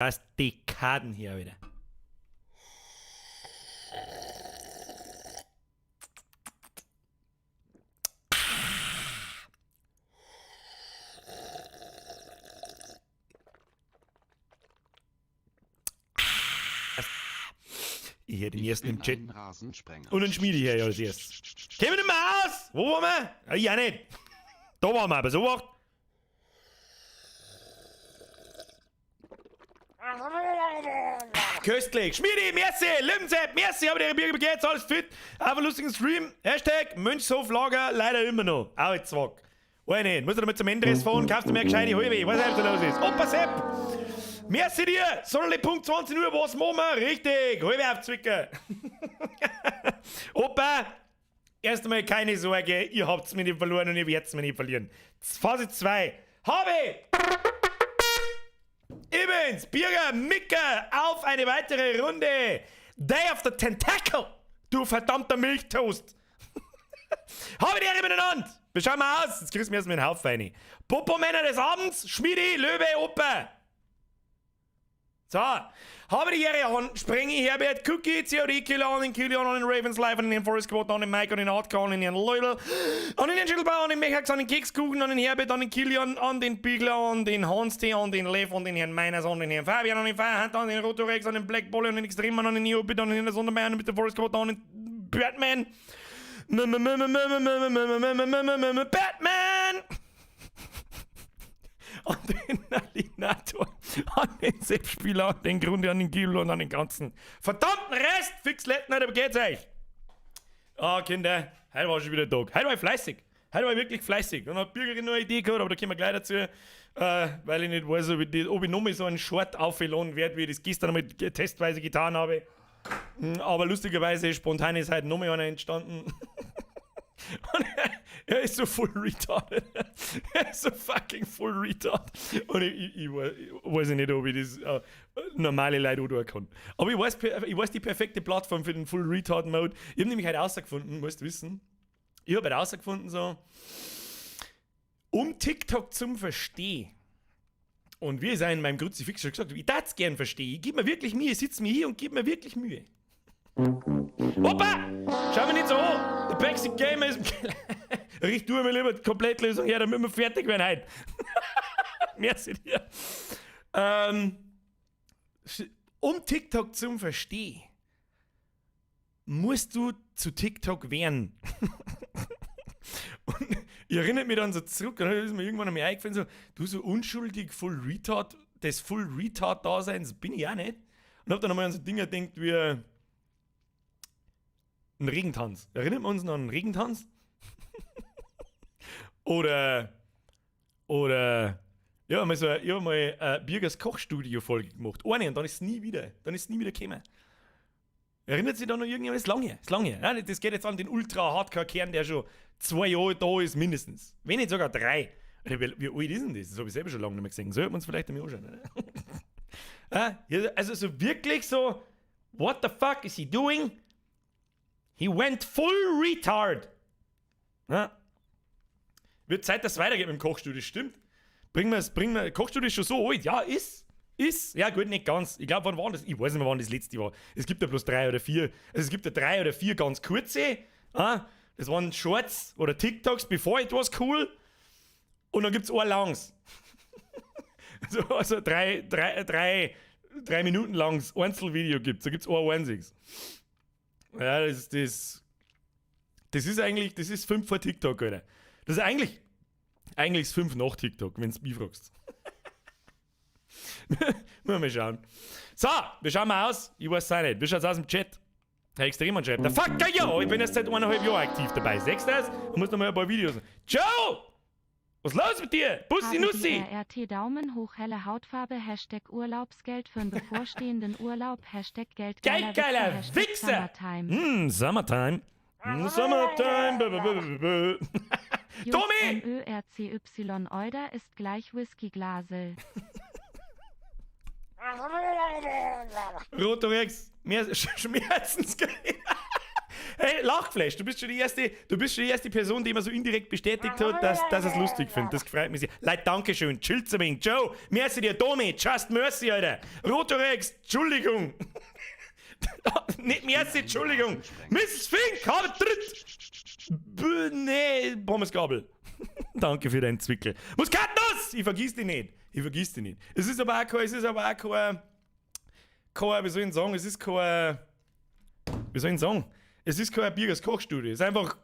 Das ist Dekaden her wieder. Ich hätte den Ich ersten bin im Chat. ein Rasensprenger. Und einen Schmiedi her, ja, als erstes. Kämen wir nicht mehr aus! Wo waren wir? Ja, ich auch nicht. Da waren wir aber so wacht. Köstlich. Schmiedi, merci, Limsepp, merci, aber der Bier geht's, alles fit. Einfach lustigen Stream. Hashtag Mönchshoflager, leider immer noch. Auch jetzt zwack. Weiß nicht, muss ich damit zum Endress fahren, kaufst du mir eine gescheite halbe, ich weiß nicht, was da los ist. Opa Sepp! Merci dir! Soll Punkt 20 Uhr, was machen wir? Richtig, halbe aufzwicken. Opa, erst einmal keine Sorge, ihr habt's mich nicht verloren und ihr werdet's mich nicht verlieren. Phase 2. Habe! Ibens, Birger, Micke, auf eine weitere Runde. Day of the Tentacle, du verdammter Milchtoast. Habe die Ehre miteinander. Wir schauen mal aus. Jetzt kriegst du mir erstmal einen Haufen rein. Popo-Männer des Abends, Schmiedi, Löwe, Opa. So, habe die Ehre an Sprengi, Herbert, Cookie, COD, Killer, an den Kilian, an den Ravens Live, an den Forest Squad, an den Mike, an den Hardcore, an den Herrn Leudl, an den Herrn Schittelbauer, an den Mechax, an den Kekskuchen, an den Herbert, an den Kilian, an den Bigler, an den Hans T, an den Lev, an den Herrn Meiners, an den Herrn Fabian, an den Firehunter, an den Rotorex, an den Black Bull, an den Extremer, an den Neobit, an den Herrn Sondermeier, an den Mr. Forest Squad, an den Batman. Batman! An den Alinator, an den Sepp-Spieler, an den Grunde, an den Giebel und an den ganzen verdammten Rest! Fix Lettner, da geht's euch! Ah, Kinder, heute war schon wieder Tag. Heute war ich fleißig. Heute war ich wirklich fleißig. Und hat Birgerin noch eine Idee gehabt, aber da kommen wir gleich dazu, weil ich nicht weiß, ob ich nochmal so einen Short aufladen werde, wie ich das gestern einmal testweise getan habe. Aber lustigerweise, spontan ist heute nochmal einer entstanden. Und er ist so full retarded. Er ist so fucking full retard. Und ich weiß nicht, ob ich das normale Leute auch tun kann. Aber ich weiß die perfekte Plattform für den Full Retard Mode. Ich hab nämlich heute rausgefunden, musst wissen. Ich hab heute rausgefunden, so, um TikTok zum Verstehen. Und wie es auch in meinem Kruzifix schon gesagt habe, ich darf's gern verstehen. Ich geb mir wirklich Mühe, ich sitz mir hier und geb mir wirklich Mühe. Opa! Schau mich nicht so an! Der Backseat Gamer ist im Keller. Richt du mir lieber die Komplettlösung her, damit wir fertig werden heute. Merci dir. Um TikTok zum Verstehen, musst du zu TikTok werden. Und ich erinnere mich dann so zurück, und dann ist mir irgendwann einmal eingefallen, so, du so unschuldig Full Retard, des Full Retard-Daseins bin ich auch nicht. Und hab dann einmal an so Dinge gedacht wie ein Regentanz. Erinnern wir uns noch an einen Regentanz? Oder, ja, mal so, ich hab mal Birgers Kochstudio-Folge gemacht. Eine, und dann ist es nie wieder, dann ist es nie wieder gekommen. Erinnert sich da noch irgendjemand? Das ist lange her, ist lange her. Ja, das geht jetzt an den Ultra-Hardcore-Kern, der schon 2 Jahre da ist, mindestens. Wenn nicht sogar 3. Alter, wie alt ist denn das? Das hab ich selber schon lange nicht mehr gesehen. Sollten wir uns vielleicht einmal anschauen, oder? Ja, ja, also so wirklich so, what the fuck is he doing? He went full retard. Ja. Wird Zeit, dass es weitergeht mit dem Kochstudio, stimmt. Bringen wir's, bringen wir, Kochstudio ist schon so alt. Ja, ist. Ist. Ja, gut, nicht ganz. Ich glaub, wann war das? Ich weiß nicht mehr, wann das letzte war. Es gibt ja bloß 3 oder 4. Also es gibt ja 3 oder 4 ganz kurze. Ah, das waren Shorts oder TikToks, before it was cool. Und dann gibt's ein langs. Also 3 Minuten langes Einzelvideo gibt's. Da gibt's ein einziges. Ja, das ist, das, das ist eigentlich, das ist 5 vor TikTok, Alter. Das ist eigentlich ist 5 nach TikTok, wenn's mich fragst. Müssen wir mal schauen. So, wir schauen mal aus. Ich weiß es auch nicht. Wie schaut's aus im Chat? Herr Extremann schreibt, der Fuck, ja, ich bin erst seit eineinhalb Jahren aktiv dabei. Sechst du das? Ich muss noch mal ein paar Videos. Ciao! Was ist los mit dir? Bussi Habe Nussi! die RRT Daumen hoch, helle Hautfarbe, Hashtag Urlaubsgeld für einen bevorstehenden Urlaub, Hashtag Geldgeiler Geldgeiler Wichser, Hashtag Wichser! Summertime. Summertime. Summertime. Bö, bö, bö, bö, bö. J Tommy! M Ö R C Y Euder ist gleich Whisky-Glasel. Rotorex, mehr Schmerzensgeld. Hey, Lachflash, du bist schon die erste Person, die mir so indirekt bestätigt hat, dass er es lustig findet. Das freut mich sehr. Leute, Dankeschön. Chillt's ein wenig. Joe, merci dir, Domi, just mercy, Alter. Rotorex, Entschuldigung. Nicht merci, Entschuldigung. Mrs. Fink, hab dritt. Nee, Pommesgabel. Danke für deinen Zwickel. Muskatnuss! Ich vergiss dich nicht. Ich vergiss dich nicht. Es ist aber auch kein, wie soll ich denn sagen, es ist kein, wie soll ich denn sagen, es ist kein Birgers Kochstudio. Es ist einfach,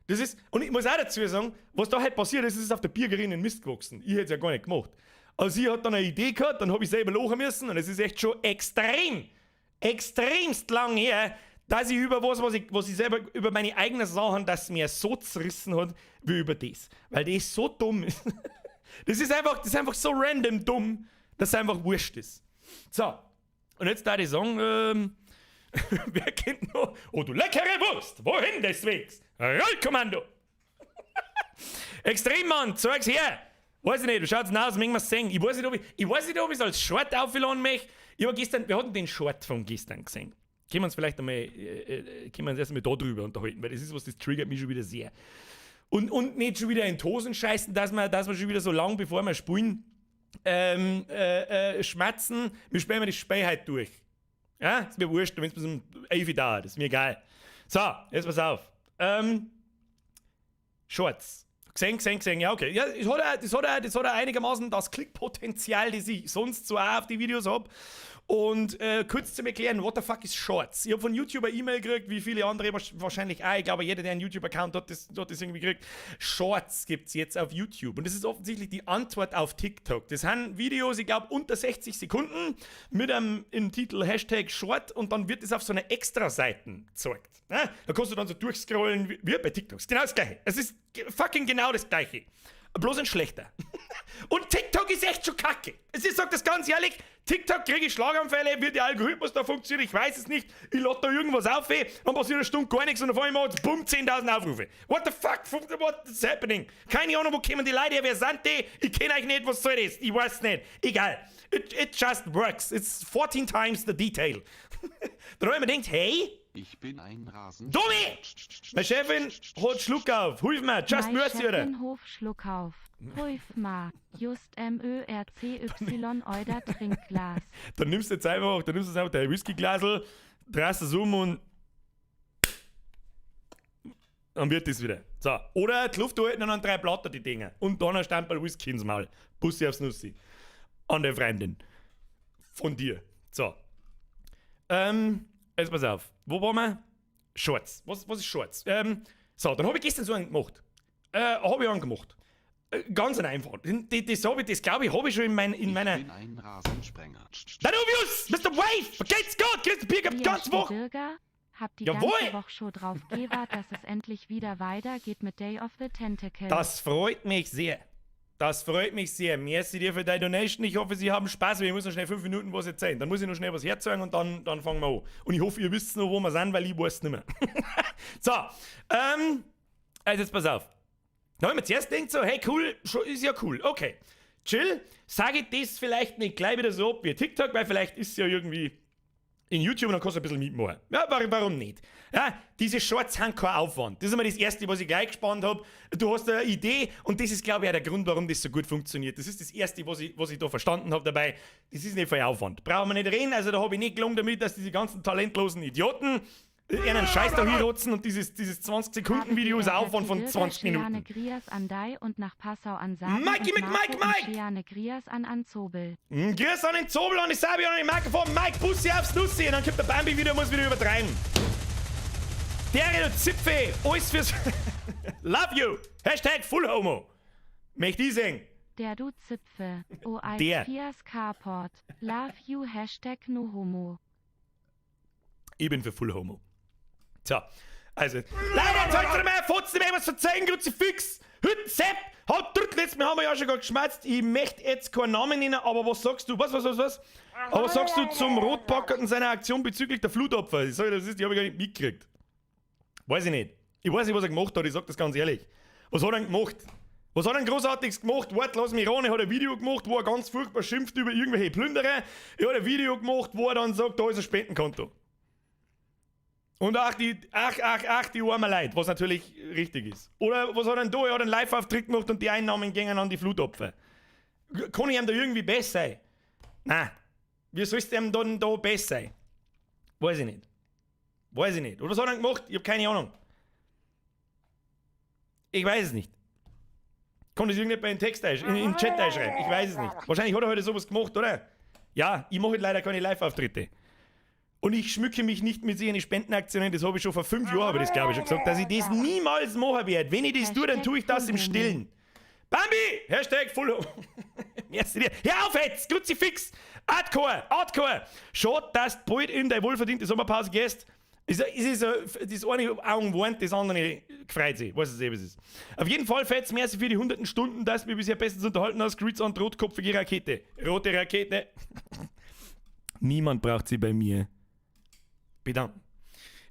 das ist, und ich muss auch dazu sagen, was da halt passiert ist, es ist auf der Birgerinnen Mist gewachsen. Ich hätte es ja gar nicht gemacht. Also sie hat dann eine Idee gehabt, dann habe ich selber lachen müssen und es ist echt schon extrem, extremst lang her, dass ich über was, was ich selber, über meine eigenen Sachen, dass mir so zerrissen hat, wie über das. Weil das so dumm ist. Das ist einfach so random dumm, dass es einfach wurscht ist. So, und jetzt da ich sagen, wer kennt noch? Oh, du leckere Wurst, wohin des Wegs? Rollkommando! Extremmann, zeig's her! Weiß ich nicht, du schaust aus, mögen wir's sehen. Ich weiß nicht, ob ich es als Short aufladen möchte. Ich hab gestern, wir hatten den Short von gestern gesehen. Können wir uns vielleicht einmal, können wir uns erst einmal da drüber unterhalten, weil das ist was, das triggert mich schon wieder sehr. Und nicht schon wieder in die Hosen scheißen, dass wir schon wieder so lang, bevor wir spielen, schmatzen. Wir spielen wir das Spiel halt durch. Ja, ist mir wurscht, wenn es bis um 11 Uhr dauert, ist mir egal. So, jetzt pass auf. Shorts. Gesehen, gesehen, gesehen, ja, okay. Ja, das hat auch einigermaßen das Klickpotenzial, das ich sonst so auch auf die Videos hab. Und kurz zum Erklären, what the fuck is Shorts? Ich habe von YouTube eine E-Mail gekriegt, wie viele andere wahrscheinlich auch. Ich glaube, jeder, der einen YouTube-Account hat, das hat das irgendwie gekriegt. Shorts gibt es jetzt auf YouTube. Und das ist offensichtlich die Antwort auf TikTok. Das sind Videos, ich glaube, unter 60 Sekunden mit einem im Titel #Short und dann wird das auf so einer Extra-Seite gezeigt. Ja? Da kannst du dann so durchscrollen, wie bei TikTok. Ist genau das Gleiche. Es ist fucking genau das Gleiche. Bloß ein schlechter. Und TikTok ist echt schon kacke. Es ist, ich sag das ganz ehrlich, TikTok kriege ich Schlaganfälle, wie der Algorithmus da funktioniert, ich weiß es nicht. Ich lade da irgendwas auf, dann passiert eine Stunde gar nichts und auf einmal bumm, 10.000 Aufrufe. What the fuck? What is happening? Keine Ahnung, wo kommen die Leute her, wer sind die? Ich kenne euch nicht, was soll das? Ich weiß nicht. Egal. It just works. It's 14 times the detail. Da habe ich mir gedacht, hey, Ich bin ein Rasen. Domi! Meine Chefin hat Schluck auf. Hilf mir, just Mei mercy, oder? Chefin Hof Schluckauf. Hilf ma. Just Mörcy oider Trinkglas. Dann nimmst du jetzt einfach dein Whiskyglasel, drehst es um und dann wird das wieder. So. Oder die Luft halten und dann drei Blatter die Dinger. Und dann ein Stamperl Whisky ins Maul. Bussi aufs Nussi. An der Freundin. Von dir. So. Jetzt pass auf. Wo waren wir? Shorts. Was ist Shorts? So, dann habe ich gestern so einen gemacht. Habe ich einen gemacht. Ganz einfach. Das, hab ich, das glaube ich, habe ich schon in Ich meiner. bin ein Rasensprenger. Danuvius! Mr. Wave! Geht's gut? Kriegst Bier gehabt, ganz Woche! Bürger, hab die Jawohl! ganze Woche schon drauf gewart, dass es endlich wieder weitergeht mit Day of the Tentacle. Das freut mich sehr. Das freut mich sehr. Merci dir für deine Donation. Ich hoffe, Sie haben Spaß. Ich muss noch schnell 5 Minuten was erzählen. Dann muss ich noch schnell was herzeigen und dann fangen wir an. Und ich hoffe, ihr wisst noch, wo wir sind, weil ich weiß es nicht mehr. So, also jetzt pass auf. Da habe ich mir zuerst gedacht so, hey cool, ist ja cool, okay. Chill, sage ich das vielleicht nicht gleich wieder so ab wie TikTok, weil vielleicht ist es ja irgendwie in YouTube und dann kannst du ein bisschen mitmachen. Ja, warum nicht? Ja, diese Shorts haben keinen Aufwand. Das ist immer das Erste, was ich gleich gespannt habe. Du hast eine Idee und das ist, glaube ich, auch der Grund, warum das so gut funktioniert. Das ist das Erste, was ich da verstanden habe dabei. Das ist nicht viel Aufwand. Brauchen wir nicht reden. Also da habe ich nicht gelungen damit, dass diese ganzen talentlosen Idioten einen Scheiß da hinrotzen und dieses 20-Sekunden-Video ist ein Aufwand von 20 Minuten. Grias an Dei und nach Passau an Sabi Mikey und Mc Marco Mike und Mike! Scheane Grias an Anzobel. Grüß an den Zobel, an die Sabi, an den Marco von Mike, Bussi aufs Nussi und dann kommt der Bambi wieder und muss wieder übertreiben. Der du Zipfe, alles fürs Love you! #FullHomo. Möchte ich sehen. Der du Zipfe. O Der. Fias Carport. Love you #NoHomo. Ich bin für Full Homo. So, also. Leider, jetzt ihr mir Fotzen, mir was verzeihen, Kruzifix! Hütten Sepp! Haut drückt, letztes Mal haben wir ja schon geschmerzt. Ich möchte jetzt keinen Namen nennen, aber was sagst du? Was, was, was, was? Aber was sagst du zum Rotbackert und seiner Aktion bezüglich der Flutopfer? Ich sag, das ist, die habe ich gar nicht mitgekriegt. Weiß ich nicht. Ich weiß nicht, was er gemacht hat, ich sag das ganz ehrlich. Was hat er denn gemacht? Was hat er denn Großartiges gemacht? Warte, lass mich ran. Er hat ein Video gemacht, wo er ganz furchtbar schimpft über irgendwelche Plünderer. Er hat ein Video gemacht, wo er dann sagt, da ist ein Spendenkonto. Und ach, die, ach, ach, ach, die armen Leute, was natürlich richtig ist. Oder was hat er denn da? Er hat einen Live-Auftritt gemacht und die Einnahmen gingen an die Flutopfer. Kann ich ihm da irgendwie besser sein? Nein. Wie soll's dem dann da besser sein? Weiß ich nicht. Weiß ich nicht. Oder was hat er denn gemacht? Ich hab keine Ahnung. Ich weiß es nicht. Kann das irgendjemand in den Text in den Chat einschreiben? Ich weiß es nicht. Wahrscheinlich hat er heute sowas gemacht, oder? Ja, ich mache halt leider keine Live-Auftritte. Und ich schmücke mich nicht mit solchen Spendenaktionen, das habe ich schon vor 5 Jahren, habe ich das glaube ich schon gesagt, dass ich das niemals machen werde. Wenn ich das tue, dann tue ich das im Stillen. Bambi! Hashtag Full. Merci dir. Hör auf jetzt! Kruzifix! Hardcore! Hardcore! Schade, dass du bald in deine wohlverdiente Sommerpause gehst. Es ist so, das eine Augen weint, das andere gefreut sich. Weiß es eh, was es ist. Auf jeden Fall, Fetz, merci für die hunderten Stunden, dass du mich bisher bestens unterhalten hast. Grüße an die rotkopfige Rakete. Rote Rakete. Niemand braucht sie bei mir bedanken.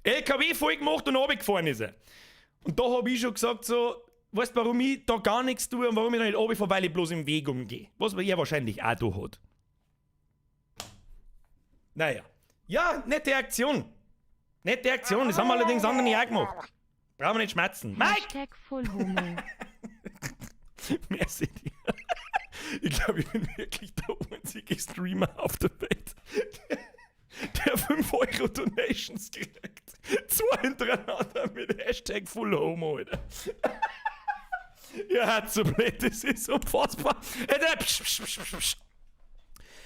LKW voll gemacht und runtergefahren ist er. Und da hab ich schon gesagt so, weißt du, warum ich da gar nichts tue und warum ich da nicht runterfahre, weil ich bloß im Weg umgehe. Was er wahrscheinlich auch da hat. Naja. Ja, nette Aktion. Nette Aktion, das haben allerdings andere nicht auch gemacht. Brauchen wir nicht schmerzen. Mike! Hashtag Full Homo. Merci dir. Ich glaube, ich bin wirklich der einzige Streamer auf der Welt, der 5 Euro Donations kriegt. Zwei hintereinander mit Hashtag Full Homo, Alter. Ja, so blöd, das ist unfassbar. Alter, psch, psch, psch, psch, psch.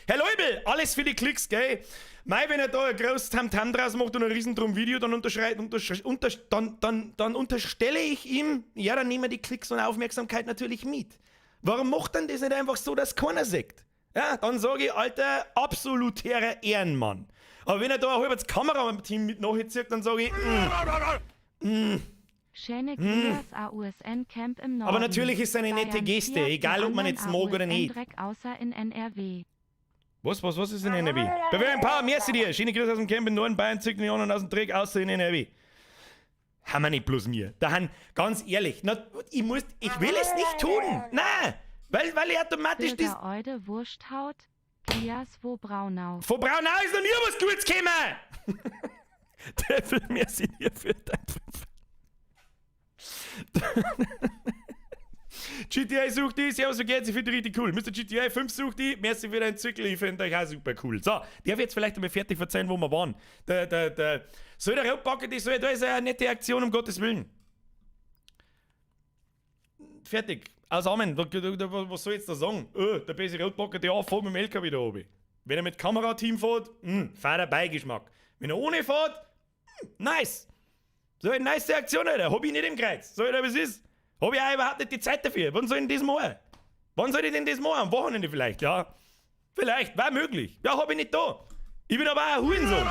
Herr Leubel, alles für die Klicks, gell? Mei, wenn er da ein großes Tamtam draus macht und ein riesendrum Video, dann, unterschrei untersch unter dann, dann, dann unterstelle ich ihm, ja, dann nehmen wir die Klicks und Aufmerksamkeit natürlich mit. Warum macht dann das nicht einfach so, dass keiner sieht? Ja, dann sage ich, alter, absolutärer Ehrenmann. Aber wenn er da ein halbes Kamerateam mit nachzieht, dann sage ich, Schöne Grias AUSN Camp im Norden. Aber natürlich ist es eine nette Bayern Geste, vier, egal die ob man anderen jetzt mag oder AUSN nicht. Dreck außer in NRW. Was, was, was ist in NRW? Bei ein paar, merci dir. Schöne Grüße aus dem Camp in Norden, Bayern, zirkt die anderen aus dem Dreck, außer in NRW. Haben wir nicht bloß mir. Da haben, ganz ehrlich, na, ich will es nicht tun. Nein, weil ich automatisch das. Bürger Eude Wursthaut, Grias wo Braunau. Von Braunau ist noch nie was Gutes gekommen. Teufel, merci dir für dein Fünf. GTA sucht die, servus, wie geht's? Ich finde die richtig cool. Mr. GTA 5 sucht die, merci für deinen Zirkel, ich finde euch auch super cool. So, darf ich jetzt vielleicht einmal fertig erzählen, wo wir waren? Soll der Rotbacke, die soll, da ist eine nette Aktion, um Gottes Willen. Fertig. Aus Amen. Was soll ich jetzt da sagen? Oh, der beste Rotbacker, der fährt mit dem LKW da oben. Wenn er mit Kamerateam fährt, fader Beigeschmack. Wenn er ohne fährt, nice. So eine nice Aktion, Alter. Hab ich nicht im Kreuz. So, Alter, was ist? Hab ich auch überhaupt nicht die Zeit dafür. Wann soll ich denn das machen? Wann soll ich denn das machen? Am Wochenende vielleicht, ja. Vielleicht, war möglich. Ja, hab ich nicht da. Ich bin aber auch ein Hurensohn.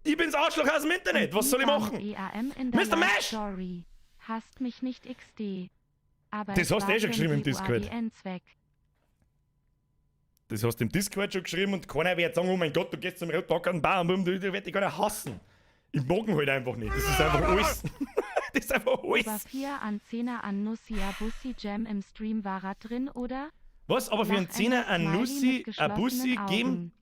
Ich bin's Arschloch aus dem Internet. Was soll ich machen? EAM in der Mr. Mash! Story. Hasst mich nicht XD. Aber Das es hast du war eh schon für geschrieben im den Discord. GUADN-Zweck. Das hast du im Discord schon geschrieben und keiner wird sagen, oh mein Gott, du gehst zum Rotbacker und Bam, du wird dich gar nicht hassen. Ich mag ihn halt einfach nicht. Das ist einfach alles. Das ist einfach Über alles. 4 an 10er an Nussi Bussi Jam im Stream war er drin, oder? Was? Aber für einen Lachende Zehner an Smiley Nussi mit a Bussi geschlossenen geben Augen.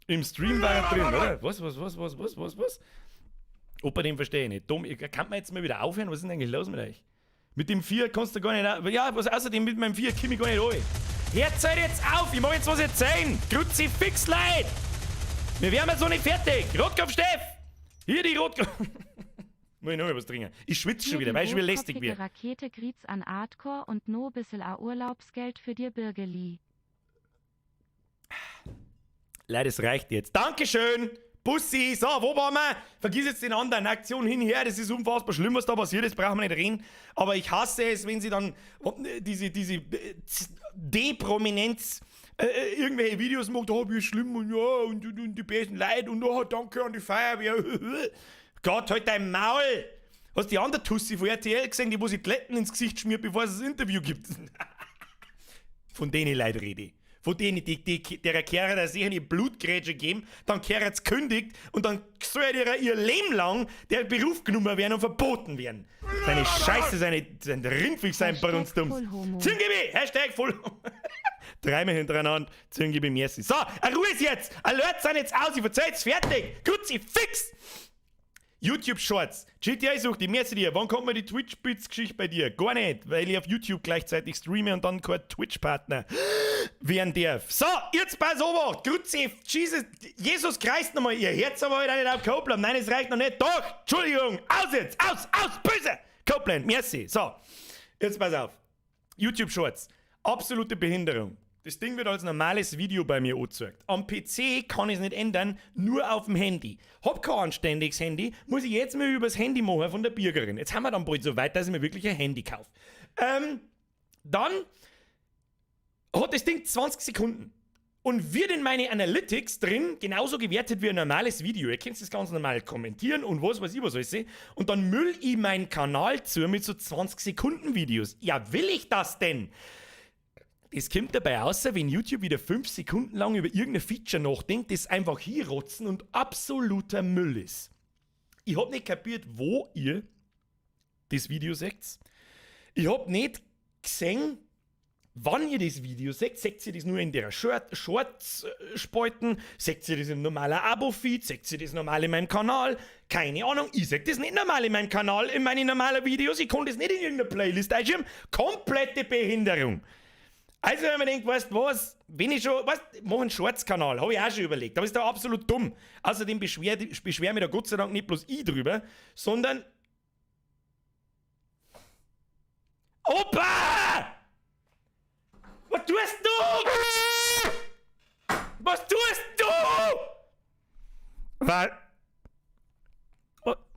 im Stream war er drin, oder? Was, was, was, was, was, was, was? Opa, den verstehe ich nicht. Dom, kann man jetzt mal wieder aufhören? Was ist denn eigentlich los mit euch? Mit dem 4 kannst du gar nicht. Ja, was außerdem mit meinem 4 komme ich gar nicht rein. Hört halt jetzt auf! Ich mach jetzt was erzählen! Kruzifix, Leid! Wir werden jetzt noch nicht fertig! Rotkopf Steff! Hier die Rotkopf. Muss ich noch mal was trinken? Ich schwitze schon Hier wieder, die weil ich schon wieder lästig rotkopfige wird. Rakete Griez an Artcore und no bissel a Urlaubsgeld für dir Birgeli. Leute, es reicht jetzt. Dankeschön! Bussi, so, wo waren wir? Vergiss jetzt den anderen. Aktion hinher, das ist unfassbar schlimm, was da passiert ist, brauchen wir nicht reden. Aber ich hasse es, wenn sie dann diese D-Prominenz irgendwelche Videos macht, oh, wie schlimm und ja, und die besten Leute und oh, danke an die Feuerwehr. Gott, halt dein Maul! Hast du die andere Tussi von RTL gesehen, die wo sich Glätten ins Gesicht schmiert, bevor es ein Interview gibt? Von denen Leuten rede ich. Von denen, der Kehrer da sicher die Blutgrätsche geben, dann Kehrer kündigt und dann soll ihr ihr Leben lang der Beruf genommen werden und verboten werden. Seine Scheiße, sein Rindviech sein bei uns Hashtag dumm. Fullhomo. Züngebi, Hashtag voll. Dreimal hintereinander, Züngebi, merci. So, Ruhe ist jetzt! Alert sind jetzt aus, ich verzeih jetzt fertig! Kruzifix! YouTube Shorts. GTA sucht die Merci dir. Wann kommt mir die Twitch-Bits-Geschichte bei dir? Gar nicht, weil ich auf YouTube gleichzeitig streame und dann kein Twitch-Partner werden darf. So, jetzt pass auf. Grüezi, Jesus, Jesus Christ nochmal. Ihr Herz aber heute nicht auf Copeland. Nein, es reicht noch nicht. Doch, Entschuldigung. Aus jetzt. Aus, aus, böse. Copeland, merci. So, jetzt pass auf. YouTube Shorts. Absolute Behinderung. Das Ding wird als normales Video bei mir angezeigt. Am PC kann ich es nicht ändern, nur auf dem Handy. Hab kein anständiges Handy, muss ich jetzt mal übers Handy machen von der Bürgerin. Jetzt haben wir dann bald so weit, dass ich mir wirklich ein Handy kaufe. Dann hat das Ding 20 Sekunden und wird in meine Analytics drin genauso gewertet wie ein normales Video. Ihr könnt das ganz normal kommentieren und was weiß ich was alles. Und dann müll ich meinen Kanal zu mit so 20 Sekunden Videos. Ja, will ich das denn? Es kommt dabei raus, wenn YouTube wieder 5 Sekunden lang über irgendein Feature nachdenkt, das einfach hinrotzen und absoluter Müll ist. Ich hab nicht kapiert, wo ihr das Video seht. Ich hab nicht gesehen, wann ihr das Video seht. Seht ihr das nur in der Shorts-Spalten? Seht ihr das im normalen Abo-Feed? Seht ihr das normal in meinem Kanal? Keine Ahnung, ich seh das nicht normal in meinem Kanal, in meinen normalen Videos. Ich kann das nicht in irgendeiner Playlist einschieben. Komplette Behinderung. Also, wenn man denkt, weißt du was, wenn ich schon, weißt, mach einen Shorts-Kanal, hab ich auch schon überlegt, aber ist doch absolut dumm. Außerdem beschwer mich da Gott sei Dank nicht bloß ich drüber, sondern. Opa! Was tust du? Was tust du?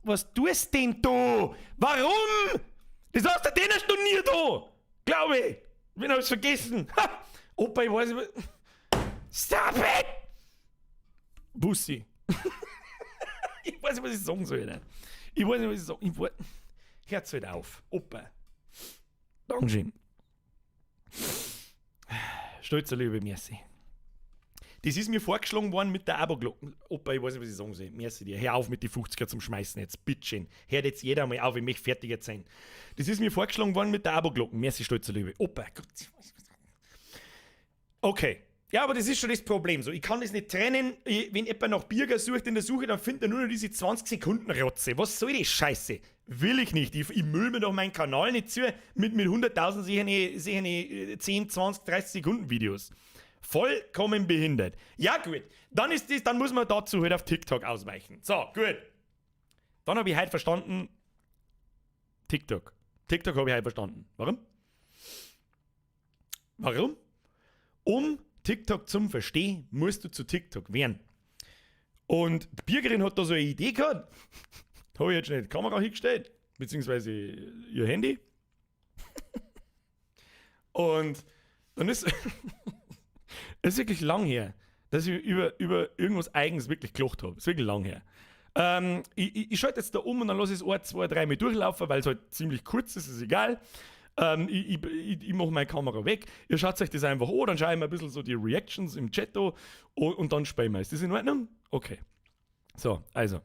Was tust denn du? Warum? Das hast du denn erst noch nie da! Glaube ich! Ich hab's vergessen. Ha! Opa, ich weiß nicht. Stop it! Bussi. Ich weiß nicht, was ich sagen soll. Ne? Ich weiß nicht, was ich sagen soll. Hört's halt auf. Opa. Dankeschön. Stolzer Liebe, merci. Das ist mir vorgeschlagen worden mit der Abo-Glocke. Opa, ich weiß nicht, was ich sagen soll. Merci dir. Hör auf mit die 50er zum Schmeißen jetzt. Bitteschön. Hört jetzt jeder mal auf, ich möchte fertig jetzt sein. Das ist mir vorgeschlagen worden mit der Abo-Glocke. Merci, stolzer Liebe. Opa, Gott. Okay. Ja, aber das ist schon das Problem. So, ich kann das nicht trennen. Wenn jemand nach Birger sucht in der Suche, dann findet er nur noch diese 20 Sekunden Rotze. Was soll die Scheiße? Will ich nicht. Ich müll mir doch meinen Kanal nicht zu mit 100.000 sicher 10, 20, 30 Sekunden Videos. Vollkommen behindert. Ja, gut. Dann ist das, dann muss man dazu halt auf TikTok ausweichen. So, gut. Dann habe ich heute verstanden, TikTok. TikTok habe ich heute verstanden. Warum? Warum? Um TikTok zum Verstehen, musst du zu TikTok werden. Und die Birgerin hat da so eine Idee gehabt. Habe ich jetzt schnell die Kamera hingestellt, beziehungsweise ihr Handy. Und dann ist es ist wirklich lang her, dass ich über irgendwas Eigens wirklich gelacht habe. Ist wirklich lang her. Ich schalte jetzt da um und dann lasse ich es 1, 2, 3 mal durchlaufen, weil es halt ziemlich kurz ist, ist egal. Ich mache meine Kamera weg. Ihr schaut euch das einfach an, dann schaue ich mir ein bisschen so die Reactions im Chat an und dann spielen wir. Ist das in Ordnung? Okay. So, also.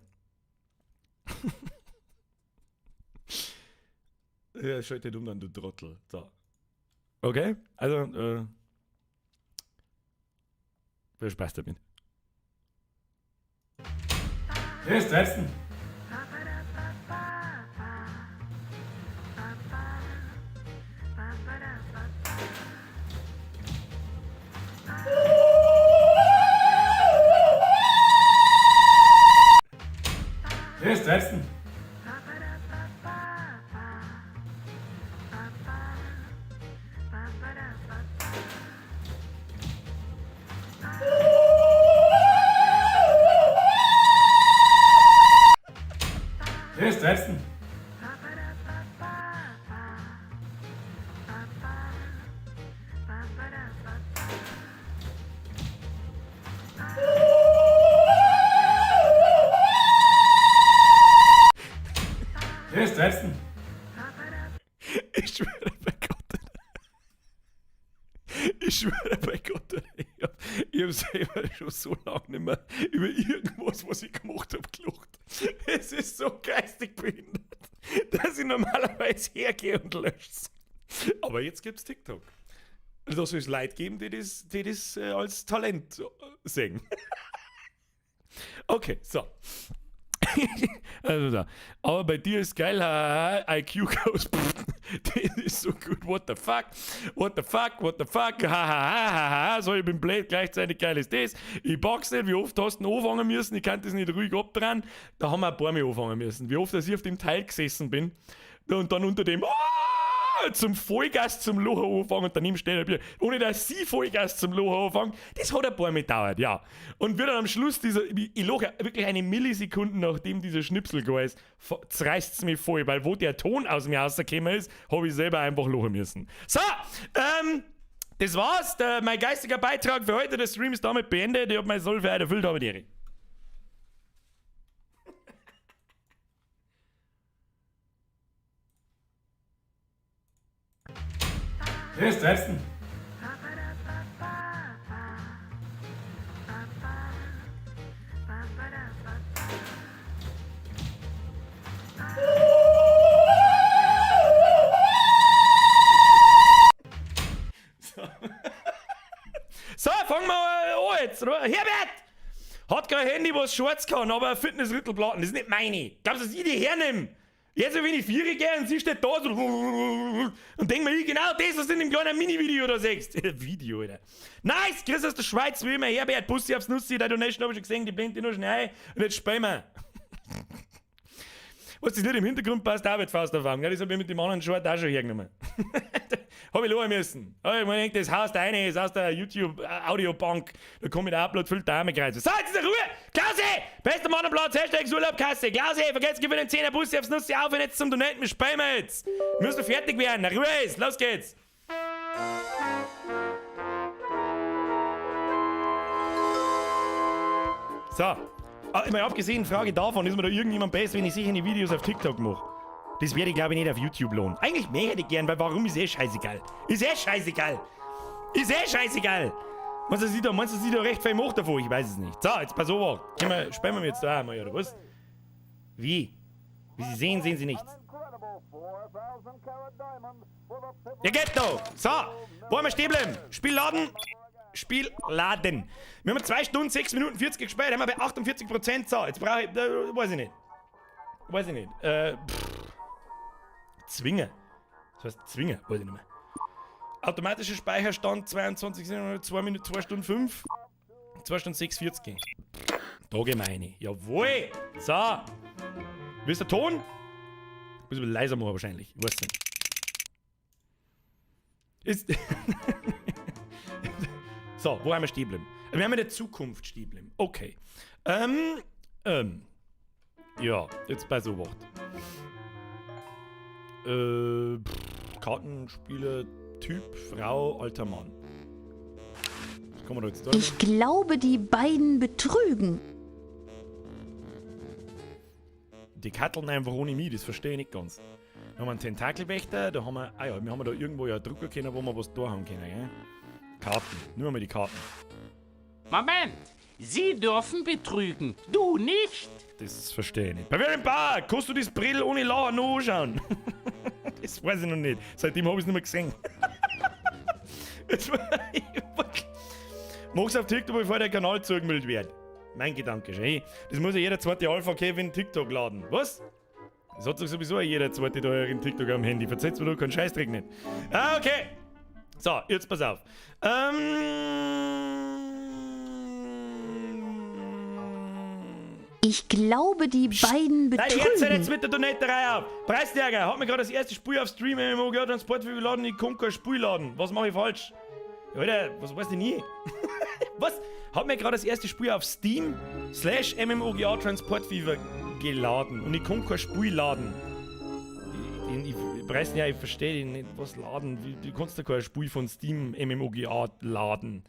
Ja, schalt dich um dann, du Trottel. So. Okay, also, viel Spaß damit. Was treibst du denn? Was treibst du denn? Was treibst du denn? Was treibst du denn? Ich schwöre bei Gott. Ich schwöre bei Gott, ich hab selber schon so lange nicht mehr über irgendwas, was ich gemacht hab, gelacht. Es ist so geistig behindert, dass ich normalerweise hergehe und lösche. Aber jetzt gibt's TikTok. Da soll es Leute geben, die das als Talent sehen. Okay, so. Also da. Aber bei dir ist geil, hahaha, IQ goes, das ist so gut, what the fuck, what the fuck, what the fuck, hahaha, so, ich bin blöd, gleichzeitig geil ist das. Ich pack's nicht, wie oft hast du denn anfangen müssen, ich kann das nicht ruhig abdrehen. Da haben wir ein paar Mal anfangen müssen. Wie oft, dass ich auf dem Teil gesessen bin und dann unter dem, zum Vollgas zum Lachen anfangen und daneben steht ein Bier. Ohne dass sie Vollgas zum Lachen anfangen, das hat ein paar Mal gedauert, ja. Und wird dann am Schluss dieser, ich lache wirklich eine Millisekunde, nachdem dieser Schnipsel gegangen ist, zerreißt's mich voll, weil wo der Ton aus mir rausgekommen ist, hab ich selber einfach lachen müssen. So, das war's, mein geistiger Beitrag für heute, der Stream ist damit beendet, ich hab mein Soll für heute erfüllt, habe die Ehre. Was treibst du denn? So. So, fangen wir an jetzt, oder? Herbert! Hat kein Handy, was schwarz kann, aber ein Fitnessrüttelplatten, das ist nicht meine. Glaubst du, dass ich die hernehm? Jetzt, wenn ich 4 gehe und sie steht da so und denk mir, ich genau das, was du in dem kleinen Mini-Video da siehst. Video, Alter. Nice! Chris aus der Schweiz, wie immer, Herbert, Bussi aufs Nussi, deine Donation hab ich schon gesehen, die blendet die noch schnell ein und jetzt spielen wir. Was das nicht im Hintergrund passt, auch wird fast auffangen. Ja, das hab ich mit dem anderen Short auch schon hergenommen. Hab ich lachen müssen. Hab ich mir gedacht, das haust rein, ist aus der YouTube-Audiobank. Da komm ich der Upload-Filter auch mit rein. So, jetzt ist Ruhe! Klausi! Bester Mann am Platz, Hashtag Urlaubkasse. Klausi, vergesst, gib mir den 10er Bussi aufs Nussi auf und jetzt zum Donaten, wir spielen wir jetzt. Wir müssen fertig werden. Na, Ruhe ist, los geht's. So. Ah, ich meine, abgesehen, Frage davon, ist mir da irgendjemand besser, wenn ich sicher die Videos auf TikTok mache? Das werde ich, glaube ich, nicht auf YouTube lohnen. Eigentlich mehr hätte ich gern, weil warum ist eh scheißegal? Ist eh scheißegal! Ist eh scheißegal! Meinst du, sie da, meinst du, sie da recht viel macht davon? Ich weiß es nicht. So, jetzt pass auf. Spielen wir jetzt da einmal, oder was? Wie? Wie Sie sehen, sehen Sie nichts. Ja, geht doch! So, wollen wir stehen bleiben? Spiel laden. Spiel laden. Wir haben 2 Stunden, 6 Minuten 40 gespielt, haben wir bei 48%. So, jetzt brauche ich, weiß ich nicht. Weiß ich nicht. Pff. Zwinge. Das heißt Zwinge, weiß ich nicht mehr. Automatischer Speicherstand 22, 2 Minuten, 2 Stunden 5. 2 Stunden 6,40. Da gehen wir rein. Jawohl! So. Wie ist der Ton? Muss ich ein bisschen leiser machen wahrscheinlich. Ich weiß nicht. Ist so, wo haben wir stehen geblieben? Wir haben in der Zukunft stehen geblieben. Okay. Ja, jetzt bei so Wort. Kartenspieler, Typ, Frau, alter Mann. Was kann man da jetzt da? Ich glaube, die beiden betrügen. Die katteln einfach ohne mich, das verstehe ich nicht ganz. Da haben wir einen Tentakelwächter, da haben wir. Ah ja, wir haben da irgendwo ja einen Drucker können, wo wir was da haben können, gell? Karten. Nehmen wir mal die Karten. Moment! Sie dürfen betrügen, du nicht! Das verstehe ich nicht. Bei welchem Bar? Kannst du das Brill ohne Lachen noch anschauen? Das weiß ich noch nicht. Seitdem hab ich's nicht mehr gesehen. Mach's auf TikTok, bevor der Kanal zugemüllt wird. Mein Gedanke schon. Hey, das muss ja jeder zweite Alpha Kevin TikTok laden. Was? Das hat sich sowieso jeder zweite da in TikTok am Handy. Verzeiht's mir doch keinen Scheißdreck nicht. Ah, okay. So, jetzt pass auf. Ich glaube, die beiden Nein, jetzt hört betrügen. jetzt mit der Donaterei auf. Preisträger, hat mir gerade das erste Spiel auf Stream MMO gehört und Transport geladen, ich kann kein Spiel laden. Was mache ich falsch? Ja, Alter, was weiß ich nie? Was? Hat mir gerade das erste Spiel auf Steam slash MMOGA Transport Fever geladen und ich kann kein Spiel laden. Ich Preisträger, ich verstehe nicht, was laden. Du kannst ja kein Spiel von Steam MMOGA laden.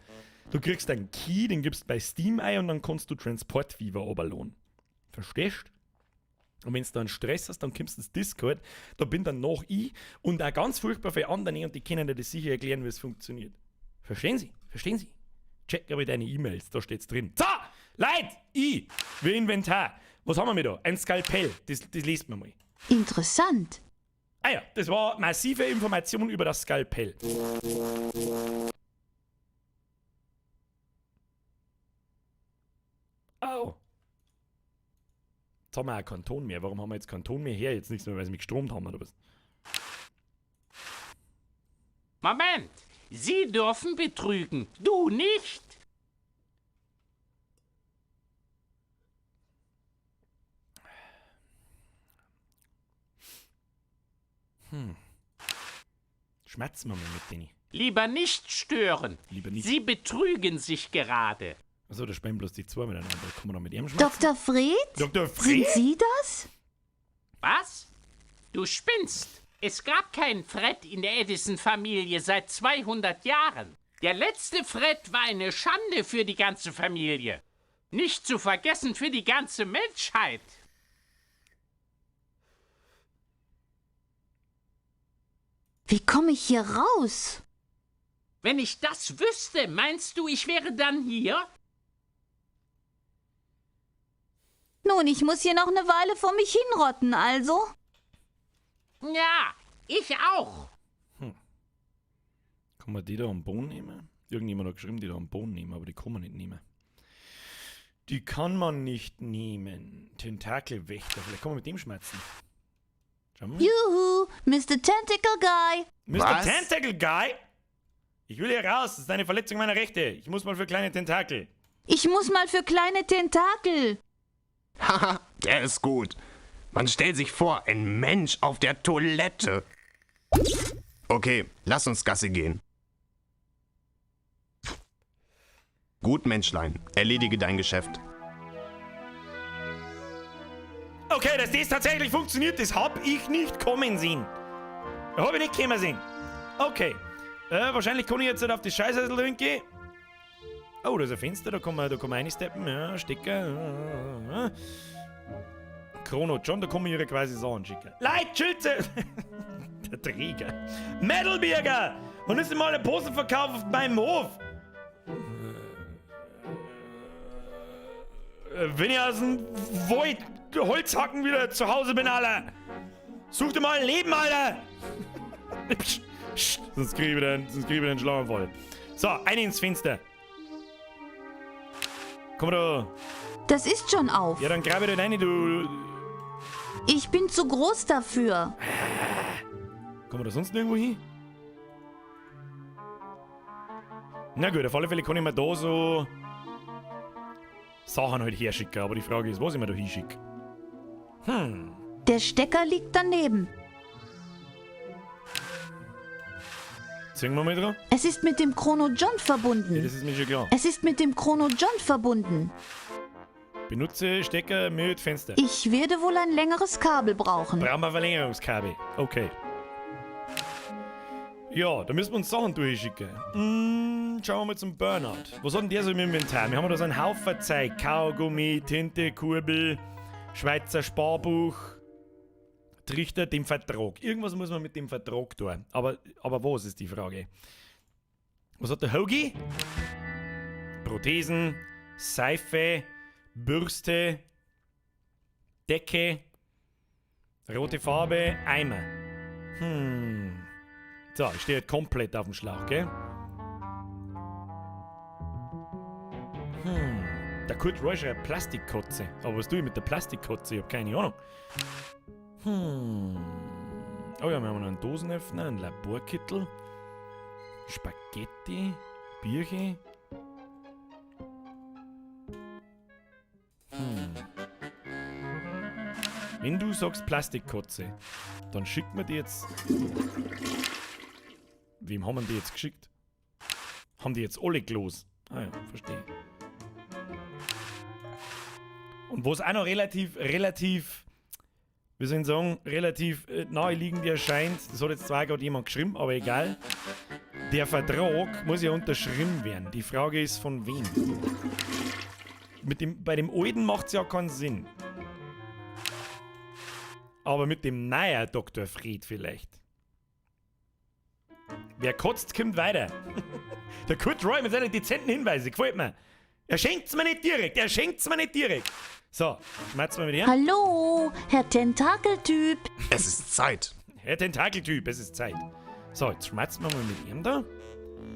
Du kriegst einen Key, den gibst bei Steam ein und dann kannst du Transport Fever runterladen. Verstehst? Und wenn du dann Stress hast, dann kommst du ins Discord, da bin dann noch ich und auch ganz furchtbar viele andere und die können dir das sicher erklären, wie es funktioniert. Verstehen Sie? Verstehen Sie? Check aber deine E-Mails, da steht's drin. So, Leute, ich, wie Inventar. Was haben wir mit da? Ein Skalpell, das liest man mal. Interessant. Ah ja, das war massive Information über das Skalpell. Au. Jetzt haben wir auch keinen Ton mehr. Warum haben wir jetzt keinen Ton mehr her? Jetzt nichts mehr, weil sie mich gestromt haben, oder was? Moment! Sie dürfen betrügen, du nicht! Schmerzen wir mal mit denen. Lieber nicht stören. Lieber nicht. Sie betrügen sich gerade. Achso, da spielen bloß die zwei miteinander. Kann man noch mit ihrem schmerzen? Dr. Fred? Dr. Fred? Sind Sie das? Was? Du spinnst! Es gab keinen Fred in der Edison-Familie seit 200 Jahren. Der letzte Fred war eine Schande für die ganze Familie. Nicht zu vergessen für die ganze Menschheit. Wie komme ich hier raus? Wenn ich das wüsste, meinst du, ich wäre dann hier? Nun, ich muss hier noch eine Weile vor mich hinrotten, also. Ja, ich auch. Kann man die da am Boden nehmen? Irgendjemand hat geschrieben, die da am Boden nehmen, aber die kann man nicht nehmen. Die kann man nicht nehmen. Tentakelwächter, vielleicht kann man mit dem schmerzen. Schauen wir mal. Juhu, Mr. Tentacle Guy. Mr. Was? Tentacle Guy? Ich will hier raus, das ist eine Verletzung meiner Rechte. Ich muss mal für kleine Tentakel. Ich muss mal für kleine Tentakel. Haha, der ist gut. Man stellt sich vor, ein Mensch auf der Toilette. Okay, lass uns Gassi gehen. Gut, Menschlein, erledige dein Geschäft. Okay, dass das tatsächlich funktioniert, das hab ich nicht kommen sehen. Hab ich nicht kommen sehen. Okay. Wahrscheinlich kann ich jetzt halt auf das Scheißhäusl drin gehen. Oh, da ist ein Fenster, da kann man reinsteppen. Ja, Stecker. Chrono John, da kann man ihre quasi Sachen schicken. Leute, Schütze! Der Träger. Metalbürger! Wann ist denn mal ein Postenverkauf auf meinem Hof? Wenn ich aus dem Void Holzhacken wieder zu Hause bin, Alter! Such dir mal ein Leben, Alter! Psst, psst, sonst krieg ich wieder einen Schlaganfall. So, ein ins Fenster. Komm da. Das ist schon auf. Ja, dann grab ich da rein, du. Ich bin zu groß dafür. Kommen wir da sonst nirgendwo hin? Na gut, auf alle Fälle kann ich mir da so Sachen halt herschicken, aber die Frage ist, was ich mir da hinschicke. Der Stecker liegt daneben. Ziehen wir mal dran? Es ist mit dem Chrono John verbunden. Ja, das ist mir schon klar. Es ist mit dem Chrono John verbunden. Benutze Stecker mit Fenster. Ich werde wohl ein längeres Kabel brauchen. Brauchen wir Verlängerungskabel. Okay. Ja, da müssen wir uns Sachen durchschicken. Schauen wir mal zum Bernhard. Was hat denn der so im Inventar? Wir haben da so einen Haufen Zeug. Kaugummi, Tinte, Kurbel, Schweizer Sparbuch, Trichter, dem Vertrag. Irgendwas muss man mit dem Vertrag tun. Aber was ist die Frage? Was hat der Hoagie? Prothesen, Seife, Bürste, Decke, rote Farbe, Eimer. So, ich stehe jetzt komplett auf dem Schlauch, gell? Der Kurt Roy schreibt Plastikkotze. Aber was tue ich mit der Plastikkotze? Ich hab keine Ahnung. Oh ja, wir haben noch einen Dosenöffner, einen Laborkittel, Spaghetti, Bierchen. Wenn du sagst Plastikkotze, dann schickt mir die jetzt. Wem haben wir die jetzt geschickt? Haben die jetzt alle gelos? Ah ja, verstehe. Und was auch noch relativ, wie soll ich sagen, relativ naheliegend erscheint, das hat jetzt zwar gerade jemand geschrieben, aber egal. Der Vertrag muss ja unterschrieben werden. Die Frage ist, von wem? Bei dem alten macht's ja keinen Sinn. Aber mit dem neuen Doktor Fred vielleicht. Wer kotzt, kommt weiter. Der Kurt Roy mit seinen dezenten Hinweisen, gefällt mir. Er schenkt's mir nicht direkt, er schenkt's mir nicht direkt. So, schmerzen wir mit ihm. Hallo, Herr Tentakeltyp. Es ist Zeit. Herr Tentakeltyp, es ist Zeit. So, jetzt schmerzen wir mal mit ihm da.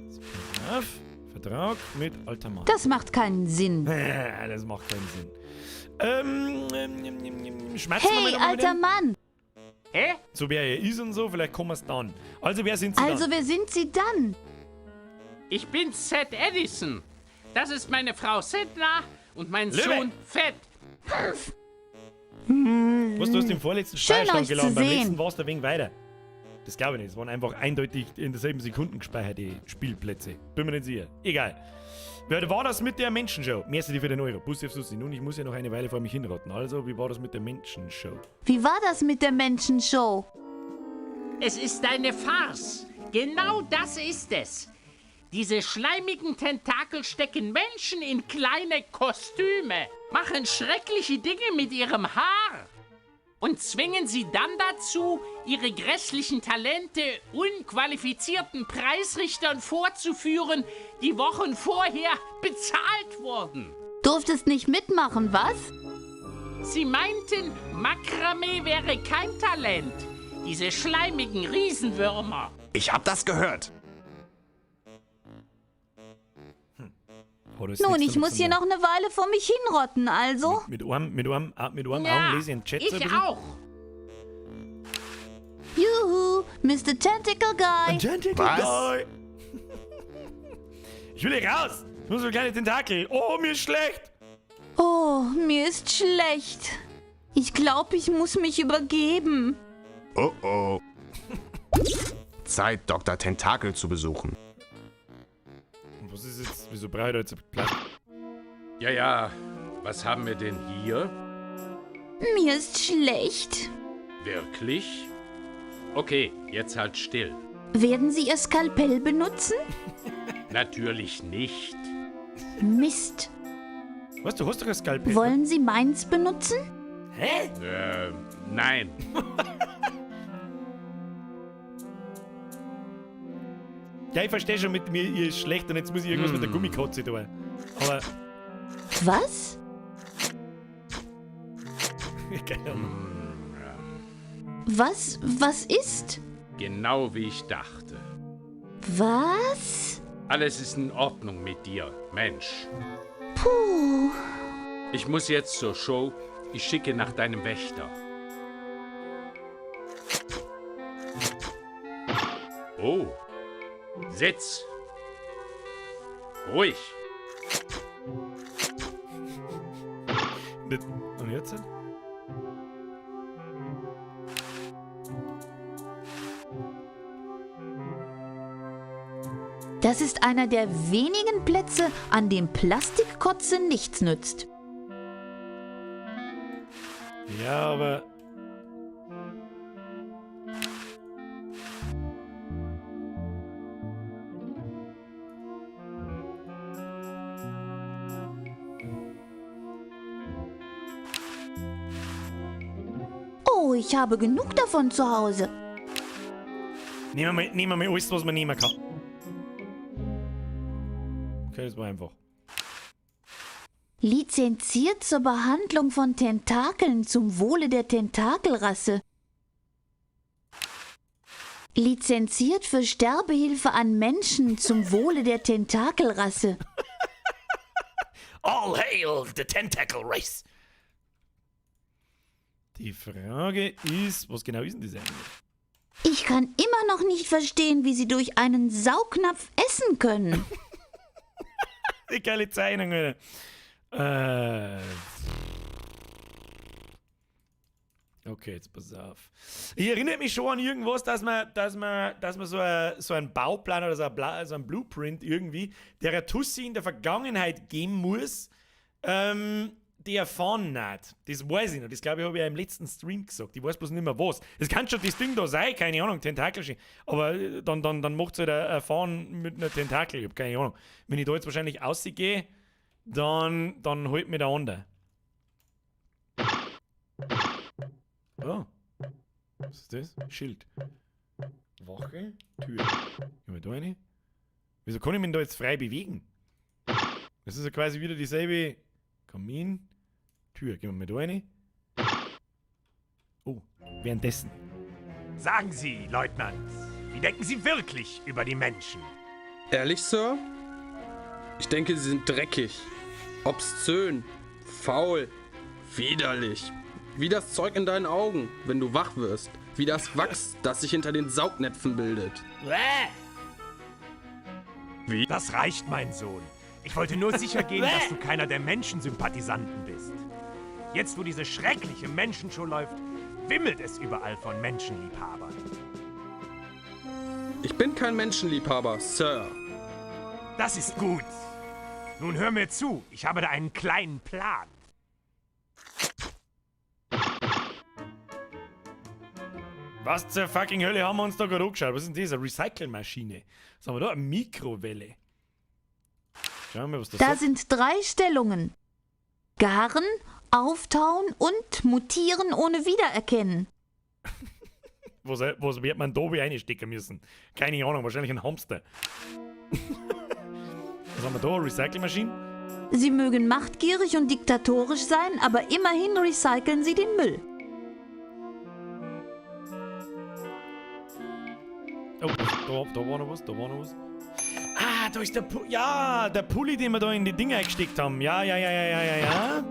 So, pass auf. Vertrag mit alter Mann. Das macht keinen Sinn. Das macht keinen Sinn. Schmerzen wir Hey, mal noch mal mit alter dem? Mann. Hä? So wer er ist und so, vielleicht kommen wir's dann. Also, wer sind Sie Also, dann? wer sind Sie dann? Ich bin Seth Edison. Das ist meine Frau Sedna und mein Löwe. Sohn Fett. Was, du hast den vorletzten Schön, Speicherstand euch zu geladen, beim sehen. letzten warst du ein wenig weiter. Das glaube ich nicht. Es waren einfach eindeutig in derselben Sekunden gespeicherte Spielplätze. Bin mir nicht sicher. Egal. Wer war das mit der Menschenshow? Merci dir für den Euro. Bussi auf Susi. Nun, ich muss ja noch eine Weile vor mich hinrotten. Also, wie war das mit der Menschenshow? Wie war das mit der Menschenshow? Es ist eine Farce. Genau das ist es. Diese schleimigen Tentakel stecken Menschen in kleine Kostüme, machen schreckliche Dinge mit ihrem Haar und zwingen sie dann dazu, ihre grässlichen Talente unqualifizierten Preisrichtern vorzuführen, die Wochen vorher bezahlt wurden. Durftest nicht mitmachen, was? Sie meinten, Makramee wäre kein Talent. Diese schleimigen Riesenwürmer. Ich hab das gehört. Hat alles Nun, nichts ich damit muss zu hier tun. noch eine Weile vor mich hinrotten, also. Mit einem Ja, Augen lese ich den Chat so ein ich bisschen. auch. Juhu, Mr. Tentacle Guy. Tentacle Was? Guy. Ich will hier raus. Ich muss so kleine Tentakel. Oh, mir ist schlecht. Oh, mir ist schlecht. Ich glaube, ich muss mich übergeben. Oh oh. Zeit, Dr. Tentakel zu besuchen. Und was ist jetzt? Wieso brauche ich da jetzt ein Plastik? Ja, ja. Was haben wir denn hier? Mir ist schlecht. Wirklich? Okay, jetzt halt still. Werden Sie Ihr Skalpell benutzen? Natürlich nicht. Mist. Was, du hast doch ein Skalpell. Wollen Sie meins benutzen? Hä? Nein. Ja, ich verstehe schon, mit mir ihr ist schlecht und jetzt muss ich irgendwas mit der Gummikotze tun. Aber, Was? keine Ahnung. Was? Was ist? Genau wie ich dachte. Was? Alles ist in Ordnung mit dir, Mensch. Puh. Ich muss jetzt zur Show. Ich schicke nach deinem Wächter. Oh. Sitz. Ruhig. Und jetzt? Das ist einer der wenigen Plätze, an dem Plastikkotze nichts nützt. Ja, aber. Oh, ich habe genug davon zu Hause. Nehmen wir mal alles, was man nehmen kann. Okay, das war einfach. Lizenziert zur Behandlung von Tentakeln zum Wohle der Tentakelrasse. Lizenziert für Sterbehilfe an Menschen zum Wohle der Tentakelrasse. All hail the Tentacle Race! Die Frage ist, was genau ist denn das eigentlich? Ich kann immer noch nicht verstehen, wie sie durch einen Saugnapf essen können. Die geile Zeichnung, Alter. Okay, jetzt pass auf. Ich erinnere mich schon an irgendwas, dass man so einen Bauplan oder so ein Blueprint irgendwie, der Tussi in der Vergangenheit geben muss, die erfahren hat. Das weiß ich noch. Das glaube ich, habe ich ja im letzten Stream gesagt. Ich weiß bloß nicht mehr was. Das kann schon das Ding da sein, keine Ahnung, Tentakel. Aber dann macht es halt ein Erfahren mit einer Tentakel. Ich hab keine Ahnung. Wenn ich da jetzt wahrscheinlich rausgehe, dann holt mir der andere. Oh. Was ist das? Schild. Wache, Tür. Gehen wir da rein? Wieso kann ich mich da jetzt frei bewegen? Das ist ja quasi wieder dieselbe Kamin, Tür. Gehen wir mal da rein. Oh, währenddessen. Sagen Sie, Leutnant, wie denken Sie wirklich über die Menschen? Ehrlich, Sir? Ich denke, sie sind dreckig, obszön, faul, Widerlich. Wie das Zeug in deinen Augen, wenn du wach wirst. Wie das Wachs, das sich hinter den Saugnäpfen bildet. Wie? Das reicht, mein Sohn. Ich wollte nur sicher gehen, dass du keiner der Menschensympathisanten bist. Jetzt, wo diese schreckliche Menschenshow läuft, wimmelt es überall von Menschenliebhabern. Ich bin kein Menschenliebhaber, Sir. Das ist gut. Nun hör mir zu, ich habe da einen kleinen Plan. Was zur fucking Hölle haben wir uns da gerade angeschaut? Was ist denn das? Eine Recyclingmaschine. Was haben wir da? Eine Mikrowelle. Schauen wir mal, was das Da sagt. sind drei Stellungen. Garen, auftauen und mutieren ohne Wiedererkennen. Was, was wird man da wohl reinstecken müssen? Keine Ahnung, wahrscheinlich ein Hamster. Was haben wir da? Recyclingmaschine? Sie mögen machtgierig und diktatorisch sein, aber immerhin recyceln sie den Müll. Oh, da war noch was, da war noch was. Ah, da ist der Pulli. Ja, der Pulli, den wir da in die Dinger eingesteckt haben. Ja, ja, ja, ja, ja, ja, ja.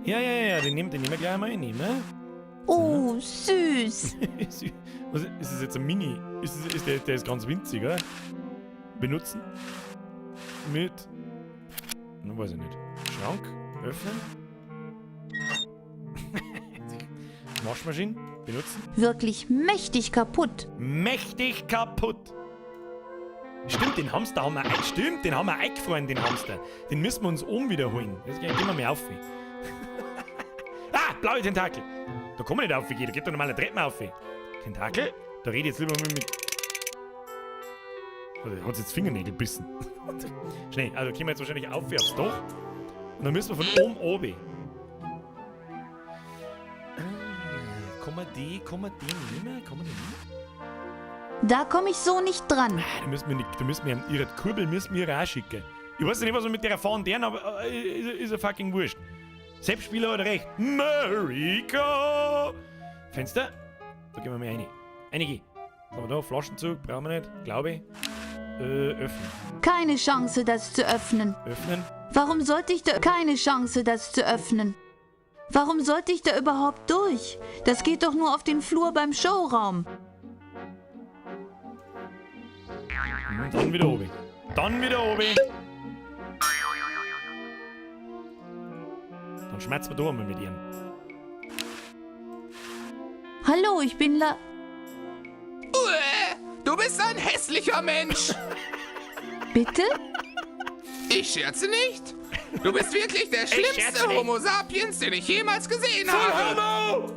Ja, ja, ja, den nehmen wir gleich mal. Nehmen wir. Oh, süß. Was, ist das jetzt ein Mini? Der ist ganz winzig, oder? Benutzen. Mit. Na, weiß ich nicht. Schrank. Öffnen. Waschmaschine. Benutzen. Wirklich mächtig kaputt. Mächtig kaputt. Stimmt, den Hamster haben wir stimmt, den haben wir eingefroren, den Hamster. Den müssen wir uns oben wiederholen. Jetzt gehen wir mal auf. Ah, blaue Tentakel. Da kann man nicht aufgehen, da geht doch normal eine Treppe auf. Tentakel? Da rede ich jetzt lieber mal mit. Oh, der hat jetzt Fingernägel gebissen. Schnell, also gehen wir jetzt wahrscheinlich auf aufs Dach. Und dann müssen wir von oben oben. Kann man die, nehmen? Kann man die nehmen? Da komme ich so nicht dran. Ah, da müssen wir nicht, da müssen wir ihre Kurbel müssen wir ihr auch schicken. Ich weiß nicht, was wir mit der fahren deren, aber ist ja fucking wurscht. Selbstspieler hat recht. Marika! Fenster? Da gehen wir mal rein. Einige. Was haben wir da? Flaschenzug, brauchen wir nicht, glaube ich. Öffnen. Keine Chance, das zu öffnen. Öffnen. Warum sollte ich da... Keine Chance, das zu öffnen. Warum sollte ich da überhaupt durch? Das geht doch nur auf den Flur beim Showraum. Dann wieder oben. Dann wieder oben. Dann schmerzen wir da einmal mit ihm. Hallo, ich bin La... Uäh, du bist ein hässlicher Mensch. Bitte? Ich scherze nicht. Du bist wirklich der Ich scherze schlimmste nicht. Homo sapiens, den ich jemals gesehen habe. Homo!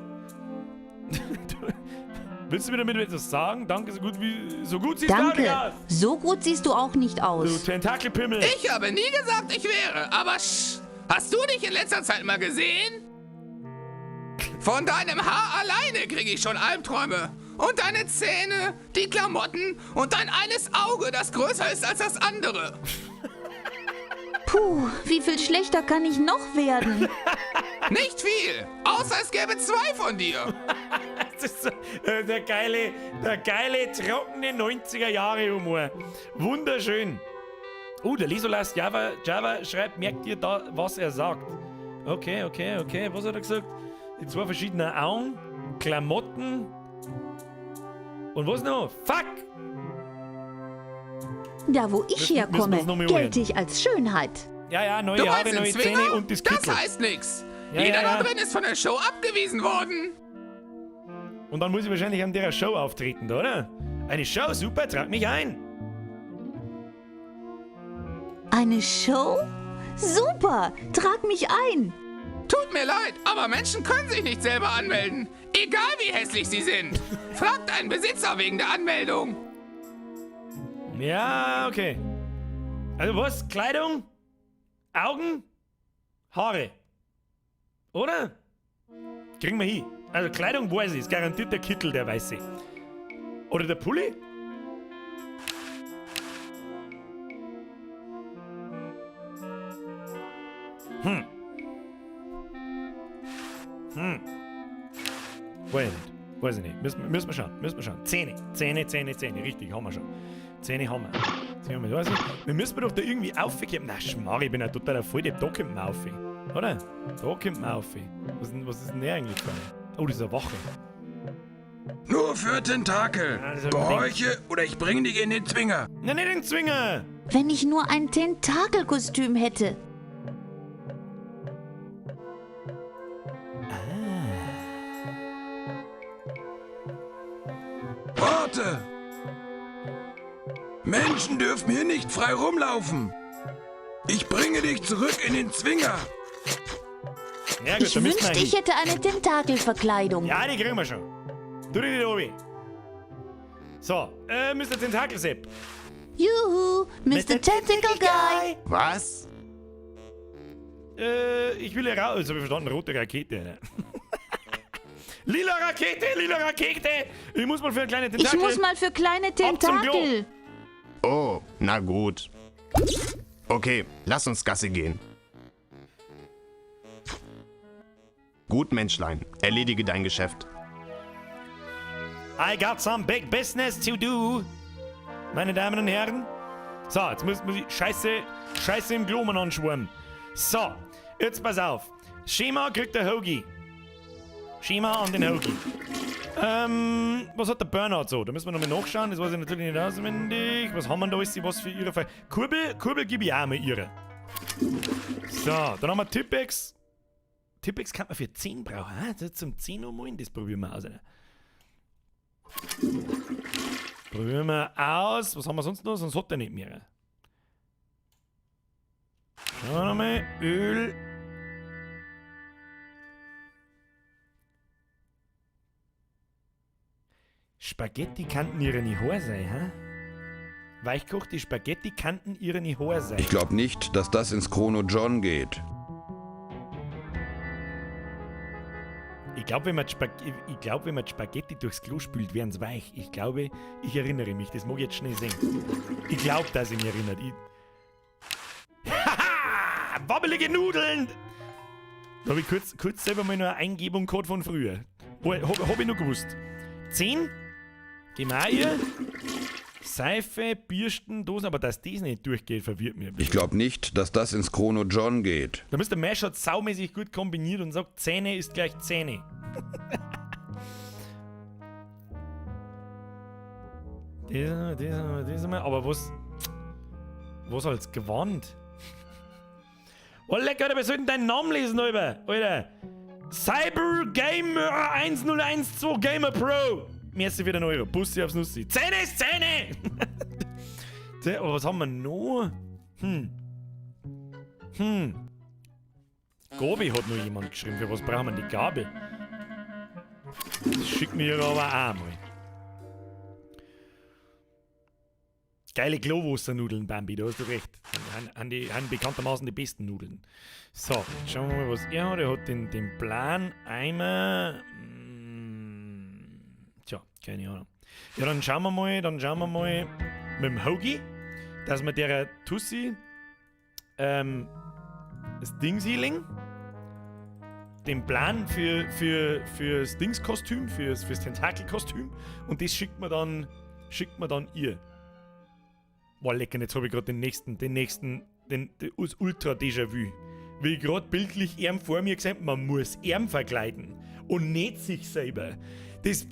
Willst du mir damit etwas sagen? Danke, so gut wie so gut siehst du auch nicht Danke. aus. So gut siehst du auch nicht Du aus. Tentakelpimmel. Ich habe nie gesagt, ich wäre, aber sch, hast du dich in letzter Zeit mal gesehen? Von deinem Haar alleine kriege ich schon Albträume. Und deine Zähne, die Klamotten und dein eines Auge, das größer ist als das andere. Puh, wie viel schlechter kann ich noch werden? Nicht viel, außer es gäbe zwei von dir. Das ist so, der geile, trockene 90er-Jahre-Humor. Wunderschön. Oh, der Lesolas Java, Java schreibt, merkt ihr da, was er sagt? Okay, okay, okay. Was hat er gesagt? Die zwei verschiedene Augen, Klamotten und was noch? Fuck! Da, wo ich Müssen- müssen wir herkomme, uns noch mal gelte ich als Schönheit. Ja, ja, neue Du Haare, meinst den neue Zwinger? Zähne und das Das Kittel. heißt nix. Ja, Jeder ja, ja. da drin ist von der Show abgewiesen worden. Und dann muss ich wahrscheinlich an der Show auftreten, da, oder? Eine Show, super, trag mich ein. Eine Show? Super, trag mich ein. Tut mir leid, aber Menschen können sich nicht selber anmelden. Egal wie hässlich sie sind. Frag deinen Besitzer wegen der Anmeldung. Ja, okay. Also was? Kleidung? Augen? Haare? Oder? Kriegen wir hin. Also Kleidung weiß ich, ist garantiert der Kittel, der weiße. Oder der Pulli? Weiß ich nicht. Weiß ich nicht. Müssen wir schauen. Müssen wir schauen. Zähne. Zähne, Zähne, Zähne. Richtig, haben wir schon. Zähne haben wir. Zähne haben wir. Weiß ich. Wir müssen doch da irgendwie aufgeben. Na, Schmarr, ich bin ja totaler Volldepp. Da kommt man auf. Oder? Da kommt man auf. Was ist denn der eigentlich für eine? Oh, das ist eine Wache. Nur für Tentakel. Ja, das hab ich mir Gehorche oder ich bringe dich in den Zwinger. Nein, nicht den Zwinger! Wenn ich nur ein Tentakelkostüm hätte. Warte! Menschen dürfen hier nicht frei rumlaufen. Ich bringe dich zurück in den Zwinger. Ja, gut, Ich da müssen wir wünschte, ich hin. hätte eine Tentakelverkleidung. Ja, die kriegen wir schon. Tu dich nicht obi. So, Mr. Tentakelsepp. Juhu, Mr. Tentacle Guy. Was? Ich will hier raus. Jetzt hab ich verstanden, rote Rakete. Ne? Lila Rakete, lila Rakete! Ich muss mal für eine kleine Ich Tentakel. muss mal für kleine Ab zum Klo. Tentakel. Oh, na gut. Okay, lass uns Gassi gehen. Gut, Menschlein, erledige dein Geschäft. I got some big business to do. Meine Damen und Herren. So, jetzt muss ich Scheiße im Glomen anschwimmen. So, jetzt pass auf. Schema kriegt der Hoagie. Schema an den Hoagie. Was hat der Bernhard so? Da müssen wir nochmal nachschauen. Das weiß ich natürlich nicht auswendig. Was haben wir da alles? Was für ihre Fall? Kurbel gebe ich auch mal ihre. So, dann haben wir Tippex. Tippex kann man für 10 brauchen. Ah, das zum 10 Uhr mal, das probieren wir aus. Alter. Probieren wir aus. Was haben wir sonst noch? Sonst hat er nicht mehr. Schauen wir nochmal. Öl. Spaghetti kannten ihre nicht Haar sein, hä? Weichkochte Spaghetti kannten ihre nicht Haar sein. Ich glaube nicht, dass das ins Chrono John geht. Ich glaube, wenn, man die glaub, wenn man die Spaghetti durchs Klo spült, werden sie weich. Ich glaube, ich erinnere mich. Das mag ich jetzt schnell sehen. Ich glaube, dass ich mich erinnert. Haha! Wabbelige Nudeln! Da habe ich kurz selber mal noch eine Eingebung gehabt von früher. Hab ich noch gewusst. 10. Gehen wir auch ihr. Seife, Bürsten, Dosen, aber dass das nicht durchgeht, verwirrt mich ein bisschen. Ich glaube nicht, dass das ins Chrono John geht. Da Mr. Mash hat saumäßig gut kombiniert und sagt, Zähne ist gleich Zähne. Das haben wir. Aber was. Was als Gewand? Oh, lecker, Alter, wir sollten deinen Namen lesen, Alter. Alter. Cyber Gamer 1012 Gamer Pro. Merci für den Euro. Bussi aufs Nussi. Zähne ist Zähne! Aber was haben wir noch? Gabi hat noch jemand geschrieben. Für was brauchen wir die Gabel? Das schickt mir aber auch mal. Geile Glowwassernudeln, Bambi, da hast du recht. Haben bekanntermaßen die besten Nudeln. So, schauen wir mal, was er hat. Er hat den Plan, Eimer. Tja, keine Ahnung. Ja, dann schauen wir mal, mit dem Hoagie, dass wir der Tussi das Dingsealing, den Plan fürs Dingskostüm, fürs Tentakelkostüm, und das schickt man dann ihr. Boah, lecker, jetzt hab ich grad den nächsten, das Ultra-Déjà-vu. Wie ich grad bildlich ihm vor mir gesehen hab, man muss ihm verkleiden und nicht sich selber. Das.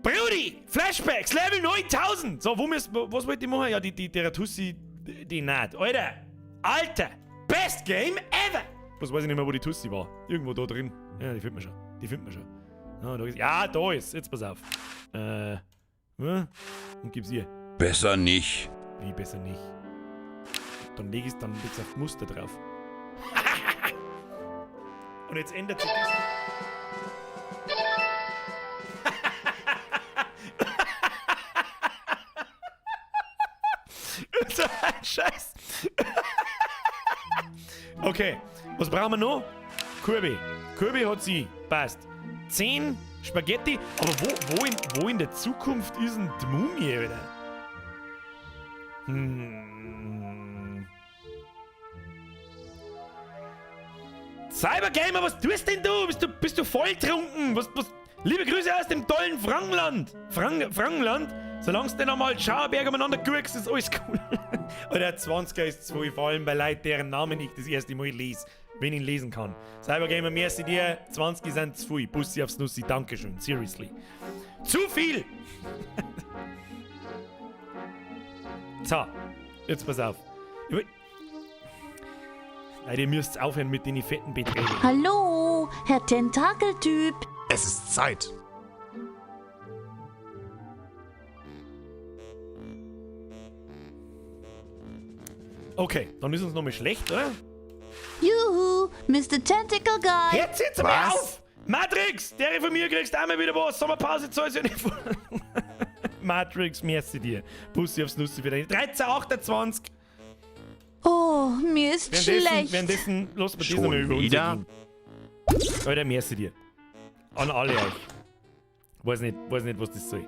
Brudi! Flashbacks, Level 9000! So, was wollt ihr machen? Ja, der Tussi, die nicht. Alter! Alter! Best Game ever! Bloß weiß ich nicht mehr, wo die Tussi war. Irgendwo da drin. Ja, die findet man schon. Die findet man schon. Ja, da ist, ja, da ist. Jetzt pass auf. Und gib's ihr. Besser nicht. Wie besser nicht? Dann leg ich's, dann leg's auf Muster drauf. Und jetzt ändert sich das. So ein Scheiß. Okay, was brauchen wir noch? Kirby. Kirby hat sie. Passt. 10 Spaghetti. Aber wo in der Zukunft ist denn die Mumie wieder? Cybergamer, was tust denn du? Bist du volltrunken? Was? Liebe Grüße aus dem tollen Frankenland. Frankenland? Solange du denn einmal Schauerberg umeinander guckst, ist alles cool. Oder 20er ist zu, vor allem bei Leuten, deren Namen ich das erste Mal lese. Wenn ich ihn lesen kann. Cybergamer, merci dir. 20 sind zu viel. Bussi aufs Nussi, Dankeschön. Seriously. Zu viel! So, jetzt pass auf. Leute, ihr müsst aufhören mit den fetten Beträgen. Hallo, Herr Tentakeltyp. Es ist Zeit. Okay, dann ist uns nochmal schlecht, oder? Juhu, Mr. Tentacle Guy. Jetzt jetzt mal auf! Matrix! Der von mir kriegst einmal wieder was. Sommerpause zahlst du ja nicht vor. Matrix, merci dir. Bussi aufs Nussi für deine 13,28. Oh, mir ist Währenddessen, schlecht. währenddessen, lass mir das Schon nochmal über uns wieder? ergehen. Alter, merci dir. An alle euch. Weiß nicht, was das soll.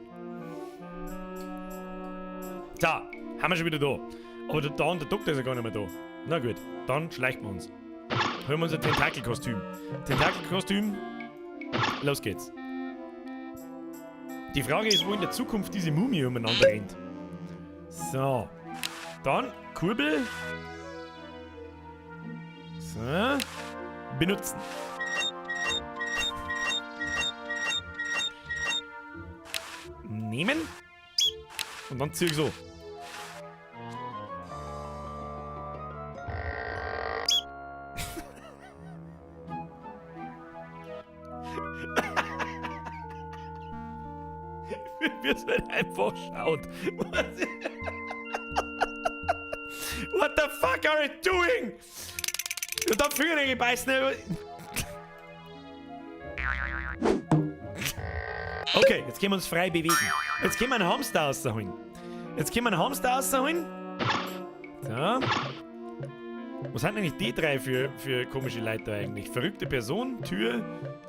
So, haben wir schon wieder da. Aber der, der andere Doktor ist ja gar nicht mehr da. Na gut, dann schleichen wir uns. Holen wir uns ein Tentakelkostüm. Tentakelkostüm. Los geht's. Die Frage ist, wo in der Zukunft diese Mumie umeinander rennt. So. Dann Kurbel. So. Benutzen. Nehmen. Und dann zieh ich so. Wie es halt einfach schaut. What the fuck are you doing? Und dann Fingernägel beißen. Okay, jetzt können wir uns frei bewegen. Jetzt können wir einen Hamster rausholen. Jetzt können wir einen Hamster rausholen. So. Was sind eigentlich die drei für komische Leute da eigentlich? Verrückte Person, Tür,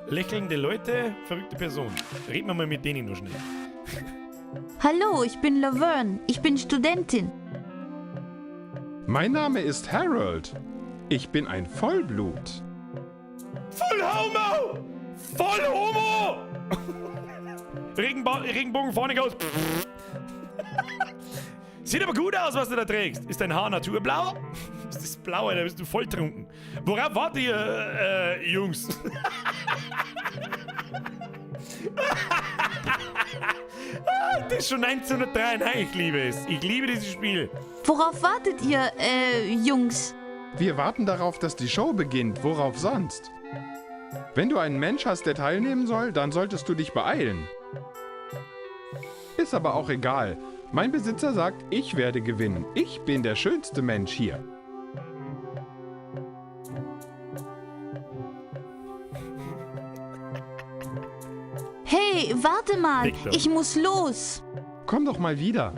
lächelnde Leute, verrückte Person. Reden wir mal mit denen noch schnell. Hallo, ich bin Laverne. Ich bin Studentin. Mein Name ist Harold. Ich bin ein Vollblut. Voll Homo! Voll Homo! Regenbogen vorne aus. Sieht aber gut aus, was du da trägst. Ist dein Haar naturblau? Ist das blau, da bist du voll trunken. Worauf wartet ihr, Jungs? Das ist schon 1993, ich liebe es. Ich liebe dieses Spiel. Worauf wartet ihr, Jungs? Wir warten darauf, dass die Show beginnt. Worauf sonst? Wenn du einen Mensch hast, der teilnehmen soll, dann solltest du dich beeilen. Ist aber auch egal. Mein Besitzer sagt, ich werde gewinnen. Ich bin der schönste Mensch hier. Hey, warte mal. Victor. Ich muss los. Komm doch mal wieder.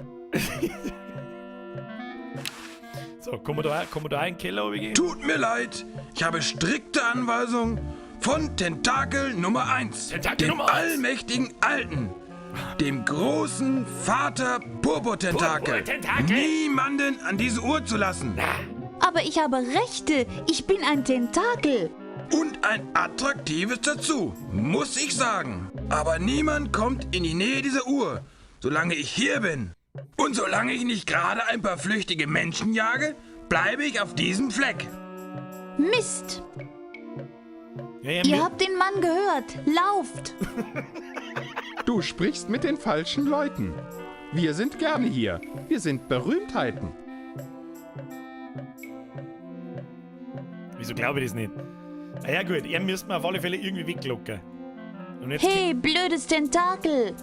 So, kommen wir da in den Keller runtergehen? Tut mir leid, ich habe strikte Anweisungen von Tentakel Nummer 1, Tentakel dem Nummer 1. allmächtigen Alten, dem großen Vater Purpurtentakel, Purpurtentakel. niemanden an diese Uhr zu lassen. Aber ich habe Rechte. Ich bin ein Tentakel. Und ein attraktives dazu, muss ich sagen. Aber niemand kommt in die Nähe dieser Uhr, solange ich hier bin. Und solange ich nicht gerade ein paar flüchtige Menschen jage, bleibe ich auf diesem Fleck. Mist. Ja, ja, Ihr mir- habt den Mann gehört. Lauft. Du sprichst mit den falschen Leuten. Wir sind gerne hier. Wir sind Berühmtheiten. Wieso glaube ich das nicht? Na ja, gut, er müsste mir auf alle Fälle irgendwie weglocken. Und jetzt Hey, blödes Tentakel.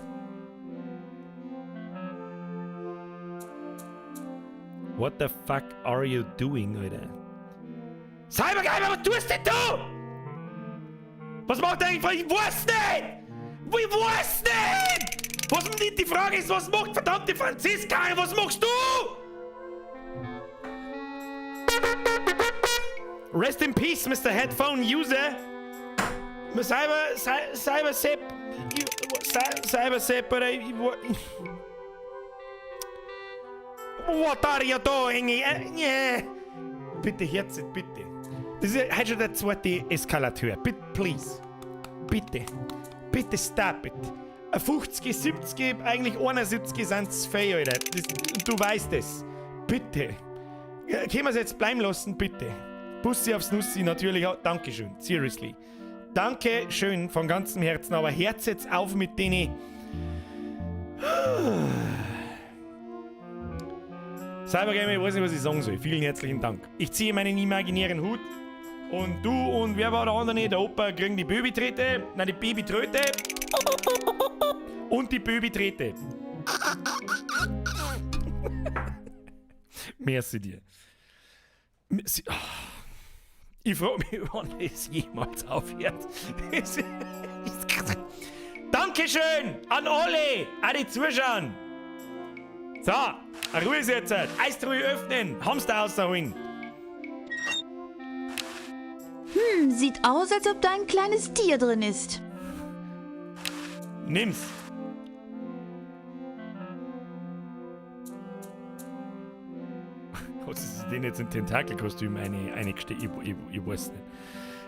What the fuck are you doing, Alter? Cybergeimer, was tust denn du? Was macht er eigentlich? Ich weiß nicht! Ich weiß nicht! Was, die Frage ist, was macht verdammte Franziska? Was machst du? Rest in peace, Mr. Headphone User. Cyber, Cyber, Sepp, Cyber Sepp, oder What are you doing? Yeah. Bitte, Herz, bitte. Das ist heute schon der zweite Eskalateur. Bitte, please. Bitte. Bitte stop it. 50, 70, eigentlich 71 sind zu viel, Alter. Das, du weißt es. Bitte. Können wir es jetzt bleiben lassen, bitte? Bussi aufs Nussi natürlich auch. Dankeschön, seriously. Dankeschön von ganzem Herzen, aber Herz jetzt auf mit denen. Cybergamer, ich weiß nicht, was ich sagen soll. Vielen herzlichen Dank. Ich ziehe meinen imaginären Hut. Und du und wer war der andere? Der Opa kriegen die Babytrete. Nein, die Babytröte. Und die Babytrete. Merci dir. Merci. Ich frage mich, wann es jemals aufhört. Dankeschön an alle, auch die zuschauen. So, Ruhe ist jetzt. Eistruhe öffnen, Hamster rausholen. Sieht aus, als ob da ein kleines Tier drin ist. Nimm's. Was ist denn jetzt ein Tentakelkostüm eingesteckt? Ich weiß nicht.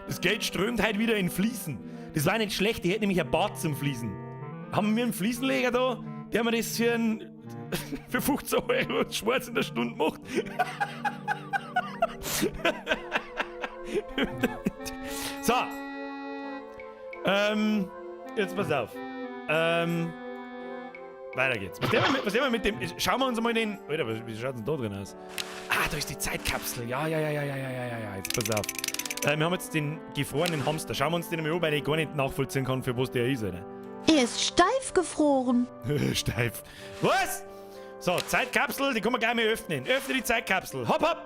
Das Geld strömt halt wieder in Fließen. Das war nicht schlecht, ich hätte nämlich ein Bad zum Fließen. Haben wir einen Fliesenleger da, der mir das für 15 Euro schwarz in der Stunde macht? So. Jetzt pass auf. Weiter geht's. Was nehmen wir mit dem? Schauen wir uns mal den. Alter, wie schaut denn da drin aus? Ah, da ist die Zeitkapsel. Ja, ja, ja, ja, ja, ja, ja, ja. Jetzt pass auf. Wir haben jetzt den gefrorenen Hamster. Schauen wir uns den mal an, weil ich gar nicht nachvollziehen kann, für was der ist, Alter. Er ist steif gefroren. Steif. Was? So, Zeitkapsel, die kann man gleich mal öffnen. Öffne die Zeitkapsel. Hopp, hopp!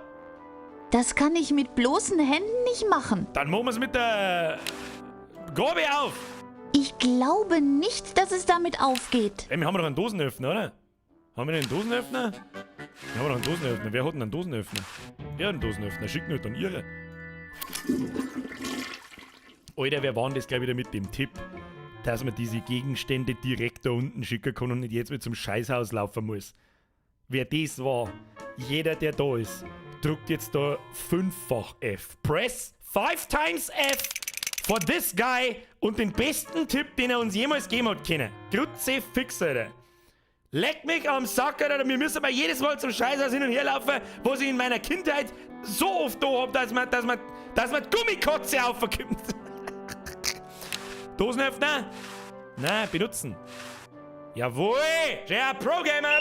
Das kann ich mit bloßen Händen nicht machen. Dann machen wir's mit der Gabe auf. Ich glaube nicht, dass es damit aufgeht. Ey, wir haben doch einen Dosenöffner, oder? Haben wir einen Dosenöffner? Wir haben doch einen Dosenöffner. Wer hat denn einen Dosenöffner? Wer hat einen Dosenöffner? Schick nur dann ihre. Alter, wer war denn das gleich wieder mit dem Tipp, dass man diese Gegenstände direkt da unten schicken kann und nicht jetzt mit zum Scheißhaus laufen muss? Wer das war, jeder, der da ist, drückt jetzt da 5-fach F. Press 5 times F for this guy und den besten Tipp, den er uns jemals gegeben hat können. Kruzifix, Alter. Leck mich am Sack, Alter. Wir müssen mal jedes Mal zum Scheißhaus hin und her laufen, was ich in meiner Kindheit so oft da hab, dass man Gummikotze aufkommt. Dosenöffner? Nein, benutzen. Jawohl! JR Pro Gamer!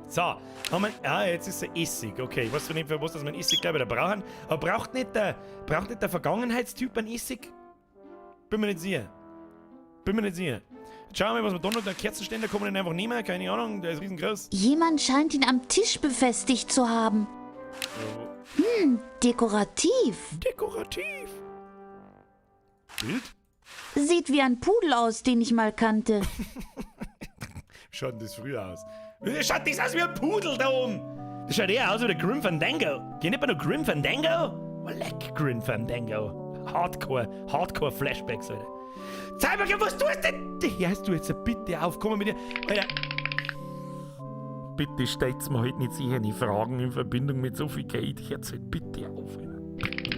So, haben wir, ah, jetzt ist er Essig. Okay, ich weiß zwar nicht, für was das wir einen Essig gleich wieder brauchen. Aber braucht nicht der Vergangenheitstyp einen Essig? Bin mir nicht sicher. Bin mir nicht sicher. Jetzt schauen wir mal, was wir da noch. Der Kerzenständer kann man den einfach nehmen. Keine Ahnung, der ist riesengroß. Jemand scheint ihn am Tisch befestigt zu haben. Ja. Dekorativ. Dekorativ. Bild? Sieht wie ein Pudel aus, den ich mal kannte. Schaut denn das früher aus? Schaut das aus wie ein Pudel da oben? Das schaut eher aus wie der Grim Fandango. Kennt ihr noch Grim Fandango? Oh, leck Grim Fandango. Hardcore, Hardcore Flashbacks, Alter. Cybergame, was tust du denn? Hörst du jetzt bitte auf, komm mit dir. Alter. Bitte stellt's mir halt nicht sicher die Fragen in Verbindung mit so viel Geld. Hört's halt bitte auf, Alter. Bitte,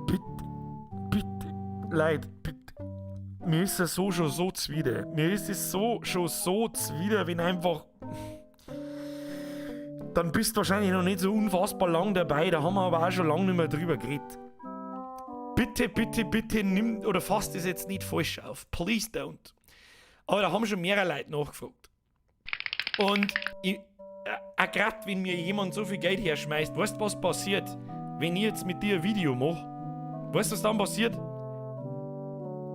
bitte, bitte, bitte. Leute, bitte. Mir ist es so schon so zuwider. Mir ist es so schon so zuwider, wenn einfach... Dann bist du wahrscheinlich noch nicht so unfassbar lang dabei. Da haben wir aber auch schon lange nicht mehr drüber geredet. Bitte, bitte, bitte nimm oder fass das jetzt nicht falsch auf. Please don't. Aber da haben schon mehrere Leute nachgefragt. Und auch grad, wenn mir jemand so viel Geld herschmeißt, weißt du, was passiert, wenn ich jetzt mit dir ein Video mach? Weißt du, was dann passiert?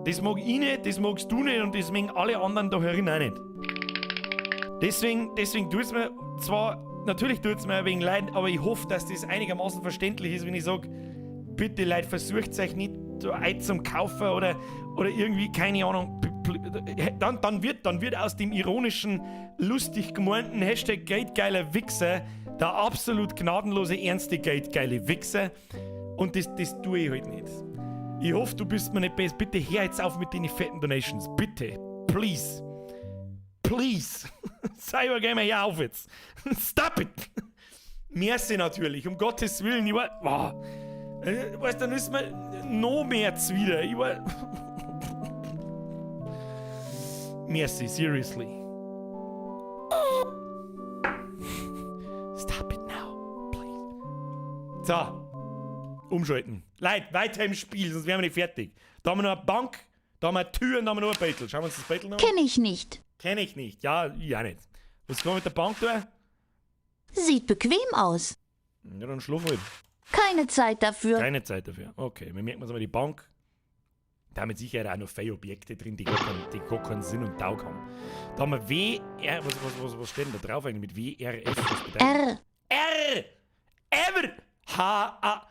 Das mag ich nicht, das magst du nicht und das mögen alle anderen da herin auch nicht. Deswegen tut's mir zwar, natürlich tut's mir ein wenig leid, aber ich hoffe, dass das einigermaßen verständlich ist, wenn ich sag, bitte Leute, versucht euch nicht so ein zum Kaufen oder irgendwie, keine Ahnung, dann wird aus dem ironischen, lustig gemeinten Hashtag geldgeiler Wichser der absolut gnadenlose, ernste geldgeile Wichser. Und das tue ich halt nicht. Ich hoffe, du bist mir nicht best. Bitte hör jetzt auf mit den fetten Donations. Bitte. Please. Please. Cybergamer, hör auf jetzt. Stop it. Merci natürlich. Um Gottes Willen. Ich war, boah. Weißt du, dann ist mir noch mehr zuwider. Ich war. Merci, seriously. So. Umschalten. Leute, weiter im Spiel, sonst wären wir nicht fertig. Da haben wir noch eine Bank, da haben wir eine Tür und da haben wir noch ein Beitel. Schauen wir uns das Beitel noch an. Kenn ich nicht. Kenn ich nicht. Ja, ich auch nicht. Was kann man mit der Bank tun? Sieht bequem aus. Ja, dann schlaf halt. Keine Zeit dafür. Keine Zeit dafür. Okay, wir merken uns mal die Bank. Da haben mit Sicherheit auch noch viele Objekte drin, die gar keinen Sinn und Taug haben. Da haben wir W, R, was steht denn da drauf eigentlich mit W, R, F? Was bedeutet R. R! R! H, A.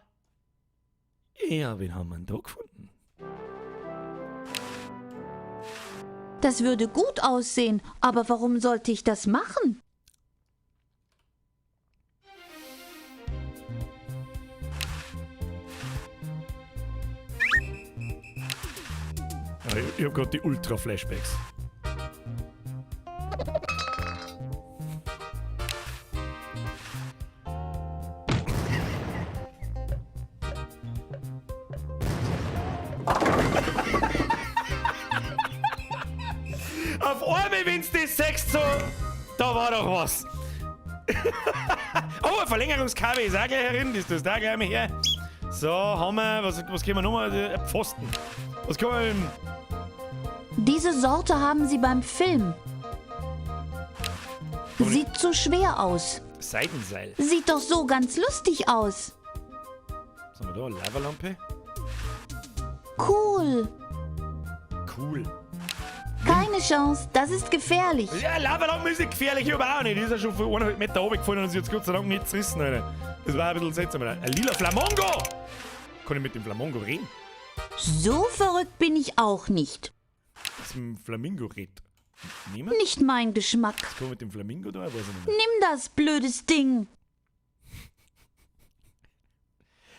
Ja, wen haben wir denn da gefunden? Das würde gut aussehen, aber warum sollte ich das machen? Ja, ich hab grad die Ultra-Flashbacks. Auf einmal, wenn's das sagst, so, da war doch was. Oh, ein Verlängerungskabel ist auch gleich herin, das tust du auch gleich mal her. So, haben wir, was können wir nochmal? Ein Pfosten. Was kann man denn? Diese Sorte haben sie beim Film. Sieht zu schwer aus. Seidenseil. Sieht doch so ganz lustig aus. Was haben wir da? Lavalampe? Cool. Cool. Keine Chance, das ist gefährlich. Ja, Lavalampe ist nicht gefährlich, ich aber auch nicht. Die ist ja schon vor 1,5 Meter runtergefallen und ist jetzt Gott sei Dank nicht zerrissen, Alter. Das war ein bisschen seltsam, Alter. Ein lila Flamongo! Kann ich mit dem Flamongo reden? So verrückt bin ich auch nicht. Was mit dem Flamingo redet? Niemand? Nicht mein Geschmack. Was kann man mit dem Flamingo da? Weiß ich nicht mehr. Nimm das, blödes Ding.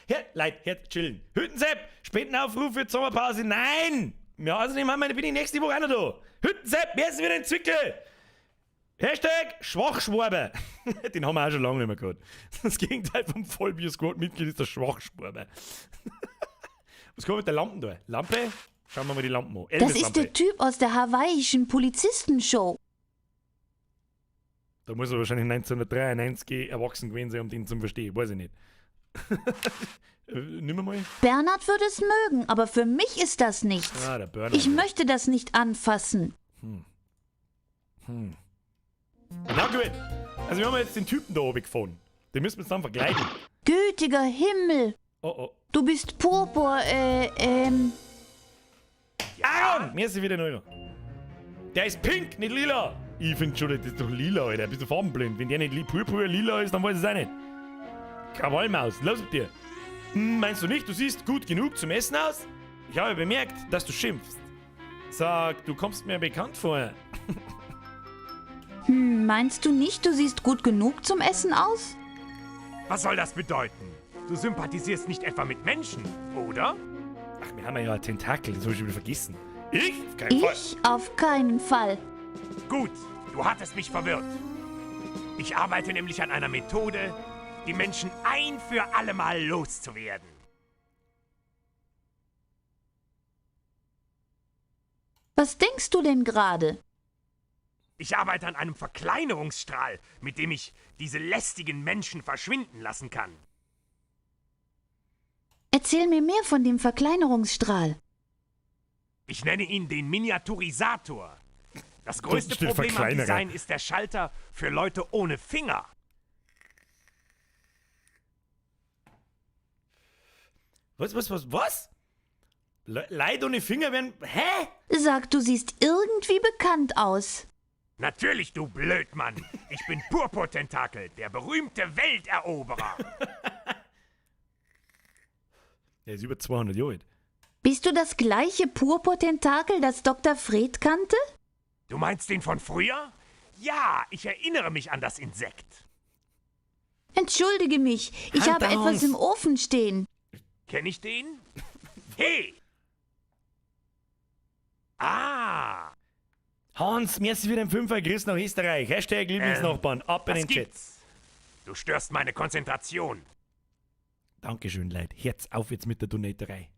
Her, Leute, her, chillen. Hüttensepp, Spätenaufruf für die Sommerpause. Nein! Ja, außerdem haben wir, bin ich nächste Woche auch noch da. Hüttensepp, wer ist wieder in Zwickel? Hashtag Schwachschwabe. Den haben wir auch schon lange nicht mehr gehabt. Das Gegenteil vom Vollbier-Squad-Mitglied ist der Schwachschwabe. Was kommt mit der Lampe da? Lampe? Schauen wir mal die Lampen an. Das ist Elvis-Lampe. der Typ aus der hawaiischen Polizistenshow. Da muss er wahrscheinlich 1993 erwachsen gewesen sein, um den zu verstehen. Weiß ich nicht. Nimm mal. Bernhard würde es mögen, aber für mich ist das nichts. Ah, der Bernhard. Ich möchte das nicht anfassen. Na gut. Also wir haben jetzt den Typen da oben gefunden. Den müssen wir jetzt dann vergleichen. Gütiger Himmel. Oh oh. Du bist Purpur, Aaron! Mir ist sie wieder neu. Der ist pink, nicht lila. Ich find schon, das ist doch lila, Alter. Bist du farbenblind? Wenn der nicht purpur lila ist, dann weiß ich es auch nicht. Krawallmaus, los mit dir. Meinst du nicht, du siehst gut genug zum Essen aus? Ich habe bemerkt, dass du schimpfst. Sag, du kommst mir bekannt vor. Meinst du nicht, du siehst gut genug zum Essen aus? Was soll das bedeuten? Du sympathisierst nicht etwa mit Menschen, oder? Ach, wir haben ja Tentakel, das hab ich schon wieder vergessen. Ich? Auf keinen Fall. Ich? Auf keinen Fall. Gut, du hattest mich verwirrt. Ich arbeite nämlich an einer Methode, die Menschen ein für allemal loszuwerden. Was denkst du denn gerade? Ich arbeite an einem Verkleinerungsstrahl, mit dem ich diese lästigen Menschen verschwinden lassen kann. Erzähl mir mehr von dem Verkleinerungsstrahl. Ich nenne ihn den Miniaturisator. Das größte steht Problem am Verkleinerer. Design ist der Schalter für Leute ohne Finger. Was, was, was, was? Leute ohne Finger werden... Hä? Sag, du siehst irgendwie bekannt aus. Natürlich, du Blödmann. Ich bin Purpurtentakel, der berühmte Welteroberer. Der ist über 200 Jahre alt. Bist du das gleiche Purpurtentakel, das Dr. Fred kannte? Du meinst den von früher? Ja, ich erinnere mich an das Insekt. Entschuldige mich, ich habe Hand etwas auf. im Ofen stehen. Kenn ich den? Hey! Ah! Hans, mir ist wieder ein Fünfer gerissen nach Österreich. Hashtag Lieblingsnachbarn. Ab in Was den Chat. gibt's? Du störst meine Konzentration. Dankeschön, Leute. Herz auf jetzt mit der Donaterei.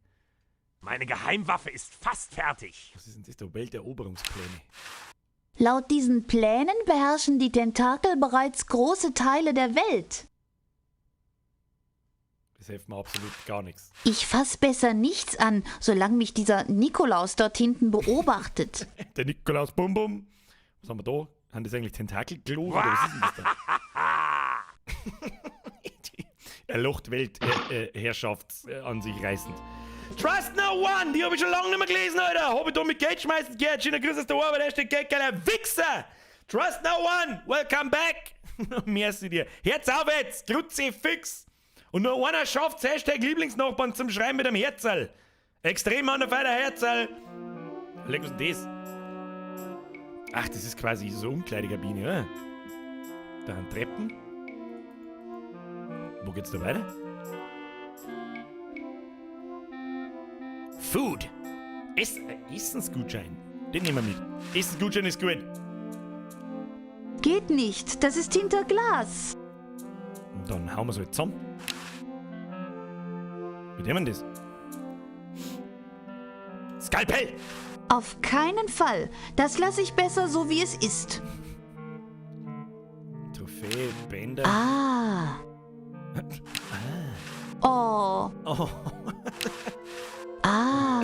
Meine Geheimwaffe ist fast fertig. Was ist denn das da? Welteroberungspläne. Laut diesen Plänen beherrschen die Tentakel bereits große Teile der Welt. Das hilft mir absolut gar nichts. Ich fass besser nichts an, solange mich dieser Nikolaus dort hinten beobachtet. Der Nikolaus Bum Bum. Was haben wir da? Haben das eigentlich Tentakelklos oder was ist denn das da? Er locht Weltherrschaft an sich reißend. Trust no one! Die hab ich schon lange nicht mehr gelesen, Alter! Hab ich da mit Geld schmeißen gehört. Schöner Grüß aus der Arbeit, Hashtag Geldgeiler Wichser! Trust no one! Welcome back! Merci dir. Herz auf jetzt! Kruzifix! Und nur einer schafft's, Hashtag Lieblingsnachbarn zum Schreiben mit einem Herzerl. Extrem an der Feier Herzerl. Leck, was ist denn das? Ach, das ist quasi so eine Umkleidekabine, oder? Da sind Treppen. Wo geht's da weiter? Food. Essensgutschein. Den nehmen wir mit. Essensgutschein ist gut. Geht nicht, das ist hinter Glas. Und dann hauen wir es halt zusammen. Wie nehmen wir das? Skalpell! Auf keinen Fall. Das lasse ich besser so, wie es ist. Trophäe, Bänder. Ah. Oh. Oh. Ah.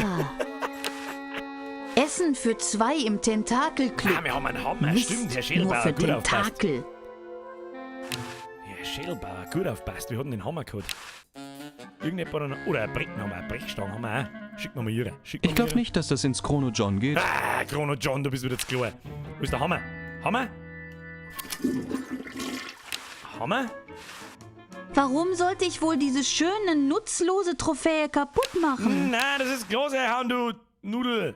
Essen für zwei im Tentakelclub. Ah, wir haben einen Hammer. Mist, Stimmt, Herr nur Schälbauer, für gut aufpasst. Tentakel. Herr Schälbauer, gut aufpasst. Wir hatten den Hammer gehabt. Irgendjemand hat einen, oder ein Brett haben wir, eine Brechstange haben wir auch. Schick mir mal ihre. Schick mir Ich mal glaube ihre. nicht, dass das ins Chrono John geht. Ah, Chrono John, du bist wieder zu klein. Wo ist der Hammer? Hammer? Hammer? Warum sollte ich wohl diese schöne, nutzlose Trophäe kaputt machen? Nein, das ist Glas herhauen, du Nudel.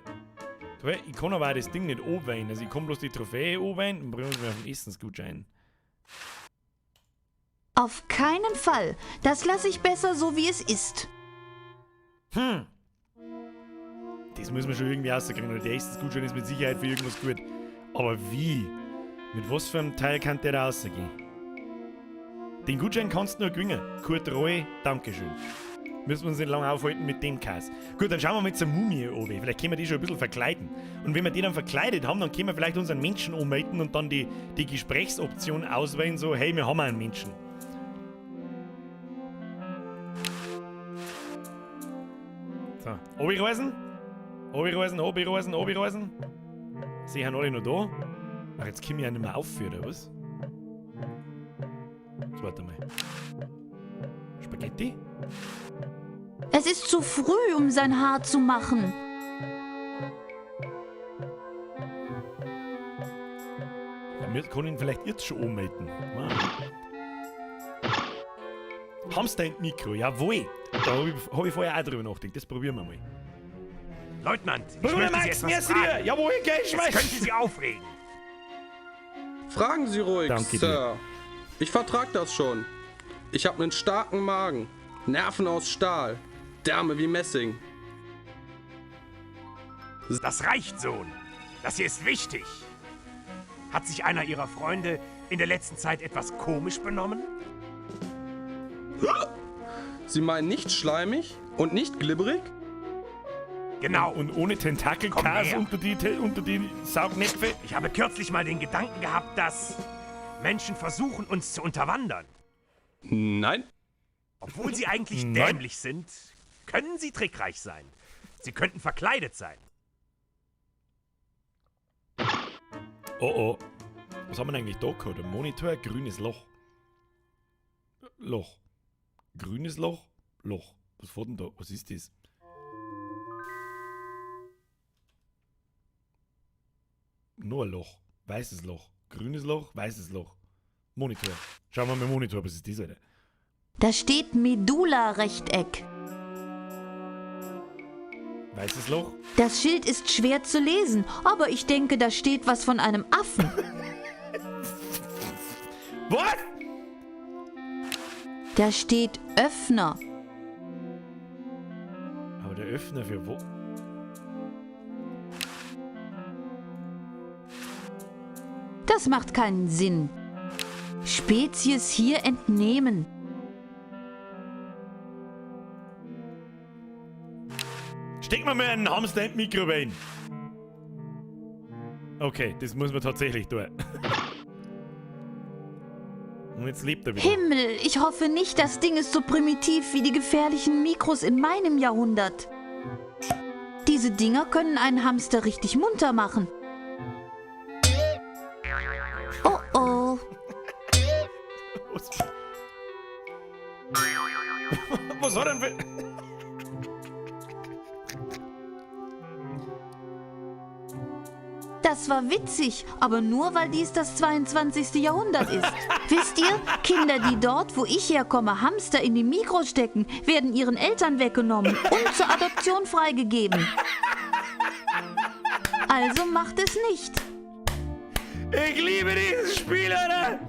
Trophäe- Ich kann aber auch das Ding nicht anwählen. Also ich kann bloß die Trophäe anwählen und bringen wir auf den Essensgutschein. Auf keinen Fall. Das lasse ich besser so, wie es ist. Das muss man schon irgendwie rauskriegen. Oder der Essensgutschein ist mit Sicherheit für irgendwas gut. Aber wie? Mit was für einem Teil kann der da rausgehen? Den Gutschein kannst du nur gewinnen. Kurt Roy, Dankeschön. Müssen wir uns nicht lange aufhalten mit dem Kass. Gut, dann schauen wir mal zur Mumie oben. Vielleicht können wir die schon ein bisschen verkleiden. Und wenn wir die dann verkleidet haben, dann können wir vielleicht unseren Menschen anmelden und dann die Gesprächsoption auswählen, so, hey, wir haben einen Menschen. So, Obi-Reisen? Obi-Reisen, Obi-Reisen, Obi-Reisen. Sie sind alle noch da. Ach, jetzt können wir ja nicht mehr aufführen, oder was? Jetzt warte mal. Spaghetti? Es ist zu früh, um sein Haar zu machen. Ja, wir können ihn vielleicht jetzt schon anmelden. Wow. Hamster in Mikro, jawohl. Da habe ich, hab ich vorher auch drüber nachgedacht. Das probieren wir mal. Leutnant, ich Bruder möchte Max, Sie etwas merci fragen. dir. Jawohl, gell, Es schmeiß. könnte Sie aufregen. Fragen Sie ruhig, Danke dir. Sir. Ich vertrag das schon. Ich habe einen starken Magen, Nerven aus Stahl, Därme wie Messing. Das reicht, Sohn. Das hier ist wichtig. Hat sich einer Ihrer Freunde in der letzten Zeit etwas komisch benommen? Sie meinen nicht schleimig und nicht glibberig? Genau. Und ohne Komm Tentakelkas her. unter die Saugnäpfe. Ich habe kürzlich mal den Gedanken gehabt, dass Menschen versuchen, uns zu unterwandern. Nein. Obwohl sie eigentlich Nein. dämlich sind, können sie trickreich sein. Sie könnten verkleidet sein. Oh oh. Was haben wir denn eigentlich da gehabt? Ein Monitor, grünes Loch. Loch. Grünes Loch? Loch. Was war denn da? Was ist das? Nur ein Loch. Weißes Loch. Grünes Loch, weißes Loch. Monitor. Schauen wir mal Monitor, was ist das, Alter? Da steht Medulla-Rechteck. Weißes Loch? Das Schild ist schwer zu lesen, aber ich denke, da steht was von einem Affen. Was? Da steht Öffner. Aber der Öffner für wo? Das macht keinen Sinn. Spezies hier entnehmen. Steck mal einen Hamster in die Mikrowelle. Okay, das muss man tatsächlich tun. Und jetzt lebt er wieder. Himmel, ich hoffe nicht, das Ding ist so primitiv wie die gefährlichen Mikros in meinem Jahrhundert. Diese Dinger können einen Hamster richtig munter machen. Oh oh. Was, was hat er denn für. Das war witzig, aber nur, weil dies das 22. Jahrhundert ist. Wisst ihr, Kinder, die dort, wo ich herkomme, Hamster in die Mikro stecken, werden ihren Eltern weggenommen und zur Adoption freigegeben. Also macht es nicht. Ich liebe dieses Spiel, Alter!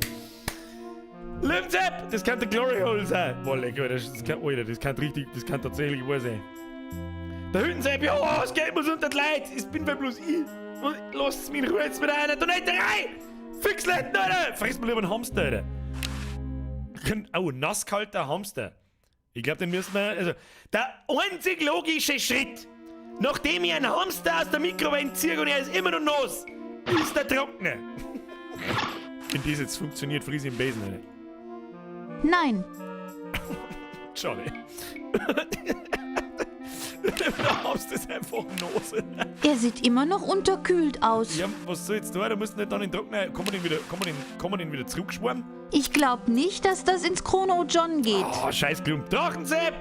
Limzep! Das kann der Glory Hole sein. Boah, leck, Alter, das kann, Alter, das kann richtig, das kann tatsächlich wahr sein. Der Hüttensepp, ja, es geht mir unter die Leute. Es bin bloß ich. Lasst mich in Ruhe jetzt mit einer Donetterei! Fixletten, Alter! Friss mir lieber einen Hamster, Alter. Oh, nasskalter Hamster. Ich glaube, den müssen wir. Also, der einzig logische Schritt, nachdem ich einen Hamster aus der Mikrowelle ziehe und er ist immer noch nass, ist der Trockner. Wenn das jetzt funktioniert, friss ich im Besen, Alter. Nein. Schade. Der Hamster ist einfach nass. Er sieht immer noch unterkühlt aus. Ja, was soll jetzt da? Da musst du nicht dann in den Trockner. Kann man den wieder, kann man den, kann man den wieder zurückschwärmen? Ich glaube nicht, dass das ins Chrono John geht. Oh, scheiß Klump. Drachensepp!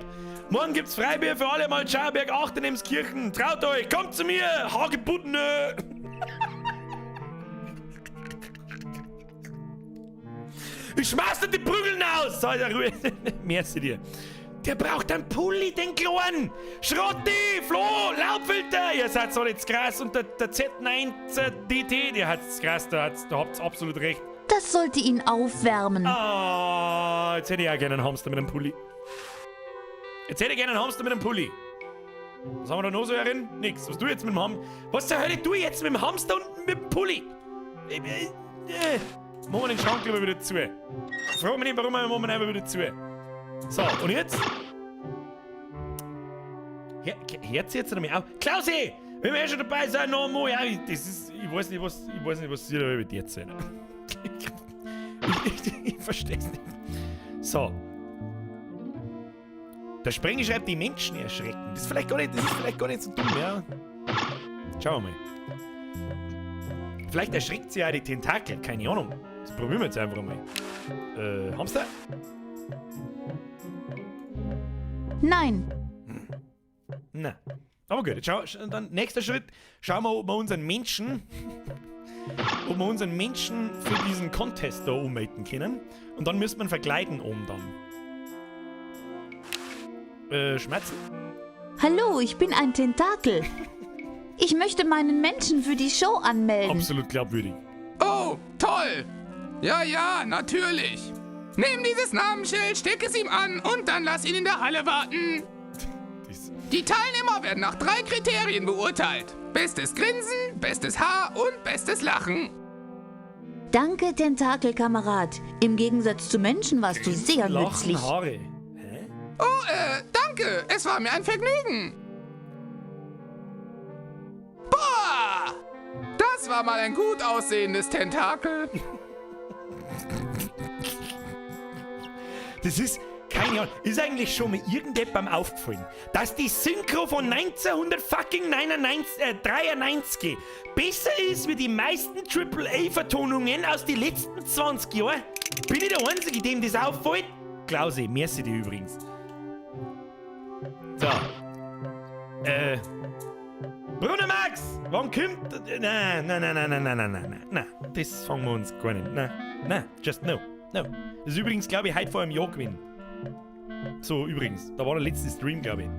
Morgen gibt's Freibier für alle mal Schauberg 8 in Emskirchen. Traut euch, kommt zu mir! Hagebuttene! Ich schmeiß dir die Prügeln aus! So, ja, Ruhe. Merci dir. Der braucht einen Pulli, den Kleinen! Schrotti, Flo, Laubfilter! Ihr seid alle jetzt krass und der Z9 DT, der hat's krass, da habt's absolut recht. Das sollte ihn aufwärmen. Ah, jetzt hätte ich auch gerne einen Hamster mit einem Pulli. Jetzt hätte ich gerne einen Hamster mit einem Pulli. Was haben wir da noch so herin? Nix. Was du jetzt mit dem Hamster? Was zur Hölle du jetzt mit dem Hamster und mit dem Pulli? Machen wir den Schrank lieber wieder zu. Frag mich nicht, warum, aber machen wir ihn einfach wieder zu. So, und jetzt? Hört sie jetzt noch mal auf? Klausi! Wenn wir eh schon dabei sind, noch einmal. Ja, das ist, ich weiß nicht, was, sie da mit dir erzählen. Ich versteh's nicht. So. Der Sprenger schreibt, die Menschen erschrecken. Das ist vielleicht gar nicht, so dumm, ja. Schauen wir mal. Vielleicht erschreckt sie ja die Tentakel, keine Ahnung. Das probieren wir jetzt einfach mal. Hamster? Nein. Na. Aber gut, jetzt schau, dann nächster Schritt. Schauen wir, ob wir unseren Menschen, für diesen Contest da ummelden können. Und dann müssen wir ihn verkleiden oben dann. Schmerzen? Hallo, ich bin ein Tentakel. Ich möchte meinen Menschen für die Show anmelden. Absolut glaubwürdig. Oh, toll. Ja, ja, natürlich. Nimm dieses Namensschild, steck es ihm an und dann lass ihn in der Halle warten. Die Teilnehmer werden nach 3 Kriterien beurteilt. Bestes Grinsen, bestes Haar und bestes Lachen. Danke, Tentakelkamerad. Im Gegensatz zu Menschen warst du sehr Lachen, nützlich. Haare. Hä? Oh, danke. Es war mir ein Vergnügen. Boah! Das war mal ein gut aussehendes Tentakel. Das ist, keine Ahnung, ist eigentlich schon mal irgendjemandem aufgefallen, dass die Synchro von 1993 besser ist wie die meisten AAA-Vertonungen aus den letzten 20 Jahren? Bin ich der Einzige, dem das auffällt? Klausi, merci dir übrigens. So. Bruno Max, wann kommt... Nein, nein, nein, nein, nein, nein, nein, nein, nein. Das fangen wir uns gar nicht. Nein, nein, just no. No. Das ist übrigens, glaube ich, heute vor einem Jahr gewesen. So, übrigens, da war der letzte Stream, glaube ich.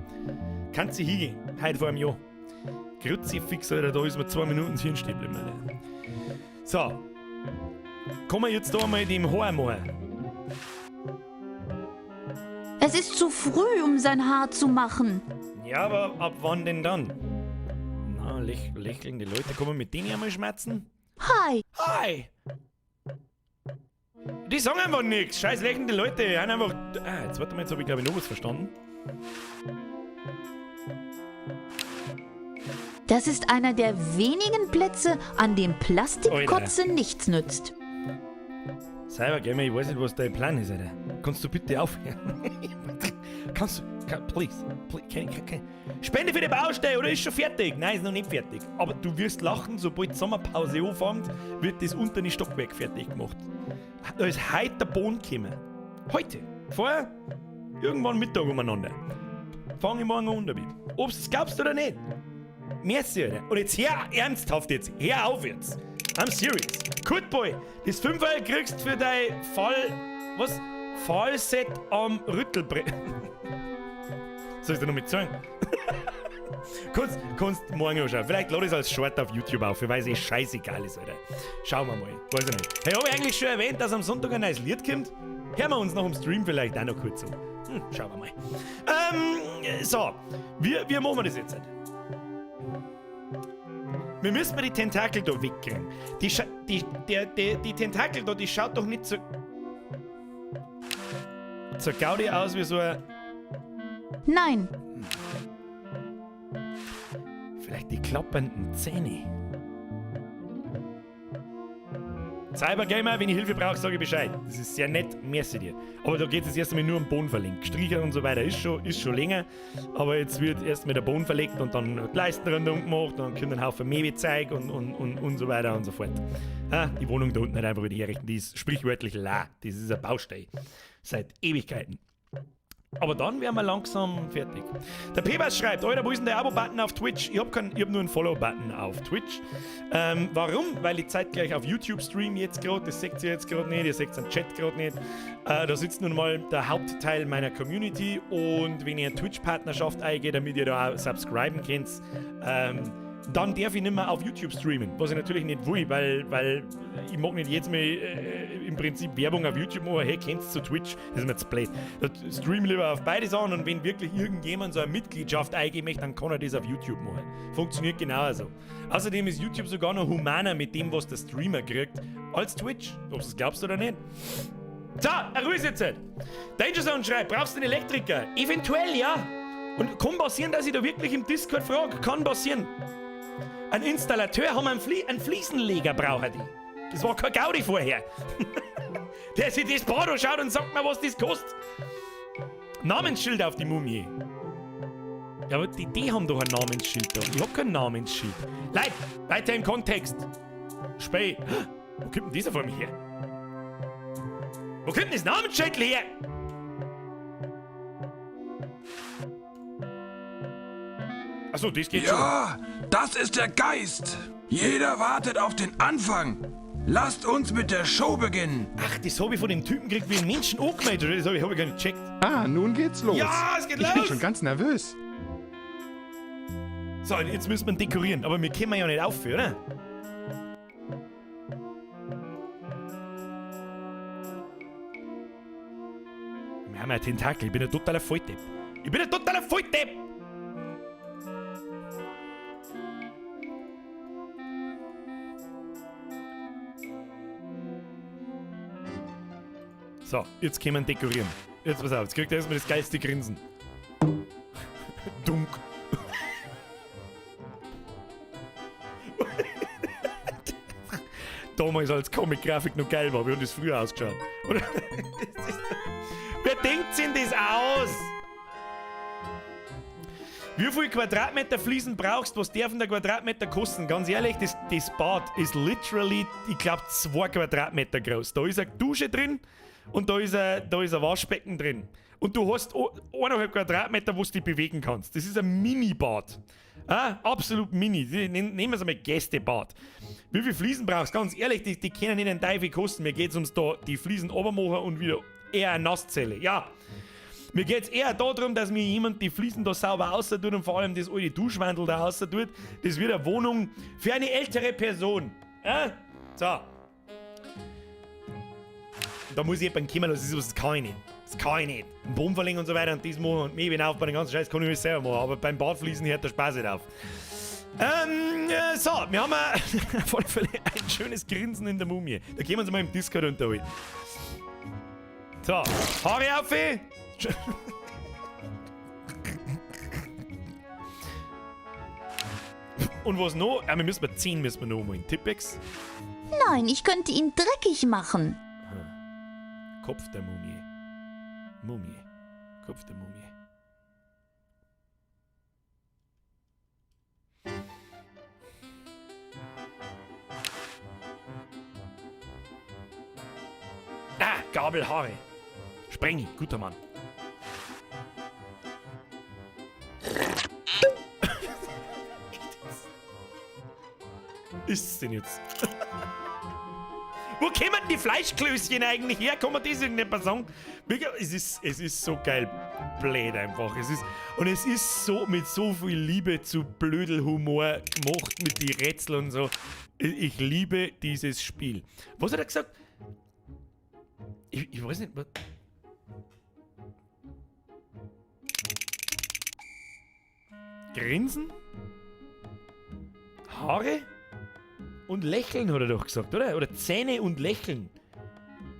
Kannst du hingehen, heute vor einem Jahr. Kruzifix, Alter, da ist mir 2 Minuten ins Hirn stehen geblieben, Alter. So. Kommen wir jetzt da mal dem Haar machen. Es ist zu früh, um sein Haar zu machen. Ja, aber ab wann denn dann? Na, lächelnde Leute, kann man mit denen einmal schmerzen? Hi. Hi. Die sagen einfach nichts. Scheiß lächelnde Leute. Die haben einfach. Ah, jetzt warte mal, jetzt hab ich glaube ich noch was verstanden. Das ist einer der wenigen Plätze, an dem Plastikkotze Alter. nichts nützt. Cybergamer, ich weiß nicht, was dein Plan ist, Alter. Kannst du bitte aufhören? Kannst du, kann, please, please, can, can, can. Spende für die Baustelle, oder ist schon fertig? Nein, ist noch nicht fertig. Aber du wirst lachen, sobald die Sommerpause anfängt, wird das untere Stockwerk fertig gemacht. Da ist heute der Boden gekommen. Heute. Vorher, irgendwann Mittag umeinander. Fang ich morgen an damit. Ob du es glaubst oder nicht. Merci, Alter. Und jetzt hör ernsthaft jetzt. Hör auf jetzt. I'm serious. Kurt Boy, das Fünferl kriegst für dein Fall. Was? Fallset am Rüttelbrett. Soll ich dir noch mit sagen? Kannst morgen anschauen. Vielleicht lade ich es als Short auf YouTube auf, weil es eh scheißegal ist, Alter. Schauen wir mal. Weiß ich nicht. Hey, hab ich eigentlich schon erwähnt, dass am Sonntag ein neues Lied kommt? Hören wir uns nach dem Stream vielleicht auch noch kurz an. Schauen wir mal. So. Wie machen wir das jetzt? Wir müssen mal die Tentakel da wegkriegen. Die Tentakel da, die schaut doch nicht so zur Gaudi aus wie so ein. Nein. Vielleicht die klappernden Zähne. Cybergamer, wenn ich Hilfe brauche, sage ich Bescheid. Das ist sehr nett, merci dir. Aber da geht es erst einmal nur um Boden verlegen. Gestrichen und so weiter ist schon länger. Aber jetzt wird erstmal der Boden verlegt und dann die Leisten rundum gemacht, dann kommt ein Haufen Möbelzeug und so weiter und so fort. Ah, die Wohnung da unten nicht einfach wieder herrichten, die ist sprichwörtlich la. Das ist eine Baustelle. Seit Ewigkeiten. Aber dann wären wir langsam fertig. Der Pebas schreibt, Alter, wo ist denn der Abo-Button auf Twitch? Ich hab nur einen Follow-Button auf Twitch. Warum? Weil ich zeitgleich auf YouTube stream jetzt grad. Das seht ihr jetzt grad nicht, ihr seht's am Chat grad nicht. Da sitzt nun mal der Hauptteil meiner Community und wenn ihr eine Twitch-Partnerschaft eingeht, damit ihr da auch subscriben könnt, dann darf ich nicht mehr auf YouTube streamen, was ich natürlich nicht will, weil ich mag nicht jetzt mal im Prinzip Werbung auf YouTube machen, hey, kennst du Twitch? Das ist mir zu blöd. Da stream lieber auf beide Sachen und wenn wirklich irgendjemand so eine Mitgliedschaft eingeben möchte, dann kann er das auf YouTube machen. Funktioniert genauso. Außerdem ist YouTube sogar noch humaner mit dem, was der Streamer kriegt, als Twitch. Ob du es glaubst oder nicht. So, Ruhe ist jetzt. Danger Zone schreibt, brauchst du einen Elektriker? Eventuell, ja. Und kann passieren, dass ich da wirklich im Discord frage. Kann passieren. Ein Installateur haben einen Fliesenleger brauchen die. Das war kein Gaudi vorher. Der sich das Bad anschaut und sagt mir, was das kostet. Namensschild auf die Mumie. Ja, aber die haben doch ein Namensschild da. Ich hab kein Namensschild. Leute, weiter im Kontext. Späh. Wo kommt denn dieser vor mir her? Wo kommt denn das Namensschild her? Achso, das geht Ja, schon. das ist der Geist. Jeder wartet auf den Anfang. Lasst uns mit der Show beginnen. Ach, das hab ich von dem Typen gekriegt, wie ein Menschen angemeldet, oder? Das hab ich gar nicht gecheckt. Ah, nun geht's los. Ja, es geht Ich bin los. schon ganz nervös. So, jetzt müssen wir dekorieren. Aber wir können ja nicht aufhören, oder? Wir haben ja Tentakel. Ich bin ein totaler Volldepp. Ich bin ein totaler Volldepp! So, jetzt können wir dekorieren. Jetzt pass auf, jetzt kriegt er erstmal das geilste Grinsen. Dunk. Damals als Comic-Grafik noch geil war, wie hat das früher ausgeschaut? Oder? Wer denkt sich denn das aus? Wie viel Quadratmeter Fliesen brauchst, was darf denn der Quadratmeter kosten? Ganz ehrlich, das Bad ist literally, ich glaub, 2 Quadratmeter groß. Da ist eine Dusche drin und da ist ein Waschbecken drin. Und du hast 1,5 Quadratmeter, wo du dich bewegen kannst. Das ist ein Mini-Bad. Ah, absolut mini. Nehmen wir es einmal Gästebad. Wie viel Fliesen brauchst du? Ganz ehrlich, die können nicht einen Teufel kosten. Mir geht's ums da die Fliesen runtermachen und wieder eher eine Nasszelle. Ja. Mir geht's eher darum, dass mir jemand die Fliesen da sauber außer tut und vor allem das alte Duschwandel da außer tut. Das wird eine Wohnung für eine ältere Person. Ja? So. Da muss ich jemanden kommen lassen, das kann ich nicht. Das kann ich nicht. Ein Boden verlegen und so weiter und das machen und Möbeln aufbauen, den ganzen Scheiß kann ich alles selber machen. Aber beim Badfließen hört der Spaß nicht auf. So, wir haben auf alle Fälle ein schönes Grinsen in der Mumie. Da gehen wir uns mal im Discord unterhalten. So, Haare auf! Und was noch? Ja, wir müssen mal 10 müssen wir noch mal in Tippex. Nein, ich könnte ihn dreckig machen. Kopf der Mumie. Mumie. Kopf der Mumie. Ah, Gabelhaare. Sprengi, guter Mann. Ist's denn jetzt? Wo kommen denn die Fleischklößchen eigentlich her? Kann man das irgendjemand sagen? Wirklich, es ist so geil blöd einfach. Und es ist so mit so viel Liebe zu Blödelhumor gemacht, mit die Rätsel und so. Ich liebe dieses Spiel. Was hat er gesagt? Ich weiß nicht, was. Grinsen? Haare? Und Lächeln, hat er doch gesagt, oder? Oder Zähne und Lächeln.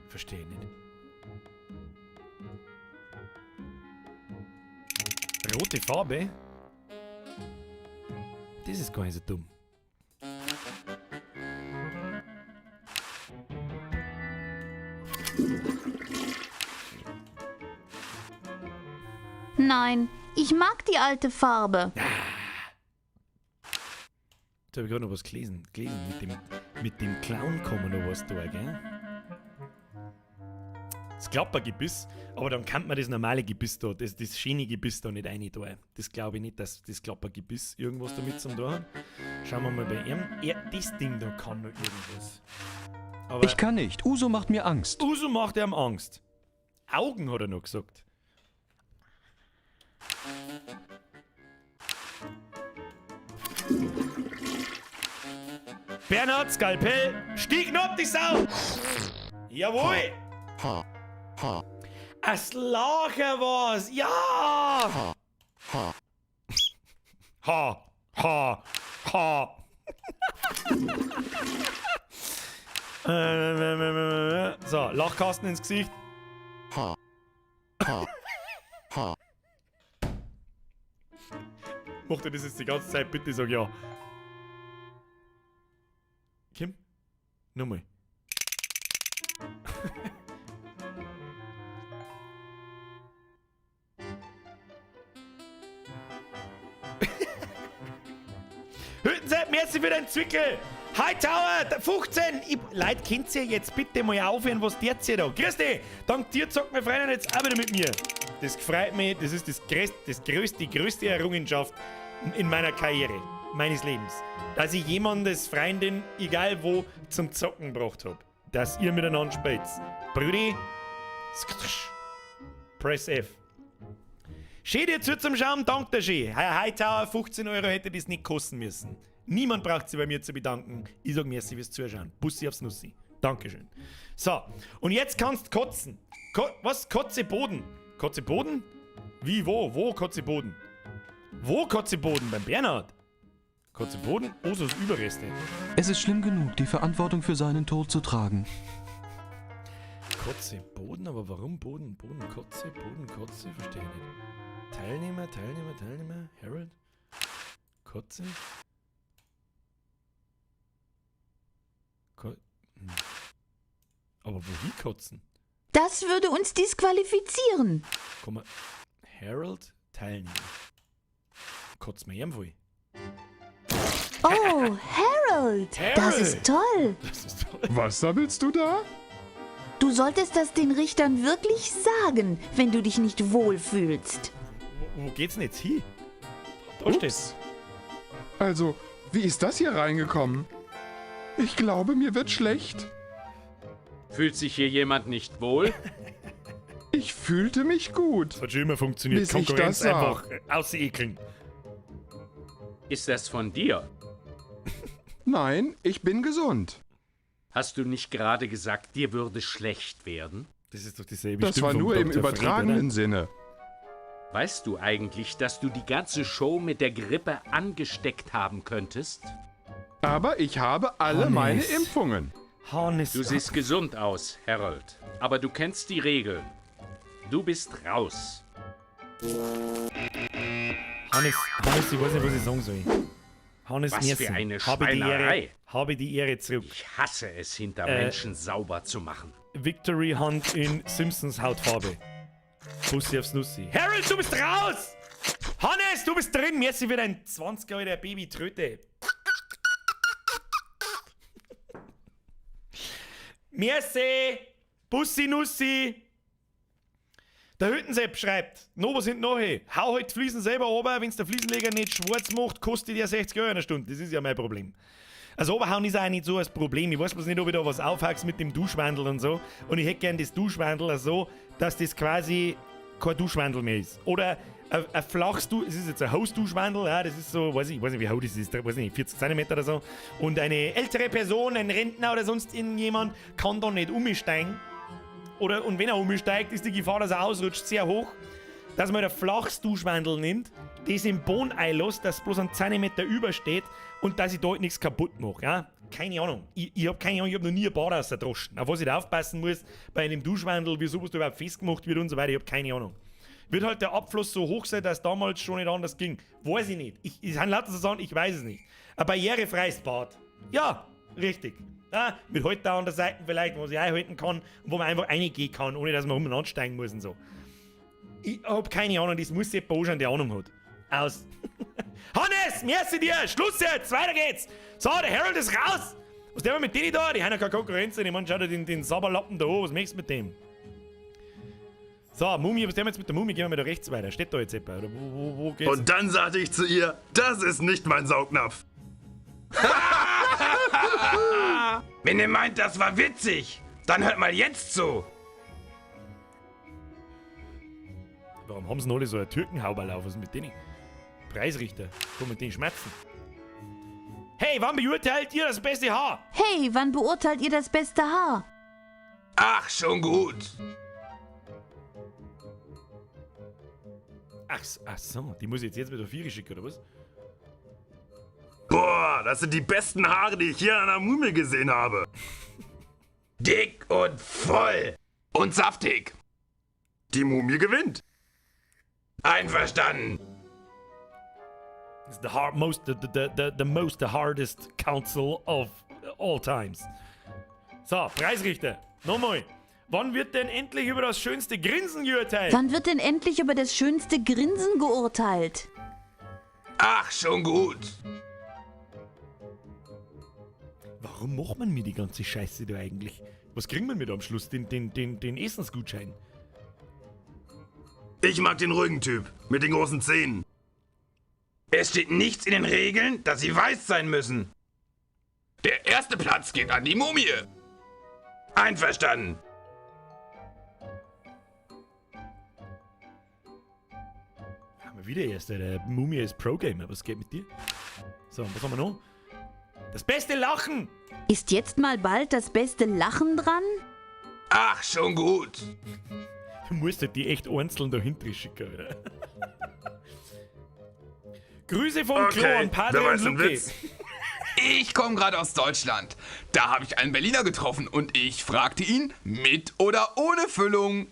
Verstehe ich nicht. Rote Farbe? Das ist gar nicht so dumm. Nein, ich mag die alte Farbe. Jetzt hab ich gerade noch was gelesen. Gelesen mit dem Clown kommen noch was da, gell? Das Klappergebiss, aber dann kann man das normale Gebiss da, das schöne Gebiss da nicht rein da. Das glaube ich nicht, dass das Klappergebiss irgendwas damit zum tun hat. Schauen wir mal bei ihm. Das Ding da kann noch irgendwas. Aber ich kann nicht. Uso macht mir Angst. Uso macht ihm Angst. Augen hat er noch gesagt. Bernhard Skalpell, stieg noch die Sau! Jawohl! Ha, ha, Es Lacher war's! Ja! Ha, ha. Ha, ha, ha. So, Lachkasten ins Gesicht. Ha, ha, ha. Macht er das jetzt die ganze Zeit? Bitte sag ja. Kim? Nochmal. Hüttenzeit, merci für deinen Zwickel. Hightower, 15. Leute, könnt ihr jetzt bitte mal aufhören, was der hier da? Grüß dich. Dank dir zockt meine Freundin jetzt auch wieder mit mir. Das freut mich. Das ist die größte Errungenschaft in meiner Karriere, meines Lebens. Dass ich jemandes Freundin, egal wo, zum Zocken gebracht hab. Dass ihr miteinander spielt. Brudi, Press F. Schön dir zu zum Schauen, dank dir schön. Herr Hightower, 15 Euro hätte das nicht kosten müssen. Niemand braucht sich bei mir zu bedanken. Ich sag merci fürs Zuschauen. Bussi aufs Nussi. Dankeschön. So, und jetzt kannst du kotzen. Was? Kotze Boden. Kotze Boden? Wie, wo? Wo Kotze Boden? Wo Kotze Boden? Beim Bernhard. Kotze Boden? Osos Überreste. Es ist schlimm genug, die Verantwortung für seinen Tod zu tragen. Kotze Boden? Aber warum Boden? Boden, Kotze, Boden, Kotze? Verstehe ich nicht. Teilnehmer, Teilnehmer, Teilnehmer. Harold? Kotze? Aber wohin kotzen? Das würde uns disqualifizieren. Komm mal. Harold, Teilnehmer. Kotzt mir ihm wohl. Oh, Harold, das ist toll. Das ist toll. Was sabbelst du da? Du solltest das den Richtern wirklich sagen, wenn du dich nicht wohlfühlst. Wo geht's denn jetzt hin? Da steht's. Also, wie ist das hier reingekommen? Ich glaube, mir wird schlecht. Fühlt sich hier jemand nicht wohl? Ich fühlte mich gut. Das hat schon immer funktioniert. Bis ich Konkurrenz das sah. einfach ausekeln. Ist das von dir? Nein, ich bin gesund. Hast du nicht gerade gesagt, dir würde schlecht werden? Das ist doch dieselbe Das Stimme war vom nur im Dr. Fred, übertragenen oder? Sinne. Weißt du eigentlich, dass du die ganze Show mit der Grippe angesteckt haben könntest? Aber ich habe alle Hannes. meine Impfungen. Hannes. Du siehst gesund aus, Harold. Aber du kennst die Regeln. Du bist raus. Hannes, Hannes, ich weiß nicht, was ich sagen soll. Hannes Was Nielsen. für eine habe die Ehre, Schweinerei. habe die Ehre zurück. Ich hasse es, hinter Menschen sauber zu machen. Victory Hand in Simpsons Hautfarbe. Bussi aufs Nussi. Harold, du bist raus! Hannes, du bist drin! Merci für dein 20 alter Baby Tröte. Merci! Bussi Nussi! Der Hüttensepp schreibt, no, was sind noch hey? Hau halt die Fliesen selber runter, wenn's der Fliesenleger nicht schwarz macht, kostet dir 60 Euro eine Stunde. Das ist ja mein Problem. Also Oberhauen ist auch nicht so das Problem. Ich weiß bloß nicht, ob ich da was aufhack's mit dem Duschwandel und so. Und ich hätte gern das Duschwandel so, dass das quasi kein Duschwandel mehr ist. Oder ein flaches Du, es ist jetzt ein Hausduschwandel, ja, das ist so, weiß ich weiß nicht, wie hoch das ist, weiß nicht, 40 cm oder so. Und eine ältere Person, ein Rentner oder sonst irgendjemand, kann da nicht umsteigen. Oder, und wenn er umsteigt, ist die Gefahr, dass er ausrutscht, sehr hoch. Dass man ein flaches Duschwandel nimmt, das im Boden einlässt, dass bloß einen Zentimeter übersteht und dass ich da halt nichts kaputt mache. Ja? Keine Ahnung. Ich hab keine Ahnung, ich hab noch nie ein Bad rausgedroschen. Auf was ich da aufpassen muss bei einem Duschwandel, wie sowas da überhaupt festgemacht wird und so weiter, ich hab keine Ahnung. Wird halt der Abfluss so hoch sein, dass damals schon nicht anders ging? Weiß ich nicht. Ich kann lauter so sagen, ich weiß es nicht. Ein barrierefreies Bad. Ja, richtig. Ja, mit Halter an der Seite vielleicht, wo man sich einhalten kann und wo man einfach reingehen kann, ohne dass man umeinander steigen muss und so. Ich hab keine Ahnung, das muss jemand anschauen, der Ahnung hat. Aus. Hannes, merci dir! Schluss jetzt! Weiter geht's! So, der Harold ist raus! Was der mit denen da? Die haben ja keine Konkurrenz. Ich meine, schau dir den Sabberlappen da an. Was möchtest du mit dem? So, Mumie, was der jetzt mit der Mumie? Gehen wir mal da rechts weiter. Steht da jetzt jemand? Oder wo geht's? Und dann sagte ich zu ihr, das ist nicht mein Saugnapf. Wenn ihr meint, das war witzig, dann hört mal jetzt zu. Warum haben sie denn alle so einen Türkenhauberlauf? Was ist mit denen? Preisrichter. Komm mit den Schmerzen. Hey, wann beurteilt ihr das beste Haar? Hey, wann beurteilt ihr das beste Haar? Ach, schon gut. Ach so, die muss ich jetzt mit der Viere schicken, oder was? Boah, das sind die besten Haare, die ich hier an der Mumie gesehen habe. Dick und voll. Und saftig. Die Mumie gewinnt. Einverstanden. It's the hard, most, the most, the hardest council of all times. So, Preisrichter, nochmal. Wann wird denn endlich über das schönste Grinsen geurteilt? Wann wird denn endlich über das schönste Grinsen geurteilt? Ach, schon gut. Warum macht man mir die ganze Scheiße da eigentlich? Was kriegen wir mit am Schluss? Den Essensgutschein? Ich mag den ruhigen Typ mit den großen Zähnen. Es steht nichts in den Regeln, dass sie weiß sein müssen. Der erste Platz geht an die Mumie. Einverstanden. Haben wir wieder erst, der Mumie ist Pro-Gamer. Was geht mit dir? So, und was haben wir noch? Das beste Lachen! Ist jetzt mal bald das beste Lachen dran? Ach, schon gut. Du musst halt die echt einzeln dahinter schicken, oder? Grüße vom Okay, Klo an Padre wer und weiß den Luki. Witz? Ich komme gerade aus Deutschland. Da habe ich einen Berliner getroffen und ich fragte ihn, mit oder ohne Füllung.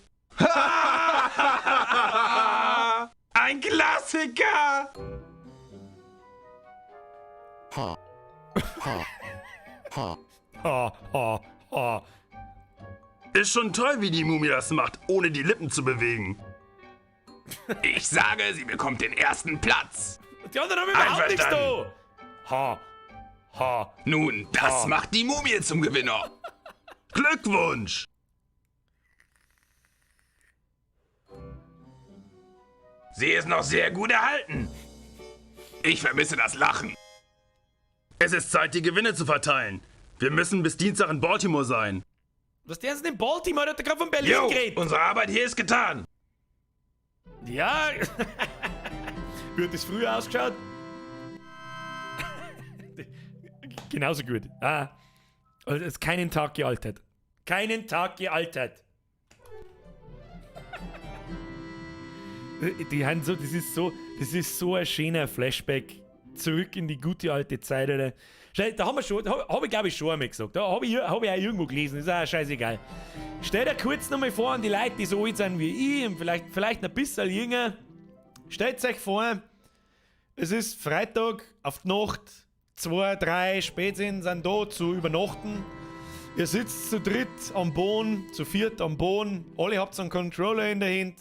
Ein Klassiker! Ha. Ha. Ha. Ha, ha, ha. Ist schon toll, wie die Mumie das macht, ohne die Lippen zu bewegen. Ich sage, sie bekommt den ersten Platz. Die anderen haben überhaupt nichts da. Ha. Ha. Nun, das Ha. macht die Mumie zum Gewinner. Glückwunsch! Sie ist noch sehr gut erhalten. Ich vermisse das Lachen. Es ist Zeit, die Gewinne zu verteilen. Wir müssen bis Dienstag in Baltimore sein. Was der ist denn in Baltimore? Der hat gerade von Berlin Jo, geredet. unsere Arbeit hier ist getan. Ja. Wie hat das früher ausgeschaut? Genauso gut. Ah. Also, es ist keinen Tag gealtert. Keinen Tag gealtert. Die haben so, das ist so ein schöner Flashback zurück in die gute alte Zeit, oder? Da haben wir schon, da hab ich glaube ich schon einmal gesagt. Da habe ich, hab ich auch irgendwo gelesen, ist auch scheißegal. Stell dir kurz nochmal vor an die Leute, die so alt sind wie ich und vielleicht ein bisschen jünger. Stellt euch vor, es ist Freitag auf die Nacht, 2, 3 Spätsinn sind da zu übernachten. Ihr sitzt zu dritt am Boden, zu viert am Boden, alle habt einen Controller in der Hand.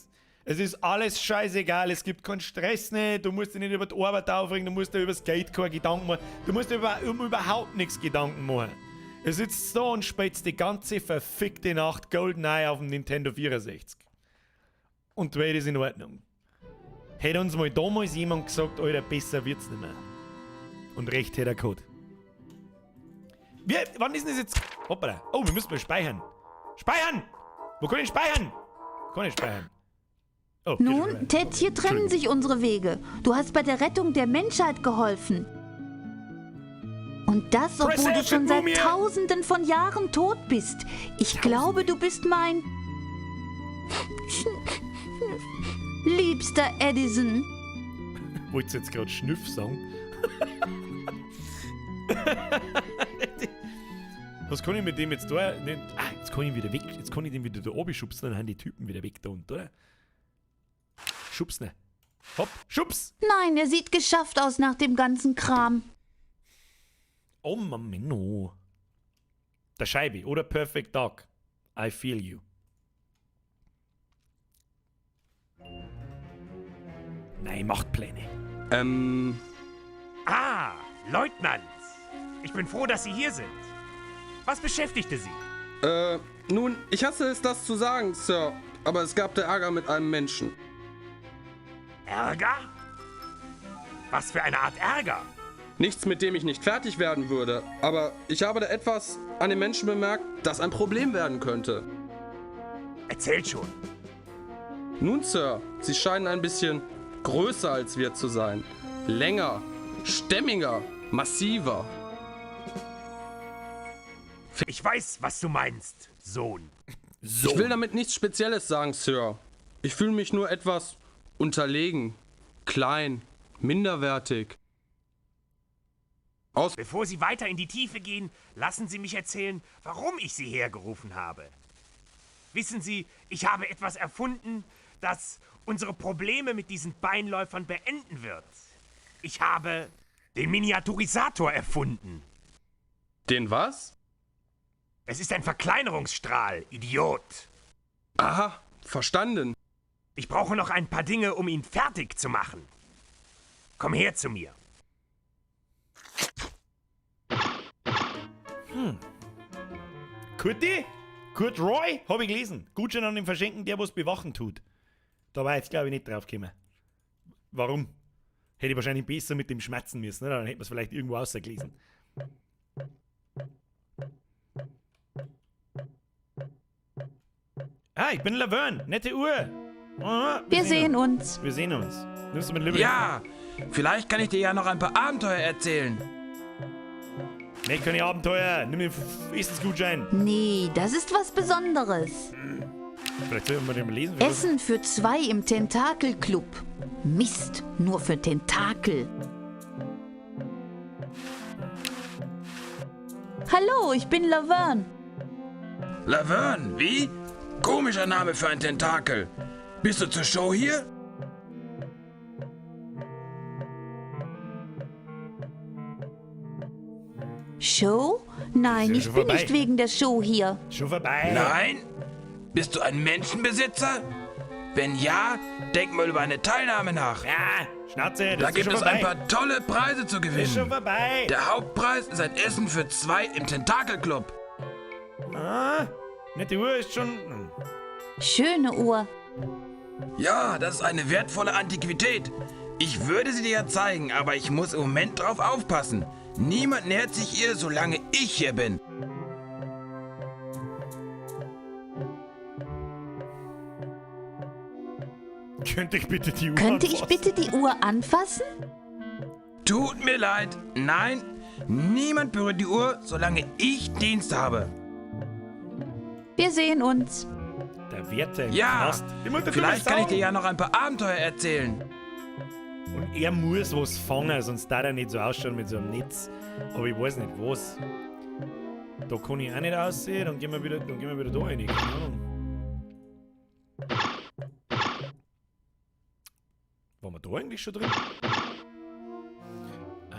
Es ist alles scheißegal, es gibt keinen Stress nicht, du musst dich nicht über die Arbeit aufregen, du musst dir über das Geld keine Gedanken machen, du musst dir überhaupt nichts Gedanken machen. Ihr sitzt da und spielt die ganze verfickte Nacht GoldenEye auf dem Nintendo 64. Und die Welt ist in Ordnung. Hätte uns mal damals jemand gesagt, Alter, besser wird's nicht mehr. Und recht hätte er gehabt. Wann ist denn das jetzt? Hoppala. Oh, wir müssen mal speichern. Speichern! Wo kann ich speichern? Kann ich speichern? Oh, geht schon Nun, wieder. Ted, hier trennen sich unsere Wege. Du hast bei der Rettung der Menschheit geholfen. Und das, obwohl du Press schon F, seit Mumie. Tausenden von Jahren tot bist. Ich glaube, du bist mein liebster Edison. Wolltest du jetzt gerade Schnüff sagen? Was kann ich mit dem jetzt da? Ne, jetzt kann ich ihn wieder weg. Jetzt kann ich den wieder da oben schubsen, dann haben die Typen wieder weg da unten, oder? Schubsen. Hopp, schubs! Nein, er sieht geschafft aus nach dem ganzen Kram. Oh, Menno. Der Scheibe oder Perfect Dark. I feel you. Nein, macht Pläne. Ah, Leutnant. Ich bin froh, dass Sie hier sind. Was beschäftigte Sie? Nun, ich hasse es, das zu sagen, Sir, aber es gab da Ärger mit einem Menschen. Ärger? Was für eine Art Ärger? Nichts, mit dem ich nicht fertig werden würde, aber ich habe da etwas an dem Menschen bemerkt, das ein Problem werden könnte. Erzählt schon. Nun, Sir, Sie scheinen ein bisschen größer als wir zu sein. Länger, stämmiger, massiver. Ich weiß, was du meinst, Sohn. Ich will damit nichts Spezielles sagen, Sir. Ich fühle mich nur etwas unterlegen, klein, minderwertig. Bevor Sie weiter in die Tiefe gehen, lassen Sie mich erzählen, warum ich Sie hergerufen habe. Wissen Sie, ich habe etwas erfunden, das unsere Probleme mit diesen Beinläufern beenden wird. Ich habe den Miniaturisator erfunden. Den was? Es ist ein Verkleinerungsstrahl, Idiot. Aha, verstanden. Ich brauche noch ein paar Dinge, um ihn fertig zu machen. Komm her zu mir. Kurti? Kurt Roy? Hab ich gelesen. Gutschein an den Verschenken, der was bewachen tut. Da war ich jetzt, glaube ich, nicht drauf gekommen. Warum? Hätte ich wahrscheinlich besser mit dem schmerzen müssen, ne? Dann hätte man es vielleicht irgendwo rausgelesen. Ah, ich bin Laverne. Nette Uhr. Aha, Wir sehen uns. Wir sehen uns. Nimmst du mit Liberty? Ja, vielleicht kann ich dir ja noch ein paar Abenteuer erzählen. Nee, keine Abenteuer. Nimm den Essensgutschein. Nee, das ist was Besonderes. Vielleicht sollten wir den mal lesen. Essen für zwei im Tentakelclub. Mist, nur für Tentakel. Hallo, ich bin Laverne. Laverne, wie? Komischer Name für ein Tentakel. Bist du zur Show hier? Show? Nein, Ist ja ich schon bin vorbei. nicht wegen der Show hier. Schon vorbei. Nein? Bist du ein Menschenbesitzer? Wenn ja, denk mal über eine Teilnahme nach. Ja, Schnauze, das Da ist gibt schon es vorbei. ein paar tolle Preise zu gewinnen. Ist schon vorbei. Der Hauptpreis ist ein Essen für zwei im Tentakelclub. Ah, nette Uhr ist schon. Schöne Uhr. Ja, das ist eine wertvolle Antiquität. Ich würde sie dir ja zeigen, aber ich muss im Moment drauf aufpassen. Niemand nähert sich ihr, solange ich hier bin. Könnte ich bitte die Uhr Könnte ich anfassen? bitte die Uhr anfassen? Tut mir leid. Nein, niemand berührt die Uhr, solange ich Dienst habe. Wir sehen uns. Der Wärter im Ja, Knast. Ich muss dazu vielleicht was kann ich dir sagen. ja noch ein paar Abenteuer erzählen. Und er muss was fangen, sonst darf er nicht so ausschauen mit so einem Netz. Aber ich weiß nicht was. Da kann ich auch nicht aussehen, dann gehen wir wieder, dann gehen wir wieder da rein. Keine Ahnung. Waren wir da eigentlich schon drin?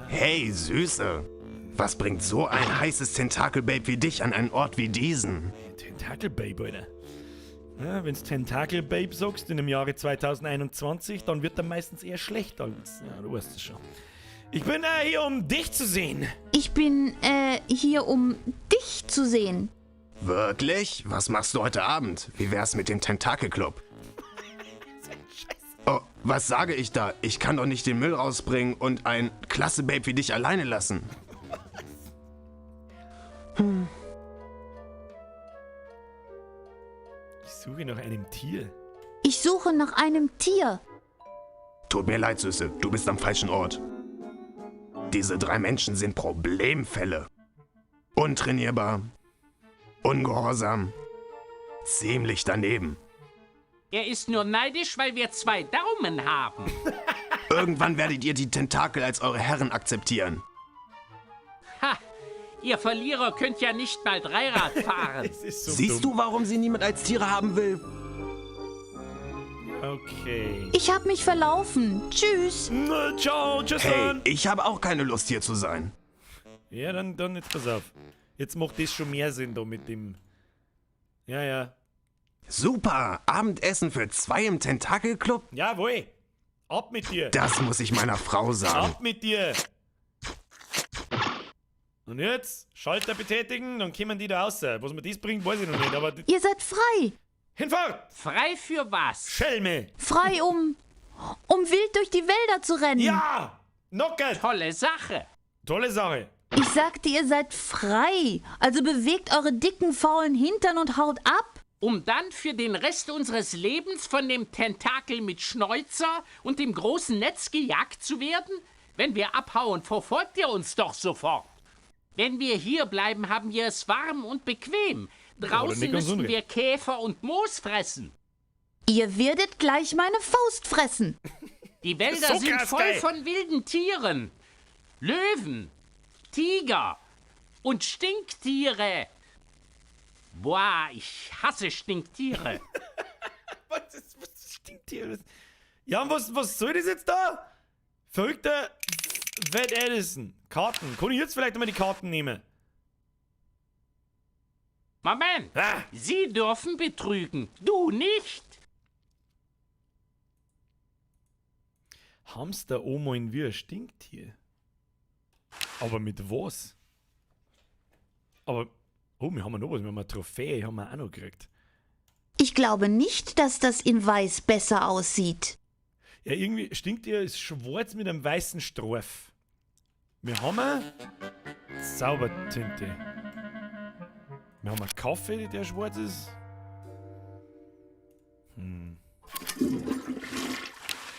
Hey, Süße. Was bringt so ein heißes Tentakelbabe wie dich an einen Ort wie diesen? Tentakelbabe, Alter. Ja, wenn's Tentakelbabe sagst in dem Jahre 2021, dann wird dann meistens eher schlecht als. Ja, du weißt es schon. Ich bin hier, um dich zu sehen. Ich bin, hier, um dich zu sehen. Wirklich? Was machst du heute Abend? Wie wär's mit dem Tentakelclub? Oh, was sage ich da? Ich kann doch nicht den Müll rausbringen und ein klasse Babe wie dich alleine lassen. Ich suche nach einem Tier. Ich suche nach einem Tier. Tut mir leid, Süße, du bist am falschen Ort. Diese drei Menschen sind Problemfälle. Untrainierbar, ungehorsam, ziemlich daneben. Er ist nur neidisch, weil wir zwei Daumen haben. Irgendwann werdet ihr die Tentakel als eure Herren akzeptieren. Ha! Ihr Verlierer könnt ja nicht mal Dreirad fahren. Siehst du, warum sie niemand als Tiere haben will? Okay. Ich habe mich verlaufen. Tschüss. Ciao, tschüss. Hey, ich habe auch keine Lust hier zu sein. Ja, dann jetzt pass auf. Jetzt macht das schon mehr Sinn da mit dem. Ja, ja. Super, Abendessen für zwei im Tentakelclub? Jawohl. Ab mit dir. Das muss ich meiner Frau sagen. Ab mit dir. Und jetzt Schalter betätigen, dann kommen die da raus. Was mir das bringt, weiß ich noch nicht, aber. Ihr seid frei. Hinfort! Frei für was? Schelme! Frei, um wild durch die Wälder zu rennen. Ja! Knockert! Tolle Sache! Tolle Sache! Ich sagte, ihr seid frei. Also bewegt eure dicken, faulen Hintern und haut ab. Um dann für den Rest unseres Lebens von dem Tentakel mit Schnäuzer und dem großen Netz gejagt zu werden? Wenn wir abhauen, verfolgt ihr uns doch sofort. Wenn wir hier bleiben, haben wir es warm und bequem. Draußen müssen wir Käfer und Moos fressen. Ihr werdet gleich meine Faust fressen. Die Wälder sind voll von wilden Tieren. Löwen, Tiger und Stinktiere. Boah, ich hasse Stinktiere. Was ist Stinktiere? Ja, und was soll das jetzt da? Verrückter Fat Edison. Karten. Kann ich jetzt vielleicht einmal die Karten nehmen? Moment. Ah. Sie dürfen betrügen. Du nicht. Hamster Oma in wie ein Stinktier. Aber mit was? Aber, oh, wir haben noch was. Wir haben eine Trophäe, haben wir auch noch gekriegt. Ich glaube nicht, dass das in Weiß besser aussieht. Ja, irgendwie Stinktier ist schwarz mit einem weißen Stroph. Wir haben eine Zaubertinte. Wir haben einen Kaffee, der schwarz ist.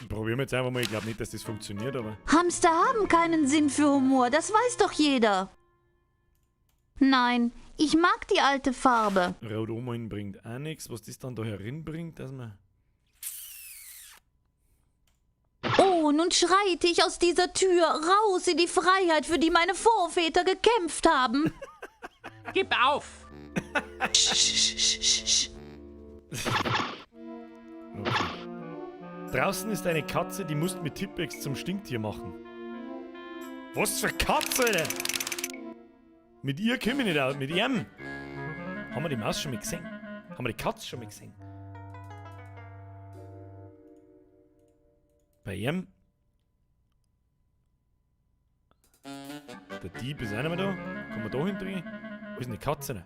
Probieren wir jetzt einfach mal. Ich glaube nicht, dass das funktioniert, aber... Hamster haben keinen Sinn für Humor, das weiß doch jeder. Nein, ich mag die alte Farbe. Rot Omen bringt auch nichts. Was das dann da herinbringt, dass man... Oh, nun schreite ich aus dieser Tür raus in die Freiheit, für die meine Vorväter gekämpft haben. Gib auf! Okay. Draußen ist eine Katze, die musst mit Tippex zum Stinktier machen. Was für Katze, Alter? Mit ihr komme ich nicht aus, mit ihm. Haben wir die Maus schon mal gesehen? Haben wir die Katze schon mal gesehen? Bei ihm? Der Dieb ist auch nicht mehr da. Kann man da hindrehen? Wo ist denn die Katze? Denn?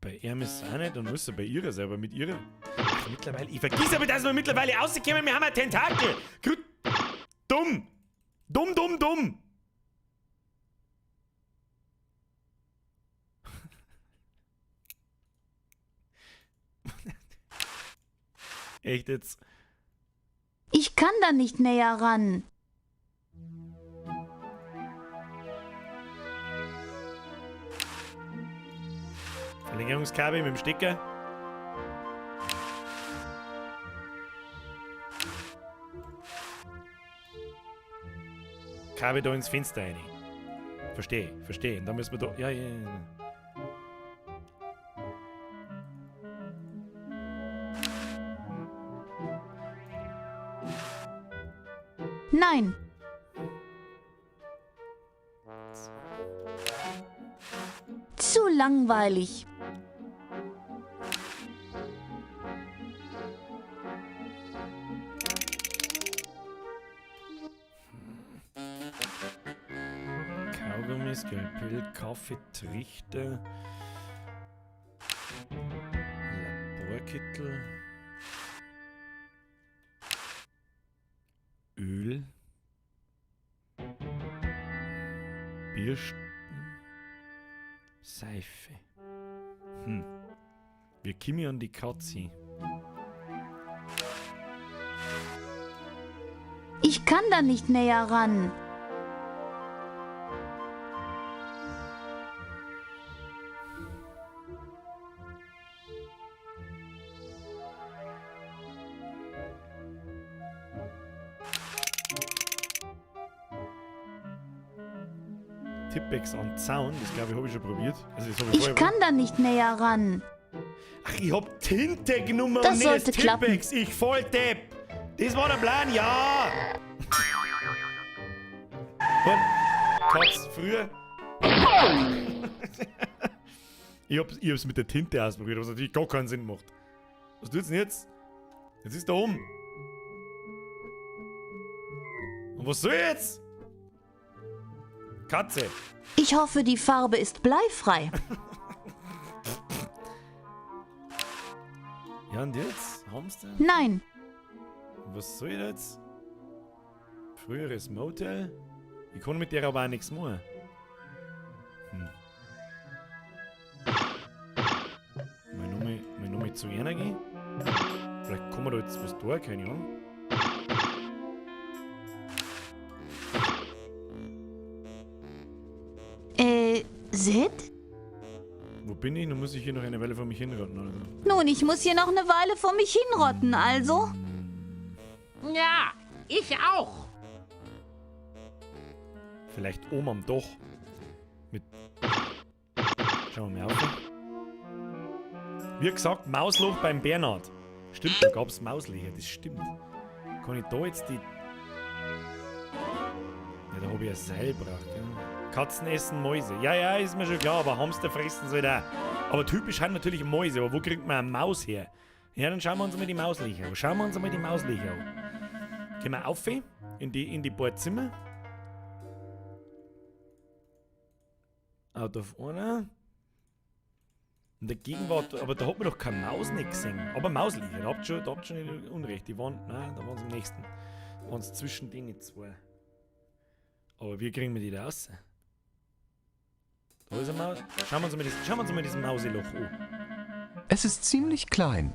Bei ihm ist es auch nicht, dann muss er bei ihrer sein, aber mit ihrer. Ach, mittlerweile. Ich vergiss aber, dass wir mittlerweile rausgekommen, wir haben ein Tentakel! Gut. Dumm! Dumm, dumm, dumm! Echt jetzt? Ich kann da nicht näher ran. Verlängerungskabel mit dem Stecker. Kabel da ins Fenster rein. Verstehe, verstehe. Und dann müssen wir da. Ja, ja, ja. Nein. Zu langweilig. Kaugummi, Skalpell, Kaffee, Trichter, Laborkittel, Öl, Bürsten, Seife. Wir kommen an die Katze. Ich kann da nicht näher ran. Tippex an Zaun, das glaube ich, habe ich schon probiert. Also das hab ich Ich vorher kann da nicht näher ran. Ach, ich hab Tinte genommen Das und nicht das sollte klappen. Tippex. Ich Volldepp. Das war der Plan, ja. Und Katz, früher. Ich hab's mit der Tinte ausprobiert, was natürlich gar keinen Sinn macht. Was tut's denn jetzt? Jetzt ist da oben. Und was soll ich jetzt? Katze. Ich hoffe, die Farbe ist bleifrei. Ja, und jetzt? Hamster? Nein. Was soll ich da jetzt? Früheres Motel? Ich kann mit der aber auch nichts machen. Mal nochmal zu einer gehen? Vielleicht kann man da jetzt was tun, keine Ahnung. Sid? Wo bin ich? Nun muss ich hier noch eine Weile vor mich hinrotten oder so. Nun, ich muss hier noch eine Weile vor mich hinrotten, also. Ja, ich auch. Vielleicht oben am Dach. Mit. Schauen wir mal auf. Wie gesagt, Mausloch beim Bernhard. Stimmt, da gab's Mauslöcher, das stimmt. Kann ich da jetzt die. Ja, da hab ich ein Seil gebraucht, ja. Katzen essen Mäuse. Ja, ja, ist mir schon klar, aber Hamster fressen sie da. Aber typisch sind natürlich Mäuse, aber wo kriegt man eine Maus her? Ja, dann schauen wir uns mal die Mauslöcher an. Schauen wir uns mal die Mauslöcher an. Gehen wir auf in die paar Zimmer. Out of order. In der Gegenwart, aber da hat man doch keine Maus nicht gesehen. Aber Mauslöcher, da habt ihr schon, nicht Unrecht. Die waren, nein, da waren sie am nächsten. Da waren sie zwischen denen zwei. Aber wie kriegen wir die da raus? Da ist eine Maus. Schauen wir uns mal das, schauen wir uns mal das Mauseloch an. Es ist ziemlich klein.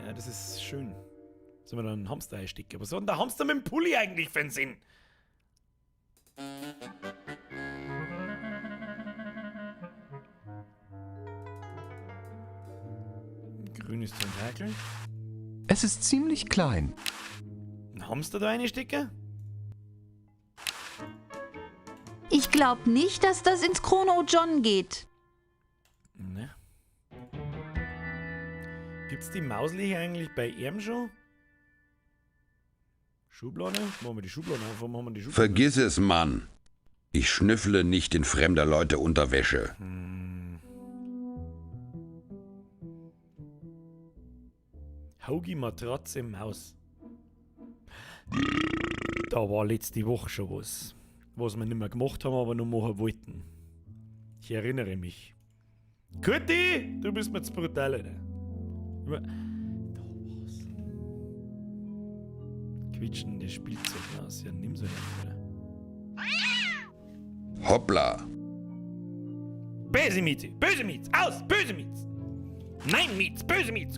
Ja, das ist schön. Sollen wir da einen Hamster einstecken? Aber was hat denn der Hamster mit dem Pulli eigentlich für einen Sinn? Grünes Tentakel. Es ist ziemlich klein. Ein Hamster da reinstecken? Ich glaub nicht, dass das ins Chrono John geht. Ne. Gibt's die Mauslöcher eigentlich bei ihm schon? Schublade? Machen wir die Schublade auf? Warum haben wir die Schublade? Vergiss es, Mann. Ich schnüffle nicht in fremder Leute Unterwäsche. Haugi Matratze Maus. Da war letzte Woche schon was. Was wir nicht mehr gemacht haben, aber noch machen wollten. Ich erinnere mich. Kurti, du bist mir zu brutal, Alter. Da war's. Quietschende Spielzeugmaus. Ja, nimm's halt, Alter. Hoppla. Böse Miete! Böse Mietz! Aus! Böse Mietz! Nein, Mietz! Böse Mietz!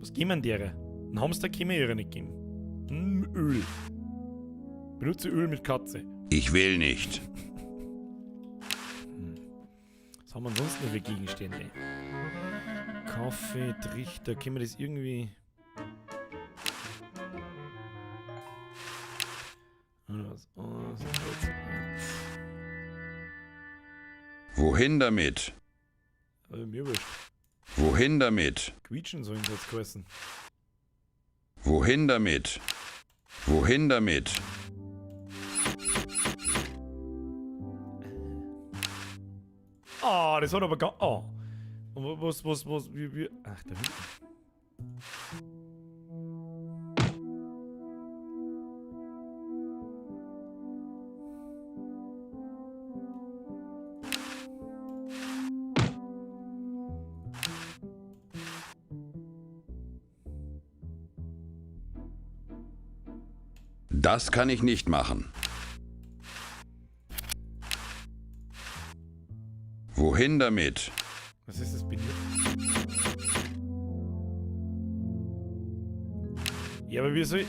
Was geben wir denn derer? Ein Hamster können wir ihr nicht geben. Öl. Benutze Öl mit Katze. Ich will nicht. Was haben wir sonst noch für Gegenstände? Kaffee, Trichter, können wir das irgendwie... Wohin damit? Mir wurscht. Wohin damit? Quietschen sollen sie jetzt geheißen. Wohin damit? Wohin damit? Ah, das hat aber gar. Oh. Und was, was, was, wie, wie. Ach, da hinten. Das kann ich nicht machen. Wohin damit? Was ist das bitte? Ja, aber wie soll ich.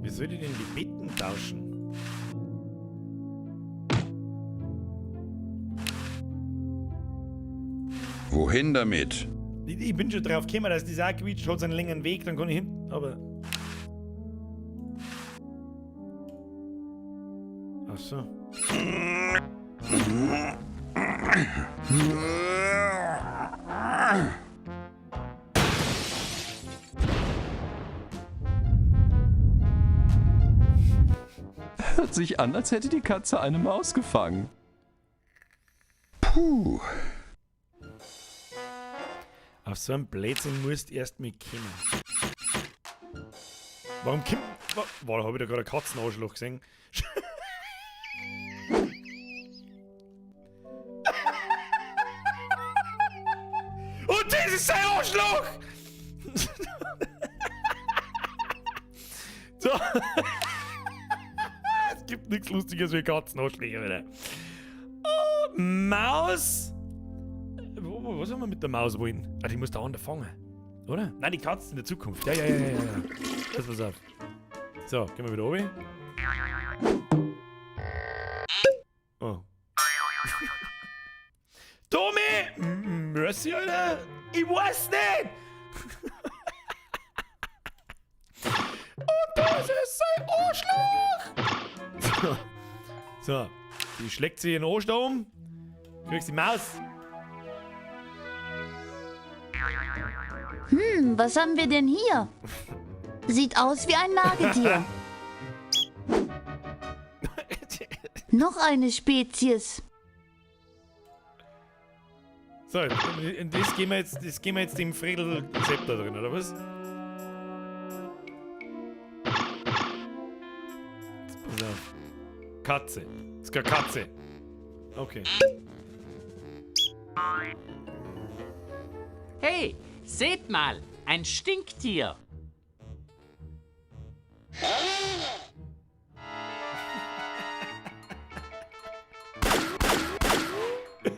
Wie soll ich denn die Betten tauschen? Wohin damit? Ich bin schon drauf gekommen, dass das auch quietscht, hat seinen längeren Weg, dann kann ich hin. Aber. Ach so. Hört sich an, als hätte die Katze eine Maus gefangen. Puh. Auf so einen Blödsinn musst du erst mit kommen. Warum kommt. Boah, da hab ich da gerade einen Katzenarschloch gesehen. Und das ist sein Arschloch! So. Es gibt nichts Lustiges wie Katzenarschlöcher, wieder. Oh, Maus! Was haben wir mit der Maus wollen? Ah, die muss da fangen. Oder? Nein, die Katze in der Zukunft. Ja, ja, ja, ja, ja. Das pass auf. So, gehen wir wieder runter. Oh. Tommy! Mercy, Alter? Ich weiß nicht! Und das ist sein Arschloch! So, die schlägt sich in den Arsch da um. Kriegst die Maus. Hm, was haben wir denn hier? Sieht aus wie ein Nagetier. Noch eine Spezies. So, und das gehen wir jetzt, das gehen wir jetzt dem Fredel Zepter drin, oder was? Jetzt pass auf. Katze. Das ist keine Katze. Okay. Hey, seht mal, ein Stinktier.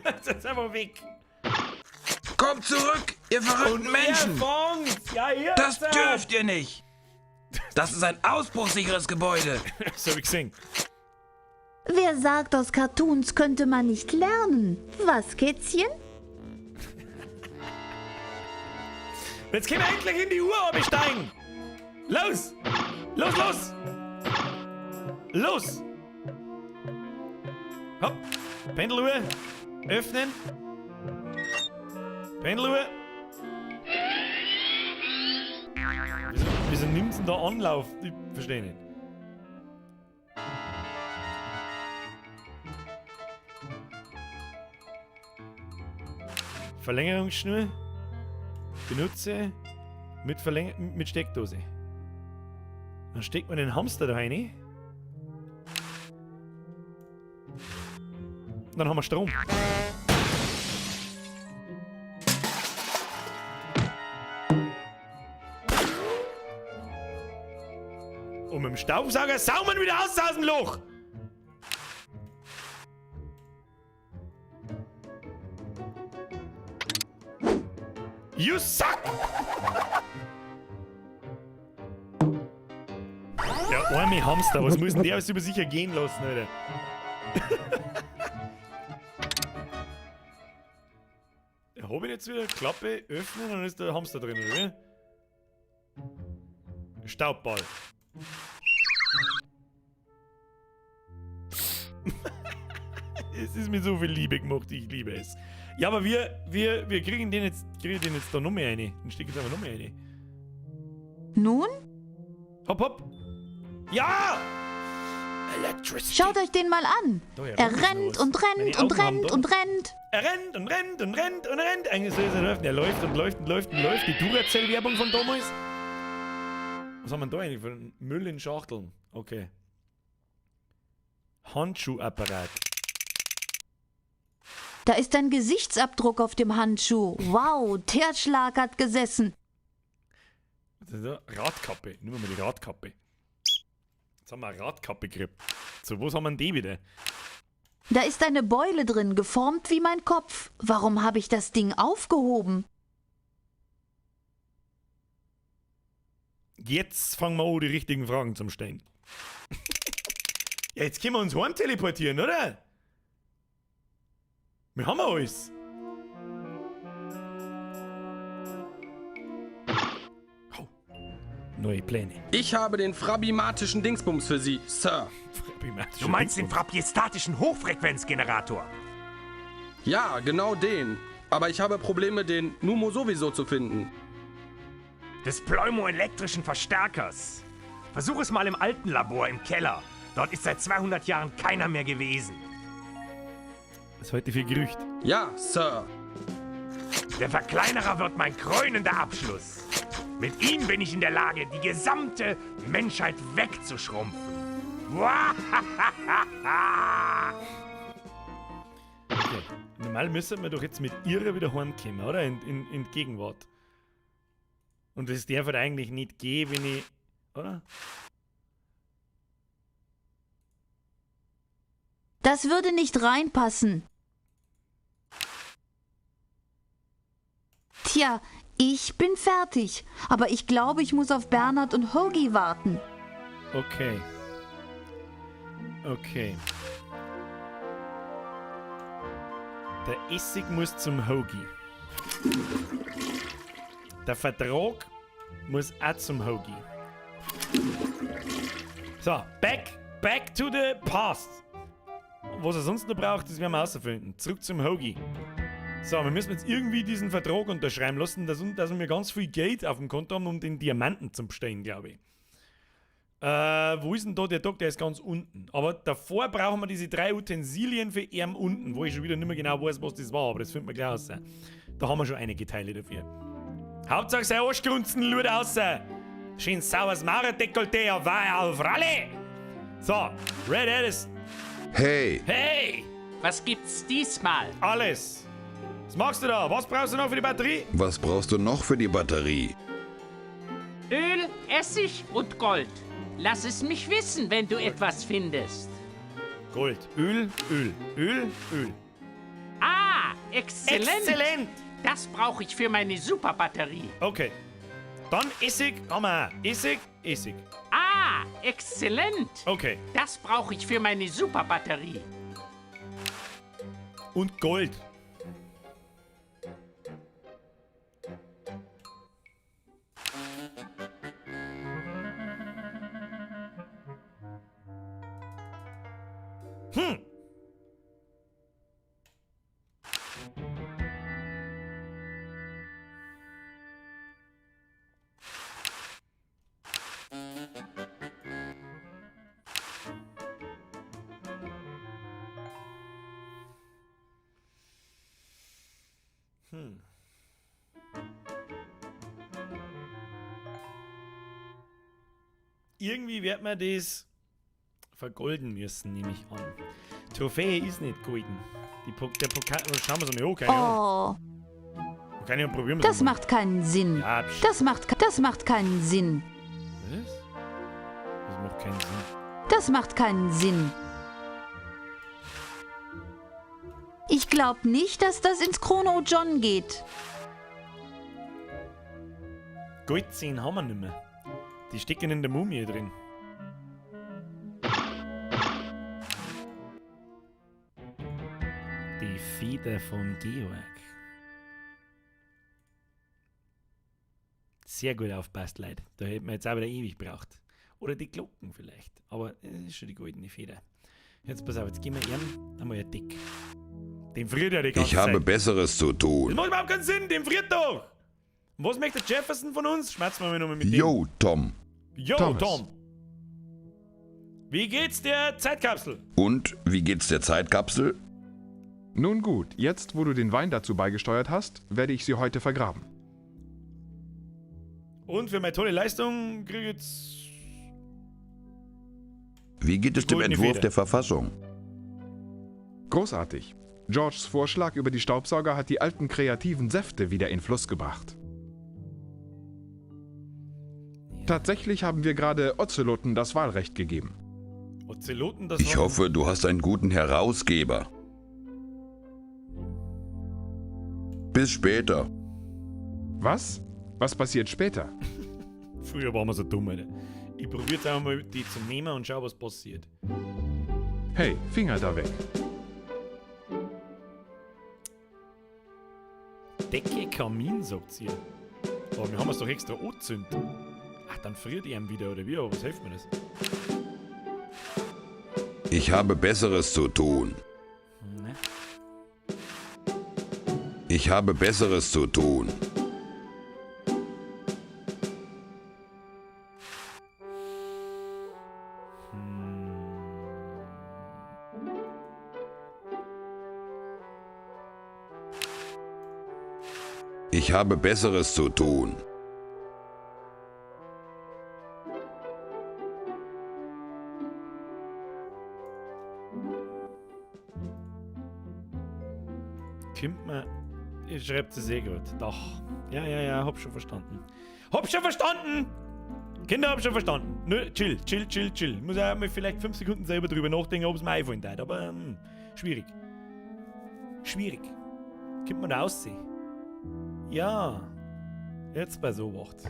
Das ist einfach weg. Kommt zurück, ihr verrückten Und Menschen! Ja, hier Das ist er. dürft ihr nicht! Das ist ein ausbruchsicheres Gebäude! Das hab ich gesehen. Wer sagt, aus Cartoons könnte man nicht lernen? Was, Kätzchen? Jetzt können wir endlich in die Uhr absteigen. Los! Los, los! Los! Hopp! Pendeluhr! Öffnen! Pendeluhr! Wieso nimmt's denn da Anlauf? Ich verstehe nicht. Verlängerungsschnur. Benutze mit, mit Steckdose. Dann steckt man den Hamster da rein. Dann haben wir Strom. Und mit dem Staubsauger saugen wir wieder aus dem Loch. You suck! Der arme Hamster, was muss denn der alles über sich ergehen lassen, Alter? Ja, hab ich jetzt wieder Klappe öffnen, dann ist der Hamster drin, oder wie? Staubball. Es ist mit so viel Liebe gemacht, ich liebe es. Ja, aber wir kriegen den jetzt, kriegen den jetzt da noch mehr rein. Den stecken jetzt einfach noch mehr rein. Nun? Hopp, hopp. Ja! Electricity. Schaut euch den mal an. Da, er Er rennt rennt los. und Meine rennt und Augen haben rennt da- und rennt. Er rennt und rennt und rennt und rennt. Eigentlich soll er laufen. Er läuft und läuft und läuft und läuft. Die Duracell-Werbung von damals. Was haben wir denn da eigentlich für einen Müll in Schachteln? Okay. Handschuhapparat. Da ist ein Gesichtsabdruck auf dem Handschuh. Wow, der Schlag hat gesessen. Was ist das? Radkappe. Nehmen wir mal die Radkappe. Jetzt haben wir eine Radkappe gekriegt. So, was haben wir denn die wieder? Da ist eine Beule drin, geformt wie mein Kopf. Warum habe ich das Ding aufgehoben? Jetzt fangen wir an, die richtigen Fragen zum stellen. Ja, jetzt können wir uns heim teleportieren, oder? Wir haben alles. Oh. Neue Pläne. Ich habe den frabimatischen Dingsbums für Sie, Sir. Du meinst den frapiestatischen Hochfrequenzgenerator? Ja, genau den. Aber ich habe Probleme, den Numo sowieso zu finden. Des pneumoelektrischen Verstärkers. Versuch es mal im alten Labor im Keller. Dort ist seit 200 Jahren keiner mehr gewesen. Das ist heute viel Gerücht. Ja, Sir. Der Verkleinerer wird mein krönender Abschluss. Mit ihm bin ich in der Lage, die gesamte Menschheit wegzuschrumpfen. Okay. Normal müssen wir doch jetzt mit ihrer wieder heimkommen, oder? In die Gegenwart. Und das darf halt eigentlich nicht gehen, wenn ich. Oder? Das würde nicht reinpassen. Tja, ich bin fertig. Aber ich glaube, ich muss auf Bernhard und Hoagie warten. Okay. Okay. Der Essig muss zum Hoagie. Der Vertrag muss auch zum Hoagie. So, back to the past. Was er sonst noch braucht, das werden wir herausfinden. Zurück zum Hoagie. So, wir müssen jetzt irgendwie diesen Vertrag unterschreiben lassen, dass wir ganz viel Geld auf dem Konto haben, um den Diamanten zu bestellen, glaube ich. Wo ist denn da der Tag? Der ist ganz unten. Aber davor brauchen wir diese 3 Utensilien für ihn unten, wo ich schon wieder nicht mehr genau weiß, was das war, aber das finden wir gleich raus. Da haben wir schon einige Teile dafür. Hauptsache sein Arschgrunzen schaut raus. Schön saures Maurerdekolleté auf auf Ralle. So, Red Edison. Hey! Hey! Was gibt's diesmal? Alles! Was machst du da? Was brauchst du noch für die Batterie? Was brauchst du noch für die Batterie? Öl, Essig und Gold. Lass es mich wissen, wenn du etwas findest. Gold, Öl, Öl, Öl, Öl. Ah, exzellent. Exzellent. Das brauche ich für meine Superbatterie. Okay. Dann Essig haben wir auch. Essig, Essig. Ah, exzellent. Okay. Das brauche ich für meine Superbatterie. Und Gold. Irgendwie wird man das vergolden müssen, nehme ich an. Trophäe ist nicht golden. Der Pokal, schauen wir es mal an, keine Ahnung. Oh, Keine Ahnung, probieren wir es das mal. macht keinen Sinn. Ja, psch. Das macht keinen Sinn. Was? Das macht keinen Sinn. Das macht keinen Sinn. Ich glaube nicht, dass das ins Chrono John geht. Goldzehen haben wir nicht mehr. Die stecken in der Mumie drin. Die Feder von Georg. Sehr gut aufpasst, Leute. Da hätten wir jetzt auch wieder ewig gebraucht. Oder die Glocken vielleicht. Aber es ist schon die goldene Feder. Jetzt pass auf, jetzt gehen wir ihm einmal ein Deck. Dem friert ja die ganze Ich habe Zeit. Besseres zu Das tun. macht überhaupt keinen Sinn, dem friert doch. Und was möchte Jefferson von uns? Schmerzen wir nochmal mit dem. Yo, Tom. Yo, Thomas. Tom. Wie geht's der Zeitkapsel? Und wie geht's der Zeitkapsel? Nun gut, jetzt wo du den Wein dazu beigesteuert hast, werde ich sie heute vergraben. Und für meine tolle Leistung krieg ich jetzt. Wie geht es dem Goldene Entwurf Feder. der Verfassung? Großartig. Georges Vorschlag über die Staubsauger hat die alten kreativen Säfte wieder in Fluss gebracht. Tatsächlich haben wir gerade Ozeloten das Wahlrecht gegeben. Ozeloten, das Ich war- hoffe, du hast einen guten Herausgeber. Bis später. Was? Was passiert später? Früher waren wir so dumm, Alter. Ich probiere jetzt einfach mal die zu nehmen und schau, was passiert. Hey, Finger da weg. Decke Kamin, sagt ihr. Aber wir haben es doch extra angezündet. Ach, dann friert ihr ihm wieder, oder wie? Aber was hilft mir das? Ich habe Besseres zu tun. Ne? Ich habe Besseres zu tun. Ich habe Besseres zu tun. Kommt mir. Ihr schreibt es eh gut. Doch. Ja, ja, ja, hab schon verstanden. Hab schon verstanden! Kinder, hab schon verstanden. Nö, chill, chill, chill, chill. Muss ja mal vielleicht 5 Sekunden selber drüber nachdenken, ob es mir einfallen tät. Aber schwierig. Schwierig. Kommt man da aussehen? Ja. Jetzt bei so Wacht.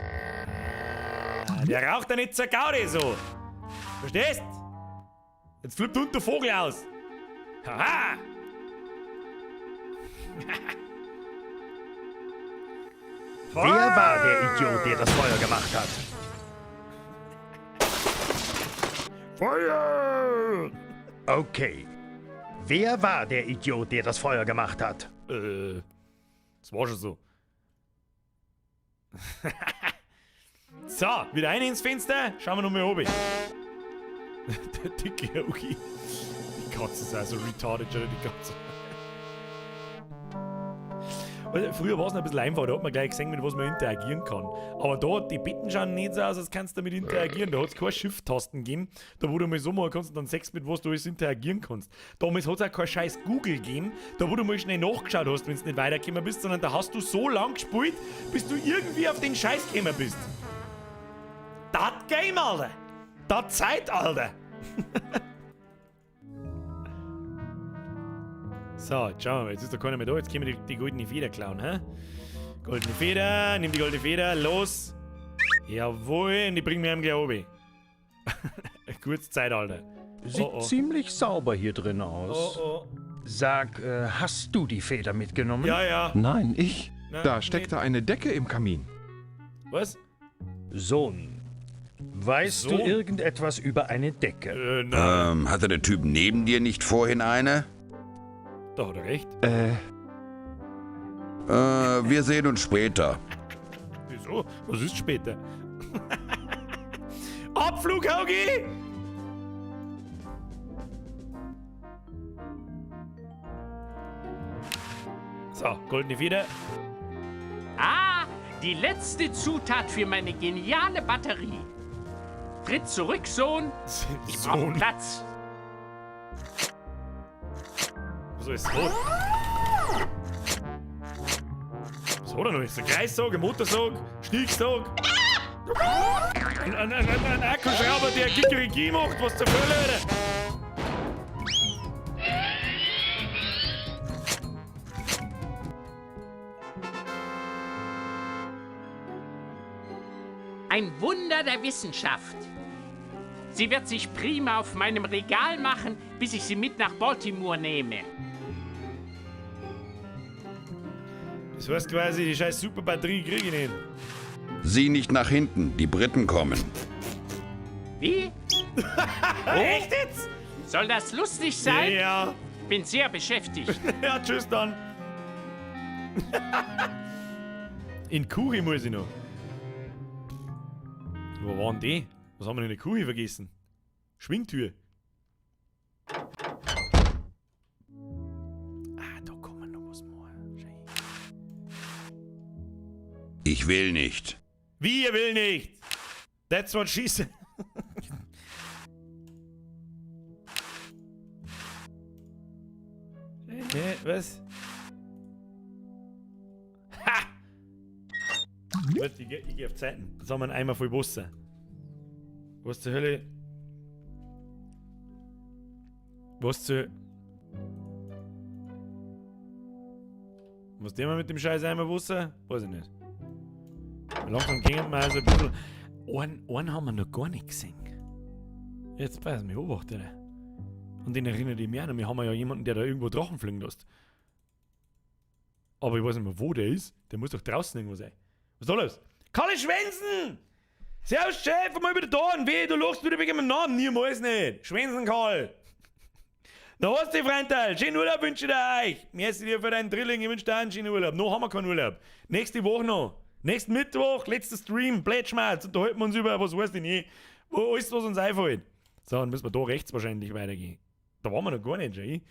Der raucht ja nicht zur Gaudi so. Verstehst? Jetzt flippt unter der Vogel aus. Haha! Wer war der Idiot, der das Feuer gemacht hat? Feuer! Okay. Wer war der Idiot, der das Feuer gemacht hat? Das war schon so. So, wieder rein ins Fenster. Schauen wir nochmal oben. Der dicke Yogi. Die Katze ist also retarded, schon die Katze. Weil früher war es noch ein bisschen einfacher, da hat man gleich gesehen, mit was man interagieren kann. Aber da, die Betten schauen nicht so aus, als kannst du damit interagieren. Da hat es keine Shift-Tasten gegeben, da wo du mal so machen kannst und dann sechs, mit was du alles interagieren kannst. Damals hat es auch kein scheiß Google gegeben, da wo du mal schnell nachgeschaut hast, wenn du nicht weitergekommen bist, sondern da hast du so lang gespielt, bis du irgendwie auf den Scheiß gekommen bist. Das Game, Alter! Das Zeit, Alter! So, jetzt schauen wir mal. Jetzt ist doch keiner mehr da. Jetzt können wir die goldene Feder klauen, hä? Goldene Feder, nimm die goldene Feder, los! Jawohl, und die bringen wir ihm gleich oben. Kurz Zeit, Alter. Sieht Oh, oh. ziemlich sauber hier drin aus. Oh, oh. Sag, hast du die Feder mitgenommen? Ja, ja. Nein, ich. Na, Da steckte eine Decke im Kamin. Was? Sohn, weißt Sohn? du irgendetwas über eine Decke? Hatte der Typ neben dir nicht vorhin eine? Da hat er recht. Wir sehen uns später. Wieso? Was ist später? Abflug, Haugi! So, goldene Feder. Ah, die letzte Zutat für meine geniale Batterie. Tritt zurück, Sohn. Ich brauche Sohn. Platz. Was ist das? Was hat er noch? Ist ein Kreissog, ein Motorsog, Stichsog? Ein Akkuschrauber, der Kikeriki macht, was zur Hölle, Alter? Ein Wunder der Wissenschaft. Sie wird sich prima auf meinem Regal machen, bis ich sie mit nach Baltimore nehme. Das heißt quasi, die scheiß Superbatterie krieg ich nicht. Sieh nicht nach hinten, die Briten kommen. Wie? Echt jetzt? Soll das lustig sein? Ja. Bin sehr beschäftigt. Ja, tschüss dann. In Kuchi muss ich noch. Wo waren die? Was haben wir denn in der Kuchi vergessen? Schwingtür. Ah, da kann man noch was machen. Ich will nicht. Wie, ihr will nicht? That's what she said. Hä, was? Ha! Warte, ich geh auf Zeiten. Jetzt haben wir einen Eimer voll Wasser. Was zur Hölle? Was zur... Was tun wir mit dem scheiß Eimer Wasser? Weiß ich nicht. Langsam gehen wir also ein bisschen... Einen haben wir noch gar nicht gesehen. Jetzt pass mich beobachte, Alter. Und den erinnere ich mich auch noch. Wir haben ja jemanden, der da irgendwo Drachen fliegen lässt. Aber ich weiß nicht mehr, wo der ist. Der muss doch draußen irgendwo sein. Was ist da los? Kalle Schwänzen! Servus, Chef, mal wieder da. Und weh, du lachst wieder wegen meinem Namen. Niemals nicht. Schwänzen, Karl. Na hast du, Freundteil. Schönen Urlaub wünsche ich dir euch. Merci dir für deinen Drilling. Ich wünsche dir einen schönen Urlaub. Noch haben wir keinen Urlaub. Nächste Woche noch. Nächsten Mittwoch, letzter Stream, Plätschmerz. Unterhalten wir uns über, was weiß ich nicht. Wo alles, was uns einfällt. So, dann müssen wir da rechts wahrscheinlich weitergehen. Da waren wir noch gar nicht, Jay.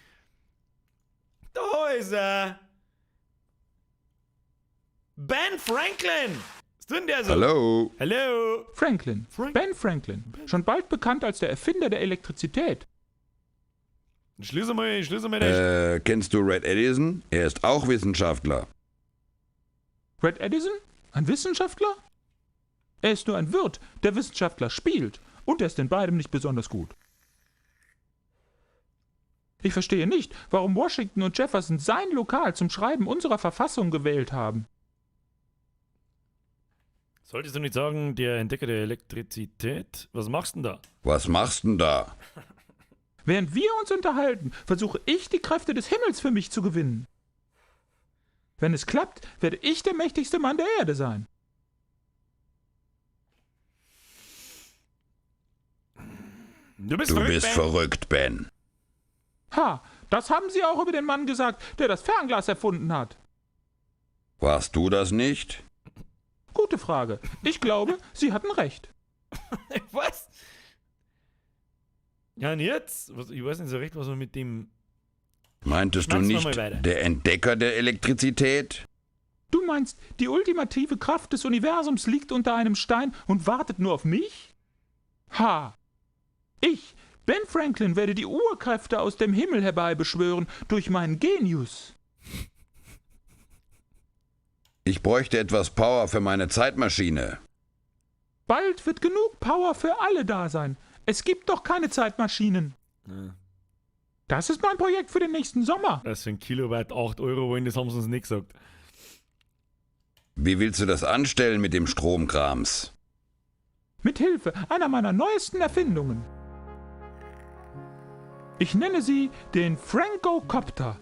Da ist er. Ben Franklin. Was tut denn der so? Hallo. Hallo. Franklin. Ben Franklin. Schon bald bekannt als der Erfinder der Elektrizität. Schließ mal Kennst du Red Edison? Er ist auch Wissenschaftler. Red Edison? Ein Wissenschaftler? Er ist nur ein Wirt, der Wissenschaftler spielt. Und er ist in beidem nicht besonders gut. Ich verstehe nicht, warum Washington und Jefferson sein Lokal zum Schreiben unserer Verfassung gewählt haben. Solltest du nicht sagen, der Entdecker der Elektrizität? Was machst du denn da? Was machst denn da? Während wir uns unterhalten, versuche ich, die Kräfte des Himmels für mich zu gewinnen. Wenn es klappt, werde ich der mächtigste Mann der Erde sein. Du bist Du verrückt, bist Ben. verrückt, Ben. Ha, das haben sie auch über den Mann gesagt, der das Fernglas erfunden hat. Warst du das nicht? Gute Frage. Ich glaube, sie hatten recht. Was? Ja, und jetzt? Was, ich weiß nicht so recht, was man mit dem. Meintest du Schmatzen wir nicht mal weiter. der Entdecker der Elektrizität? Du meinst, die ultimative Kraft des Universums liegt unter einem Stein und wartet nur auf mich? Ha! Ich, Ben Franklin, werde die Urkräfte aus dem Himmel herbeibeschwören durch meinen Genius. Ich bräuchte etwas Power für meine Zeitmaschine. Bald wird genug Power für alle da sein. Es gibt doch keine Zeitmaschinen. Ja. Das ist mein Projekt für den nächsten Sommer. Das für ein Kilowatt 8 Euro wollen, das haben sie uns nicht gesagt. Wie willst du das anstellen mit dem Stromkrams? Mit Hilfe einer meiner neuesten Erfindungen. Ich nenne sie den Franco-Copter.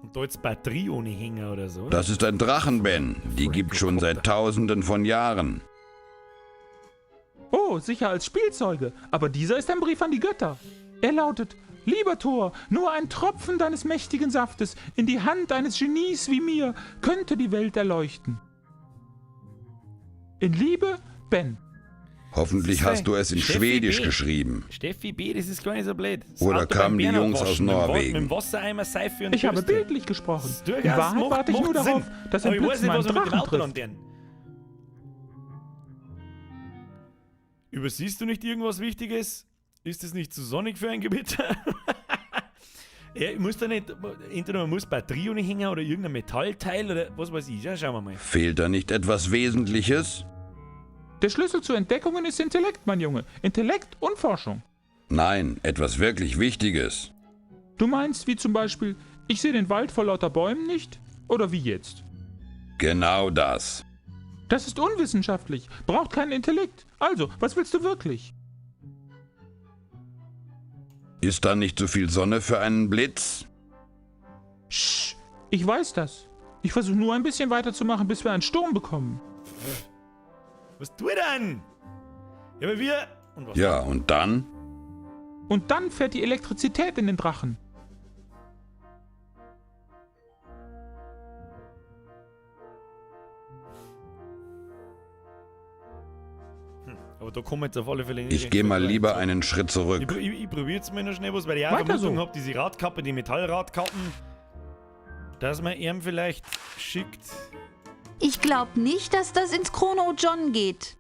Und da jetzt Batterie ohne Hänger oder so. oder? Das ist ein Drachen, Ben. Die gibt schon seit Tausenden von Jahren. Oh, sicher als Spielzeuge. Aber dieser ist ein Brief an die Götter. Er lautet: Lieber Thor, nur ein Tropfen deines mächtigen Saftes in die Hand eines Genies wie mir könnte die Welt erleuchten. In Liebe, Ben. Hoffentlich hast du es in Steffi Schwedisch B. geschrieben. Steffi B., das ist gar nicht so blöd. Das Oder Auto beim kamen die Bernhard Jungs aus waschen, mit dem Norwegen? Mit dem Wassereimer, Seife und Ich habe Bürste. bildlich gesprochen. In Durchaus Wahrheit macht- warte ich macht nur darauf, Sinn. dass Aber ein ich Blitz weiß nicht, meinen was wir mit dem Drachen Auto dann trifft. tun. Übersiehst du nicht irgendwas Wichtiges? Ist es nicht zu sonnig für ein Gewitter? Ja, ich muss da nicht, entweder man muss Batterie ohne hängen oder irgendein Metallteil oder was weiß ich. Ja, schauen wir mal. Fehlt da nicht etwas Wesentliches? Der Schlüssel zu Entdeckungen ist Intellekt, mein Junge. Intellekt und Forschung. Nein, etwas wirklich Wichtiges. Du meinst, wie zum Beispiel, ich sehe den Wald vor lauter Bäumen nicht? Oder wie jetzt? Genau das. Das ist unwissenschaftlich, braucht keinen Intellekt. Also, was willst du wirklich? Ist da nicht zu viel Sonne für einen Blitz? Sch, ich weiß das. Ich versuche nur ein bisschen weiterzumachen, bis wir einen Sturm bekommen. Was tut denn? Ja, aber wir. Und was Ja, und dann? Und dann fährt die Elektrizität in den Drachen. Aber da kommen wir jetzt auf alle Fälle nicht. Ich gehe mal lieber einen Schritt zurück. Ich probiere jetzt mal noch schnell was, weil ich auch Weiter Vermutung so. habe, diese Radkappe, die Metallradkappen, dass man ihm vielleicht schickt. Ich glaube nicht, dass das ins Chrono John geht.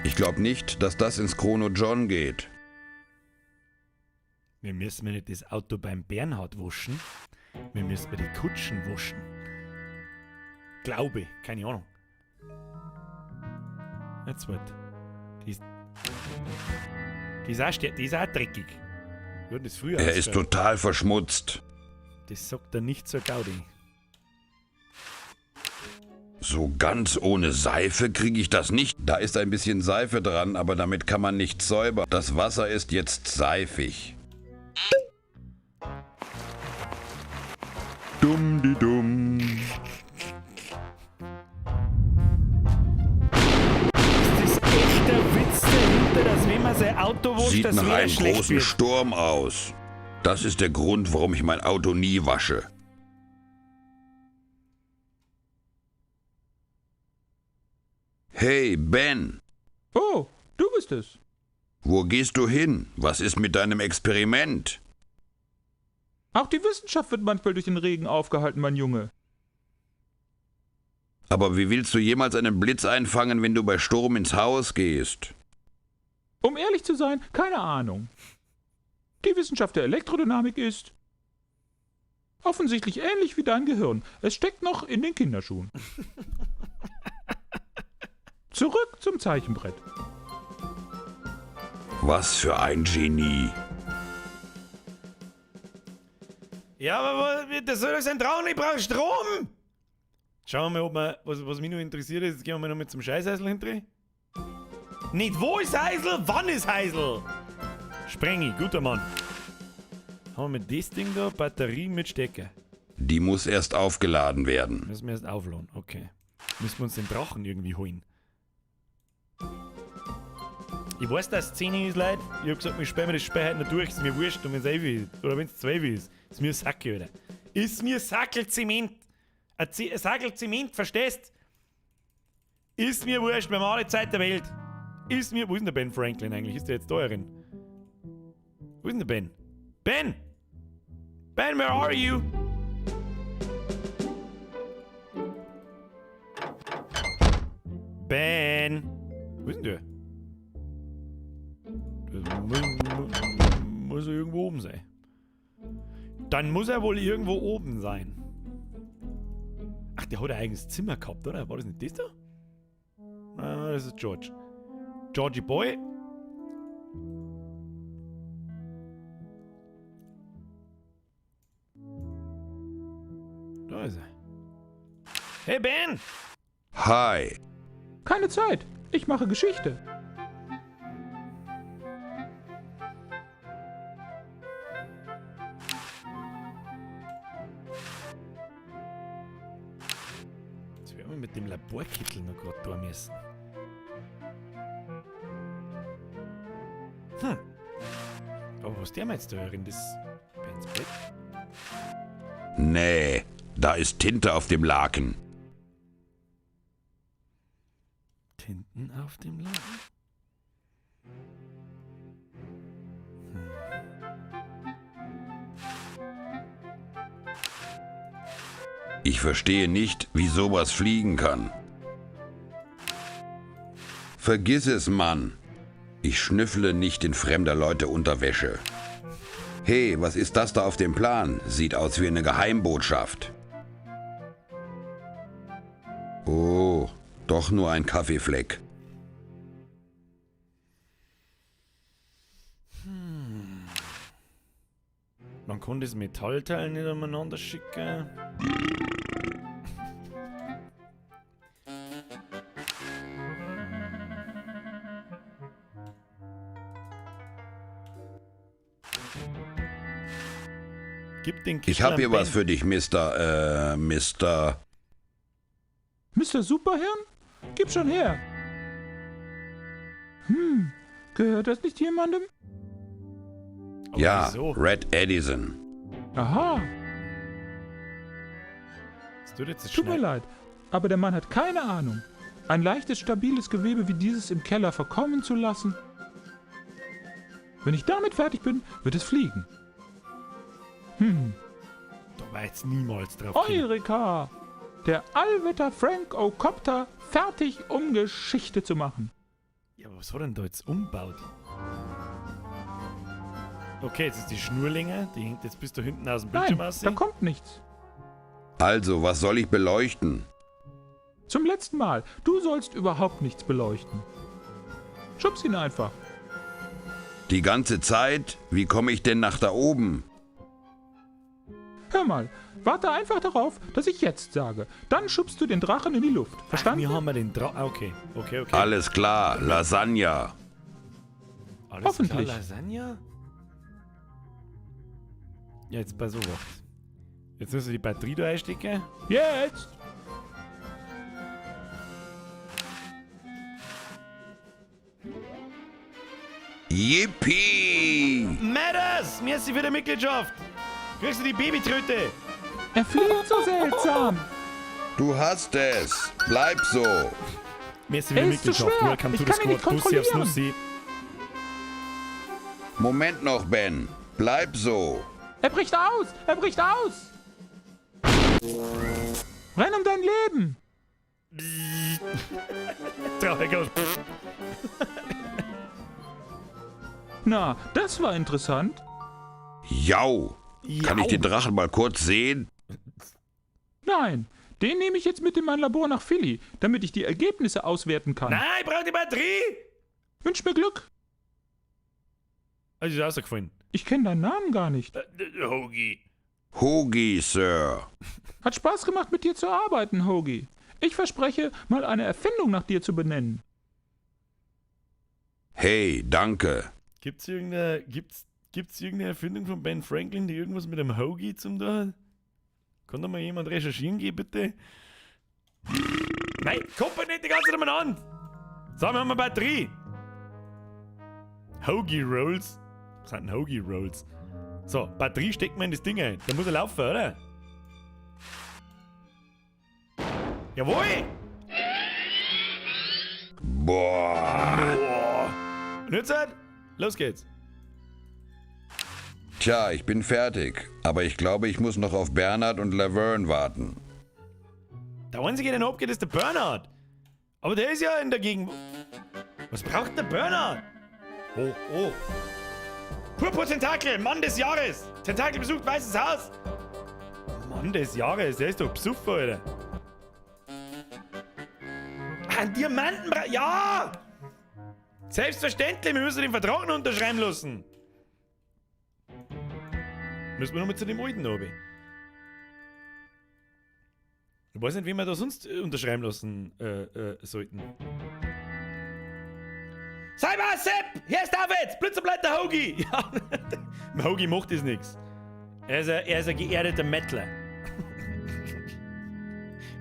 Ich glaube nicht, dass das ins Chrono John geht. Wir müssen ja nicht das Auto beim Bernhard waschen. Wir müssen die Kutschen waschen. Glaube, keine Ahnung. Jetzt wird. Die ist, die ist auch dreckig. Wir hatten das früher Er ist ausgeschaut. total verschmutzt. Das sagt er nicht zur Gaudi. So ganz ohne Seife kriege ich das nicht. Da ist ein bisschen Seife dran, aber damit kann man nicht säubern. Das Wasser ist jetzt seifig. Dumm die dumm. Ist das echt der Witz dahinter, dass wenn man sein Auto wascht, Sieht das nach Wetter einem schlecht großen wird? Sturm aus. Das ist der Grund, warum ich mein Auto nie wasche. Hey, Ben, Oh, du bist es. wo gehst du hin? Was ist mit deinem Experiment? Auch die Wissenschaft wird manchmal durch den Regen aufgehalten, mein Junge. Aber wie willst du jemals einen Blitz einfangen, wenn du bei Sturm ins Haus gehst? Um ehrlich zu sein, keine Ahnung. Die Wissenschaft der Elektrodynamik ist offensichtlich ähnlich wie dein Gehirn. Es steckt noch in den Kinderschuhen. Zurück zum Zeichenbrett. Was für ein Genie. Ja, aber das soll doch sein Traum, ich brauche Strom! Schauen wir mal, ob wir, was mich noch interessiert ist, jetzt gehen wir mal noch mit zum Scheißhäusl hinterher. Nicht wo ist Heisel, wann ist Heisel? Sprengi, guter Mann. Haben wir mit das Ding da, Batterie mit Stecker. Die muss erst aufgeladen werden. Müssen wir erst aufladen, okay. Müssen wir uns den Drachen irgendwie holen. Ich weiß, dass es 10 ist, Leute. Ich hab gesagt, wir spielen das Spiel heute noch durch. Ist mir wurscht, und wenn es 11 ist. Oder wenn es 12 ist. Ist mir Sacke, Alter. Ist mir Sackel Zement. Ein Sackel Zement, verstehst? Ist mir wurscht, wir haben alle Zeit der Welt. Ist mir. Wo ist denn der Ben Franklin eigentlich? Ist der jetzt da herin? Wo ist denn der Ben? Ben! Ben, where are you? Ben! Wo ist denn der? Das muss er irgendwo oben sein. Dann muss er wohl irgendwo oben sein. Ach, der hat ein eigenes Zimmer gehabt, oder? War das nicht das da? Ah, das ist George. Georgie Boy. Da ist er. Hey Ben! Hi. Keine Zeit. Ich mache Geschichte. Jetzt werden wir mit dem Laborkittel noch grad da müssen. Aber was der jetzt da hören, das Bens Bett? Nee, da ist Tinte auf dem Laken. Tinten auf dem Laken? Ich verstehe nicht, wie sowas fliegen kann. Vergiss es, Mann. Ich schnüffle nicht in fremder Leute Unterwäsche. Hey, was ist das da auf dem Plan? Sieht aus wie eine Geheimbotschaft. Oh, doch nur ein Kaffeefleck. Man kann das Metallteil nicht umeinander schicken. Gib den Ich Kittel hab hier an was Ben. für dich, Mr. Mr. Mr. Superhirn? Gib schon her. Gehört das nicht jemandem? Ja, wieso? Red Edison. Aha, Das tut jetzt tut mir leid, aber der Mann hat keine Ahnung. Ein leichtes, stabiles Gewebe wie dieses im Keller verkommen zu lassen. Wenn ich damit fertig bin, wird es fliegen. Da war jetzt niemals drauf. gekommen. Eureka! Der Allwetter Frank O'Copter fertig, um Geschichte zu machen. Ja, aber was hat er denn da jetzt umbaut? Okay, jetzt ist die Schnur länger. Die hängt jetzt bis da hinten aus dem Bildschirm Nein, raus. da kommt nichts. Also, was soll ich beleuchten? Zum letzten Mal, du sollst überhaupt nichts beleuchten. Schubs ihn einfach. Die ganze Zeit? Wie komme ich denn nach da oben? Hör mal, warte einfach darauf, dass ich jetzt sage. Dann schubst du den Drachen in die Luft. Verstanden? Wir haben wir den Drachen. Okay, okay, okay. Alles klar, Lasagne. Alles Hoffentlich. Klar, Lasagne? Ja, jetzt pass auf. Jetzt müssen wir die Batterie da einstecken. Jetzt! Yippie! Matters! Merci für die Mitgliedschaft! Kriegst du die Babytröte? Er fliegt so seltsam. Du hast es. Bleib so. Merci für Er die ist zu Mitgliedschaft. schwer. Welcome Ich to the kann ihn nicht squad. Bussi aufs kontrollieren. Nussi. Moment noch, Ben. Bleib so. Er bricht aus! Er bricht aus! Renn um dein Leben! Traurig aus. Na, das war interessant. Jau. Kann ich den Drachen mal kurz sehen? Nein, den nehme ich jetzt mit in mein Labor nach Philly, damit ich die Ergebnisse auswerten kann. Nein, ich brauche die Batterie! Wünsch mir Glück. Also ist rausgefallen. Ich kenne deinen Namen gar nicht. Hoagie. Hoagie, Sir. Hat Spaß gemacht, mit dir zu arbeiten, Hoagie. Ich verspreche, mal eine Erfindung nach dir zu benennen. Hey, danke. Gibt's irgendeine, gibt's irgendeine Erfindung von Ben Franklin, die irgendwas mit dem Hoagie zum tun hat? Kann da mal jemand recherchieren gehen, bitte? Nein, kommt mir nicht die ganze Zeit umeinander! So, wir haben eine Batterie! Hoagie Rolls? Was sind denn Hoagie Rolls? So, Batterie steckt man in das Ding ein. Da muss er laufen, oder? Jawohl! Boah. Boah. Und jetzt halt, los geht's. Tja, ich bin fertig. Aber ich glaube, ich muss noch auf Bernhard und Laverne warten. Der einzige, der noch abgeht, ist der Bernhard. Aber der ist ja in der Gegend. Was braucht der Bernhard? Oh, oh. Purpur-Tentakel, Mann des Jahres. Tentakel besucht Weißes Haus. Mann des Jahres, der ist doch besoffen, Alter. Ah, Ein Diamanten... Ja! Selbstverständlich, wir müssen den Vertrag noch unterschreiben lassen. Müssen wir nochmal zu dem Alten runter. Ich weiß nicht, wen wir da sonst unterschreiben lassen sollten. Cyber Sepp! Hier ist David! Blitzebleibt der Hoagie! Ja, dem Hoagie macht das nichts. Er ist ein geerdeter Mettler.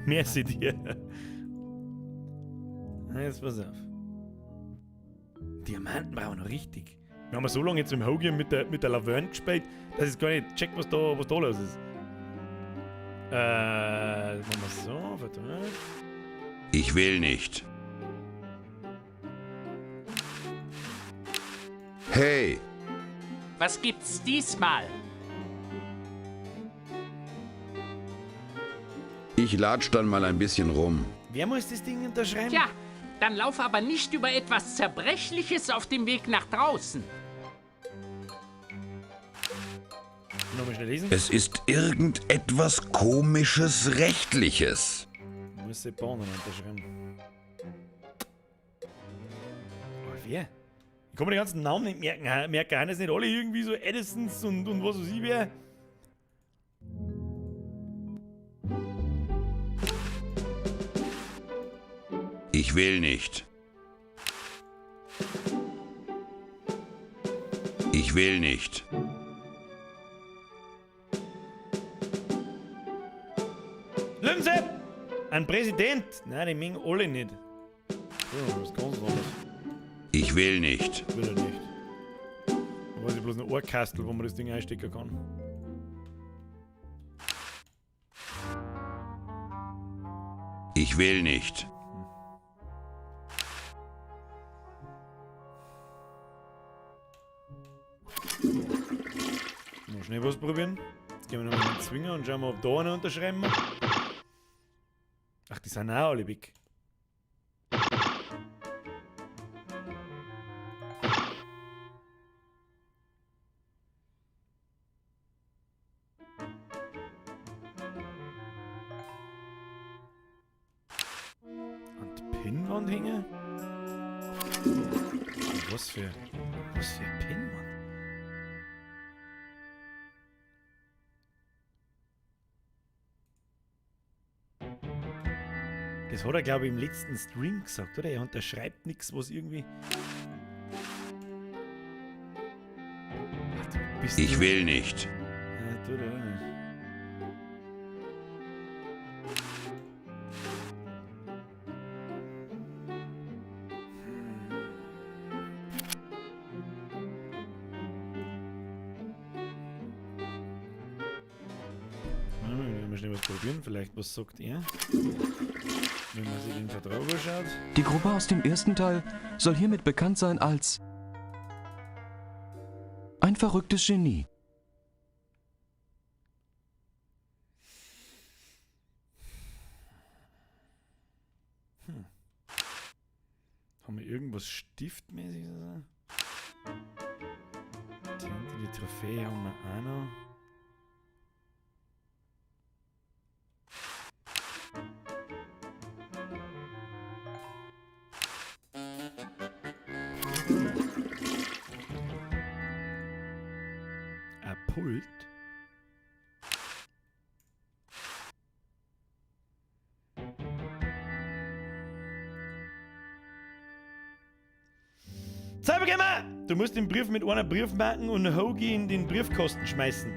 Merci dir. Na, Jetzt pass auf. Diamanten brauchen wir noch richtig. Wir haben ja so lange jetzt mit dem Hoagie und mit der Laverne gespielt, dass ich gar nicht check, was da los ist. Machen wir so, verdammt. Ich will nicht. Hey, Was gibt's diesmal? ich latsch dann mal ein bisschen rum. Wer muss das Ding unterschreiben? Tja, dann lauf aber nicht über etwas Zerbrechliches auf dem Weg nach draußen. Nochmal schnell lesen. Es ist irgendetwas komisches Rechtliches. Muss die Bahn unterschreiben. Aber wer? Ich kann mir die ganzen Namen nicht merken. Merken das nicht alle irgendwie so Edisons und was weiß ich wer? Ich will nicht. Ich will nicht. Löwensepp! Ein Präsident! Nein, die mögen alle nicht. Ja, was ganz anderes. Ich will nicht. Will er nicht. Da weiß ich bloß noch ein Kastel, wo man das Ding einstecken kann. Ich will nicht. Noch schnell was probieren. Jetzt gehen wir nochmal in den Zwinger und schauen mal, ob da einer unterschreiben mag. Ach, die sind auch alle weg. An die Pinnwand hängen? Was für Pinnwand? Das hat er, glaube ich, im letzten Stream gesagt, oder? Er unterschreibt nichts, was irgendwie. Ach, du bist Ich will nicht. Ja, tut er auch nicht. Mal schnell was probieren, vielleicht was sagt er. Wenn man sich den Vertrag anschaut. Die Gruppe aus dem ersten Teil soll hiermit bekannt sein als ein verrücktes Genie. Haben wir irgendwas Stiftmäßiges? Oder so? Die Trophäe haben wir auch noch. Ein Pult? Cybergamer! Du musst den Brief mit einer Briefmarken und Hoagie in den Briefkasten schmeißen.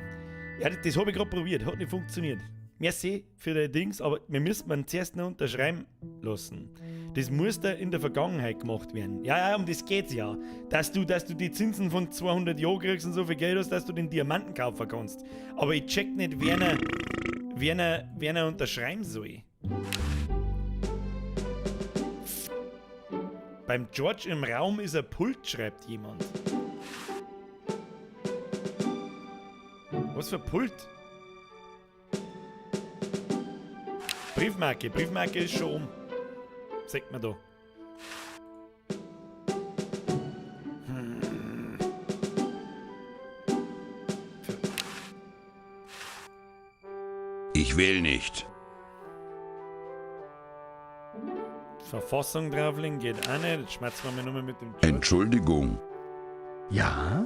Ja, das habe ich gerade probiert, hat nicht funktioniert. Merci für die Dings, aber wir müssen man zuerst noch unterschreiben lassen. Das muss da in der Vergangenheit gemacht werden. Ja, ja, um das geht's ja. Dass du die Zinsen von 200 Jahren kriegst und so viel Geld hast, dass du den Diamanten kaufen kannst. Aber ich check nicht, wer er unterschreiben soll. Beim George im Raum ist ein Pult, schreibt jemand. Was für ein Pult? Briefmarke. Briefmarke ist schon um. Sagt man da. Ich will nicht. Verfassung drauflegen geht auch nicht. Jetzt schmerzen wir mir nur mit dem George. Entschuldigung. Ja?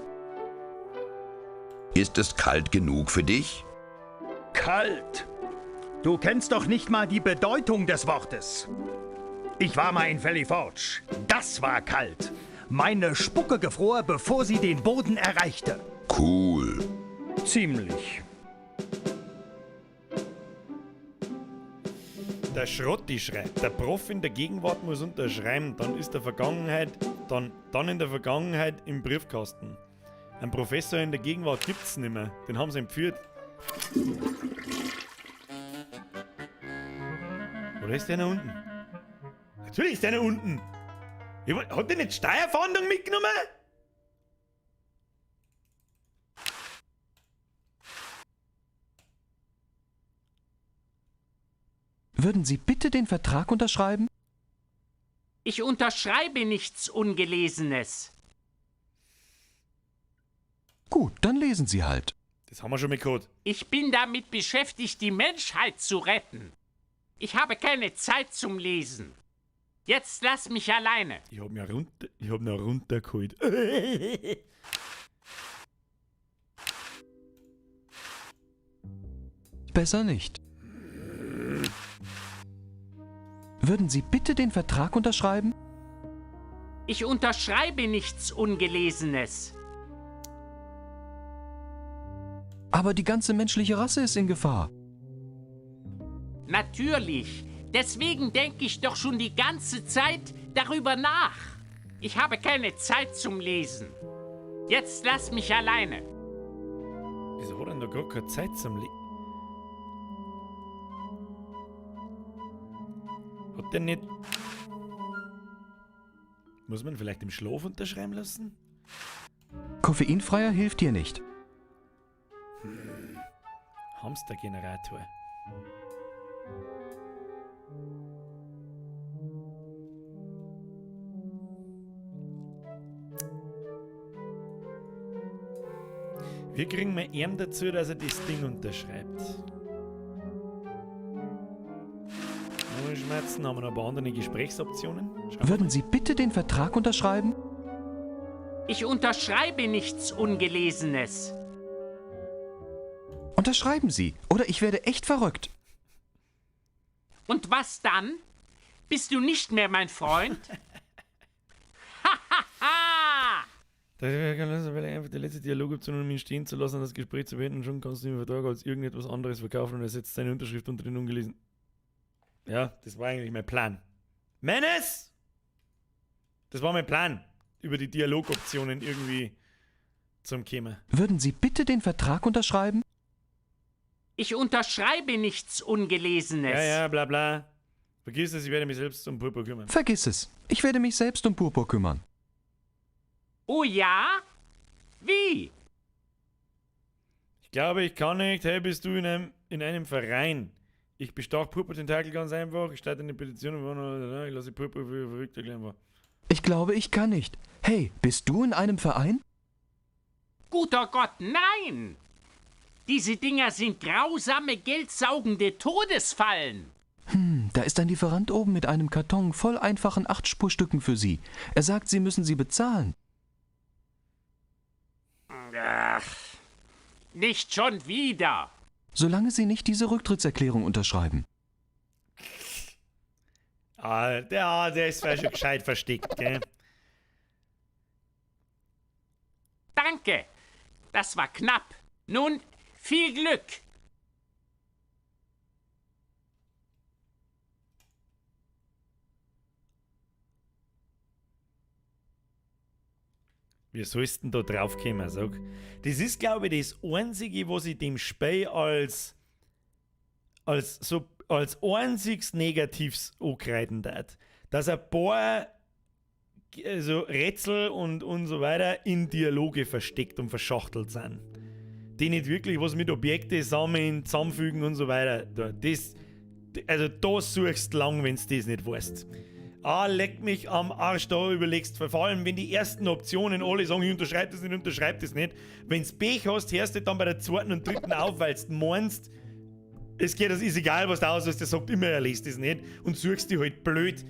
Ist es kalt genug für dich? Kalt! Du kennst doch nicht mal die Bedeutung des Wortes. Ich war mal in Valley Forge. Das war kalt. Meine Spucke gefror, bevor sie den Boden erreichte. Cool. Ziemlich. Der Schrotti schreibt, der Prof in der Gegenwart muss unterschreiben, dann ist der Vergangenheit, dann in der Vergangenheit im Briefkasten. Ein Professor in der Gegenwart gibt's nimmer, den haben sie entführt. Oder ist der noch unten? Natürlich ist der noch unten! Hat der nicht Steuerfahndung mitgenommen? Würden Sie bitte den Vertrag unterschreiben? Ich unterschreibe nichts Ungelesenes. Gut, dann lesen Sie halt. Das haben wir schon mit Code. Ich bin damit beschäftigt, die Menschheit zu retten. Ich habe keine Zeit zum Lesen. Jetzt lass mich alleine. Ich hab mich runtergeholt. Besser nicht. Würden Sie bitte den Vertrag unterschreiben? Ich unterschreibe nichts Ungelesenes. Aber die ganze menschliche Rasse ist in Gefahr. Natürlich. Deswegen denke ich doch schon die ganze Zeit darüber nach. Ich habe keine Zeit zum Lesen. Jetzt lass mich alleine. Wieso hat er denn da gar keine Zeit zum Le Hat der nicht. Muss man vielleicht im Schlaf unterschreiben lassen? Koffeinfreier hilft dir nicht. Hamstergenerator. Wir kriegen mal ihm dazu, dass er das Ding unterschreibt. Schmerzen, haben wir noch ein paar andere Gesprächsoptionen. Schauen Würden Sie bitte den Vertrag unterschreiben? Ich unterschreibe nichts Ungelesenes. Unterschreiben Sie, oder ich werde echt verrückt. Und was dann? Bist du nicht mehr mein Freund? Hahaha! Da kann einfach die letzte Dialogoption, um ihn stehen zu lassen und das Gespräch zu beenden. Schon kannst du den Vertrag als irgendetwas anderes verkaufen und er setzt seine Unterschrift unter den ungelesen. Ja, das war eigentlich mein Plan. Menes! Das war mein Plan, über die Dialogoptionen irgendwie zum Kämen. Würden Sie bitte den Vertrag unterschreiben? Ich unterschreibe nichts Ungelesenes. Ja, ja, bla bla. Vergiss es, ich werde mich selbst um Purpur kümmern. Vergiss es. Ich werde mich selbst um Purpur kümmern. Oh ja? Wie? Ich glaube, ich kann nicht. Hey, bist du in einem Verein? Ich bestach Purpur Tentakel ganz einfach. Ich starte eine Petition und ich lasse Purpur für verrückt erklären. Ich glaube, ich kann nicht. Hey, bist du in einem Verein? Guter Gott, nein! Diese Dinger sind grausame, geldsaugende Todesfallen. Da ist ein Lieferant oben mit einem Karton voll einfachen Achtspurstücken für Sie. Er sagt, Sie müssen sie bezahlen. Ach, nicht schon wieder. Solange Sie nicht diese Rücktrittserklärung unterschreiben. Ah, der ist zwar schon gescheit versteckt, gell? Danke. Das war knapp. Nun, viel Glück. Wie sollst denn da drauf kommen, sag? Das ist, glaube ich, das Einzige, was ich dem Spiel als einziges Negatives ankreiden darf. Dass ein paar also Rätsel und so weiter in Dialoge versteckt und verschachtelt sind. Die nicht wirklich was mit Objekte sammeln, zusammenfügen und so weiter. Also da suchst du lang, wenn du das nicht weißt. Ah, leck mich am Arsch, da überlegst, vor allem wenn die ersten Optionen alle sagen, ich unterschreibe das nicht, unterschreib das nicht. Wenn's Pech hast, hörst du dann bei der zweiten und dritten auf, weil du meinst, es geht, es ist egal, was da aus ist, der sagt immer, er liest das nicht und suchst dich halt blöd,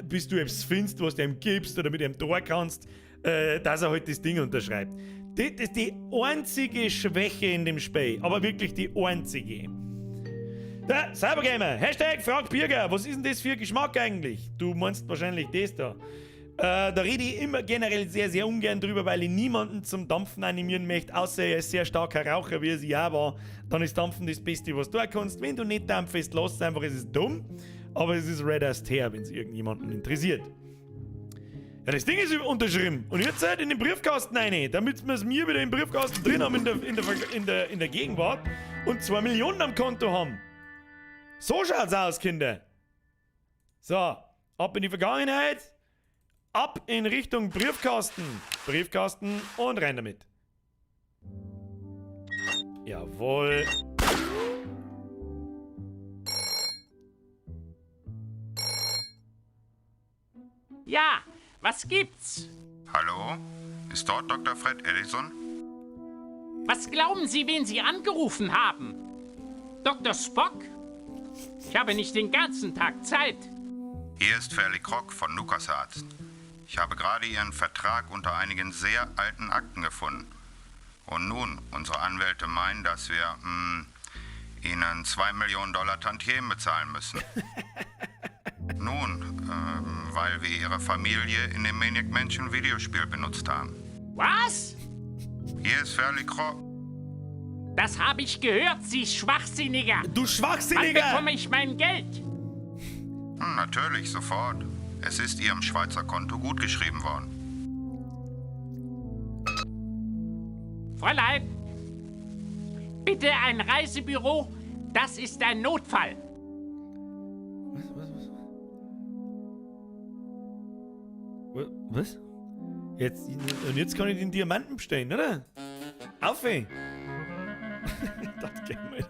bis du etwas findest, was du ihm gibst oder mit ihm da kannst, dass er halt das Ding unterschreibt. Das ist die einzige Schwäche in dem Spiel, aber wirklich die einzige. Der Cybergamer, Hashtag Frag Birger, was ist denn das für ein Geschmack eigentlich? Du meinst wahrscheinlich das da. Da rede ich immer generell sehr, sehr ungern drüber, weil ich niemanden zum Dampfen animieren möchte, außer er ist sehr starker Raucher, wie er sie auch war. Dann ist Dampfen das Beste, was du kannst. Wenn du nicht dampfest, lass es einfach, es ist dumm. Aber es ist red as tear, wenn es irgendjemanden interessiert. Ja, das Ding ist unterschrieben. Und jetzt halt in den Briefkasten rein, damit wir es mir wieder im Briefkasten drin haben in der Gegenwart und 2 Millionen am Konto haben. So schaut's aus, Kinder. So, ab in die Vergangenheit, ab in Richtung Briefkasten. Briefkasten und rein damit. Jawohl. Ja, was gibt's? Hallo? Ist dort Dr. Fred Edison? Was glauben Sie, wen Sie angerufen haben? Dr. Spock? Ich habe nicht den ganzen Tag Zeit. Hier ist Fairley Kroc von LucasArts. Ich habe gerade Ihren Vertrag unter einigen sehr alten Akten gefunden. Und nun, unsere Anwälte meinen, dass wir Ihnen 2 Millionen Dollar Tantiemen bezahlen müssen. Nun, weil wir Ihre Familie in dem Maniac Mansion Videospiel benutzt haben. Was? Hier ist Fairley Kroc. Das habe ich gehört, Sie Schwachsinniger! Du Schwachsinniger! Wann bekomme ich mein Geld? Natürlich, sofort. Es ist Ihrem Schweizer Konto gutgeschrieben worden. Fräulein, bitte ein Reisebüro. Das ist ein Notfall. Was? Jetzt, und jetzt kann ich den Diamanten bestellen, oder? Auf! ey. Das geht mal.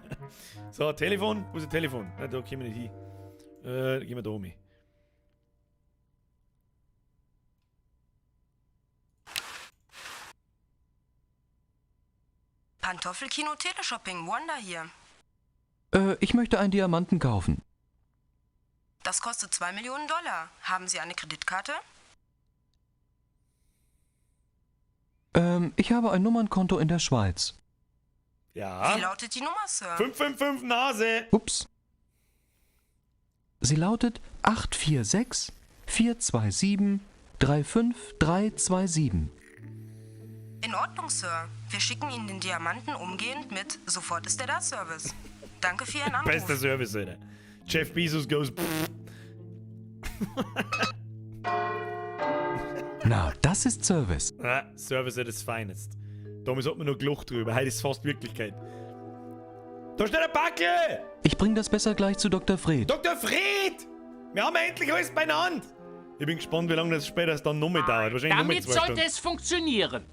So, Telefon. Wo ist das Telefon? Na, da kommen wir nicht hin. Gehen wir da um. Pantoffelkino Teleshopping, Wanda hier. Ich möchte einen Diamanten kaufen. Das kostet 2 Millionen Dollar. Haben Sie eine Kreditkarte? Ich habe ein Nummernkonto in der Schweiz. Ja. Wie lautet die Nummer, Sir? 555 Nase. Ups. Sie lautet 846 427 35327. In Ordnung, Sir. Wir schicken Ihnen den Diamanten umgehend mit Sofort ist der da Service. Danke für Ihren Anruf. Bester Service, Alter. Jeff Bezos goes. Na, das ist Service. Ah, Service at its finest. Damals hat man noch gelacht drüber. Heute ist es fast Wirklichkeit. Da steht der Backel! Ich bring das besser gleich zu Dr. Fred. Dr. Fred! Wir haben ja endlich alles beieinander! Ich bin gespannt, wie lange das später dann nochmal dauert. Wahrscheinlich nochmal Damit 2 sollte Stunden. es funktionieren.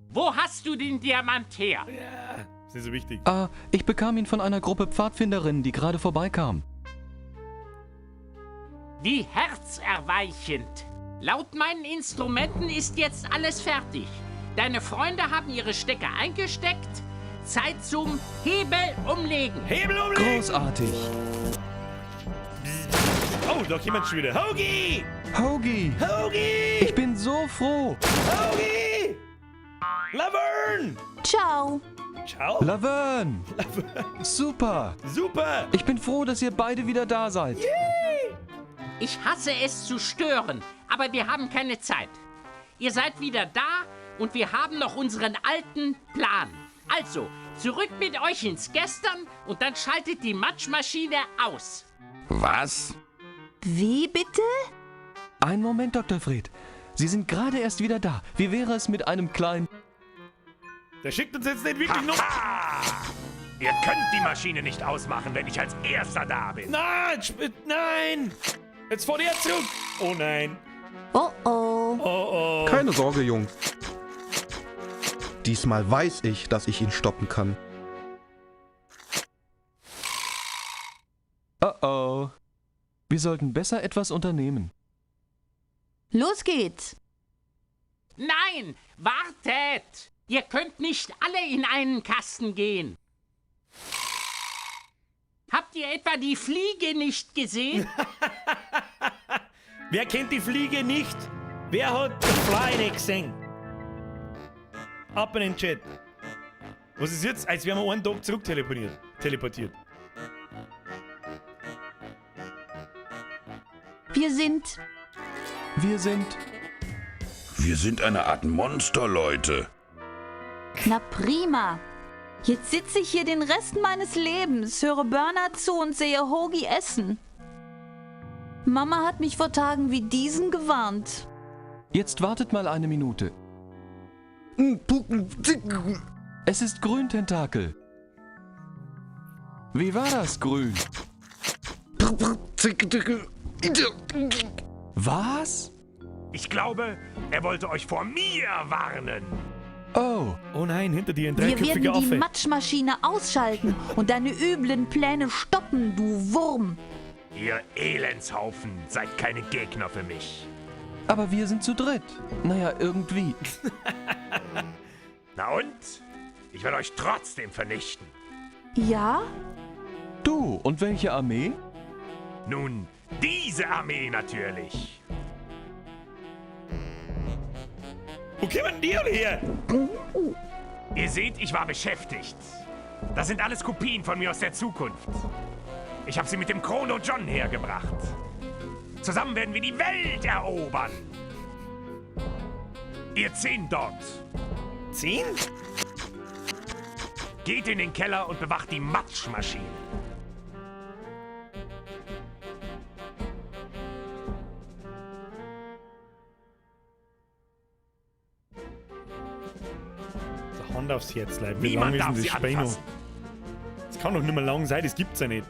Wo hast du den Diamant her? Ja, ist nicht so wichtig. Ah, ich bekam ihn von einer Gruppe Pfadfinderinnen, die gerade vorbeikam. Wie herzerweichend. Laut meinen Instrumenten ist jetzt alles fertig. Deine Freunde haben ihre Stecker eingesteckt. Zeit zum Hebel umlegen. Hebel umlegen! Großartig. Oh, da kommt schon wieder. Hoagie! Hoagie! Hoagie! Ich bin so froh. Hoagie! Laverne! Ciao. Ciao. Laverne! Super! Super! Ich bin froh, dass ihr beide wieder da seid. Ich hasse es zu stören, aber wir haben keine Zeit. Ihr seid wieder da und wir haben noch unseren alten Plan. Also, zurück mit euch ins Gestern und dann schaltet die Matschmaschine aus. Was? Wie bitte? Einen Moment, Dr. Fred. Sie sind gerade erst wieder da. Wie wäre es mit einem kleinen... Der schickt uns jetzt nicht wirklich noch... Ihr könnt die Maschine nicht ausmachen, wenn ich als Erster da bin. Nein! Nein! Jetzt fahr der zurück! Oh nein! Oh oh. Oh oh. Keine Sorge, Jungs. Diesmal weiß ich, dass ich ihn stoppen kann. Oh oh. Wir sollten besser etwas unternehmen. Los geht's. Nein, wartet! Ihr könnt nicht alle in einen Kasten gehen. Habt ihr etwa die Fliege nicht gesehen? Wer kennt die Fliege nicht? Wer hat The Fly nicht gesehen? Ab in den Chat. Was ist jetzt? Als wären wir einen Tag zurück teleportiert. Teleportiert. Wir sind. Wir sind. Wir sind eine Art Monster, Leute. Na prima. Jetzt sitze ich hier den Rest meines Lebens, höre Bernhard zu und sehe Hoagie essen. Mama hat mich vor Tagen wie diesen gewarnt. Jetzt wartet mal eine Minute. Es ist Grüntentakel. Wie war das, Grün? Was? Ich glaube, er wollte euch vor mir warnen. Oh. Oh nein, hinter dir ein Wir werden dreiköpfiger die Affe. Matschmaschine ausschalten und deine üblen Pläne stoppen, du Wurm. Ihr Elendshaufen seid keine Gegner für mich. Aber wir sind zu dritt. Naja, irgendwie. Na und? Ich werde euch trotzdem vernichten. Ja? Du, und welche Armee? Nun, diese Armee natürlich. Wo kommen die alle her? Ihr seht, ich war beschäftigt. Das sind alles Kopien von mir aus der Zukunft. Ich habe sie mit dem Chrono John hergebracht. Zusammen werden wir die Welt erobern. Ihr 10 dort. 10? Geht in den Keller und bewacht die Matschmaschine. Der Hand aufs Herz, Leute. Wie Niemand lange ist darf denn sie das Spiel noch? anfassen. Das kann doch nicht mehr lang sein, das gibt's ja nicht.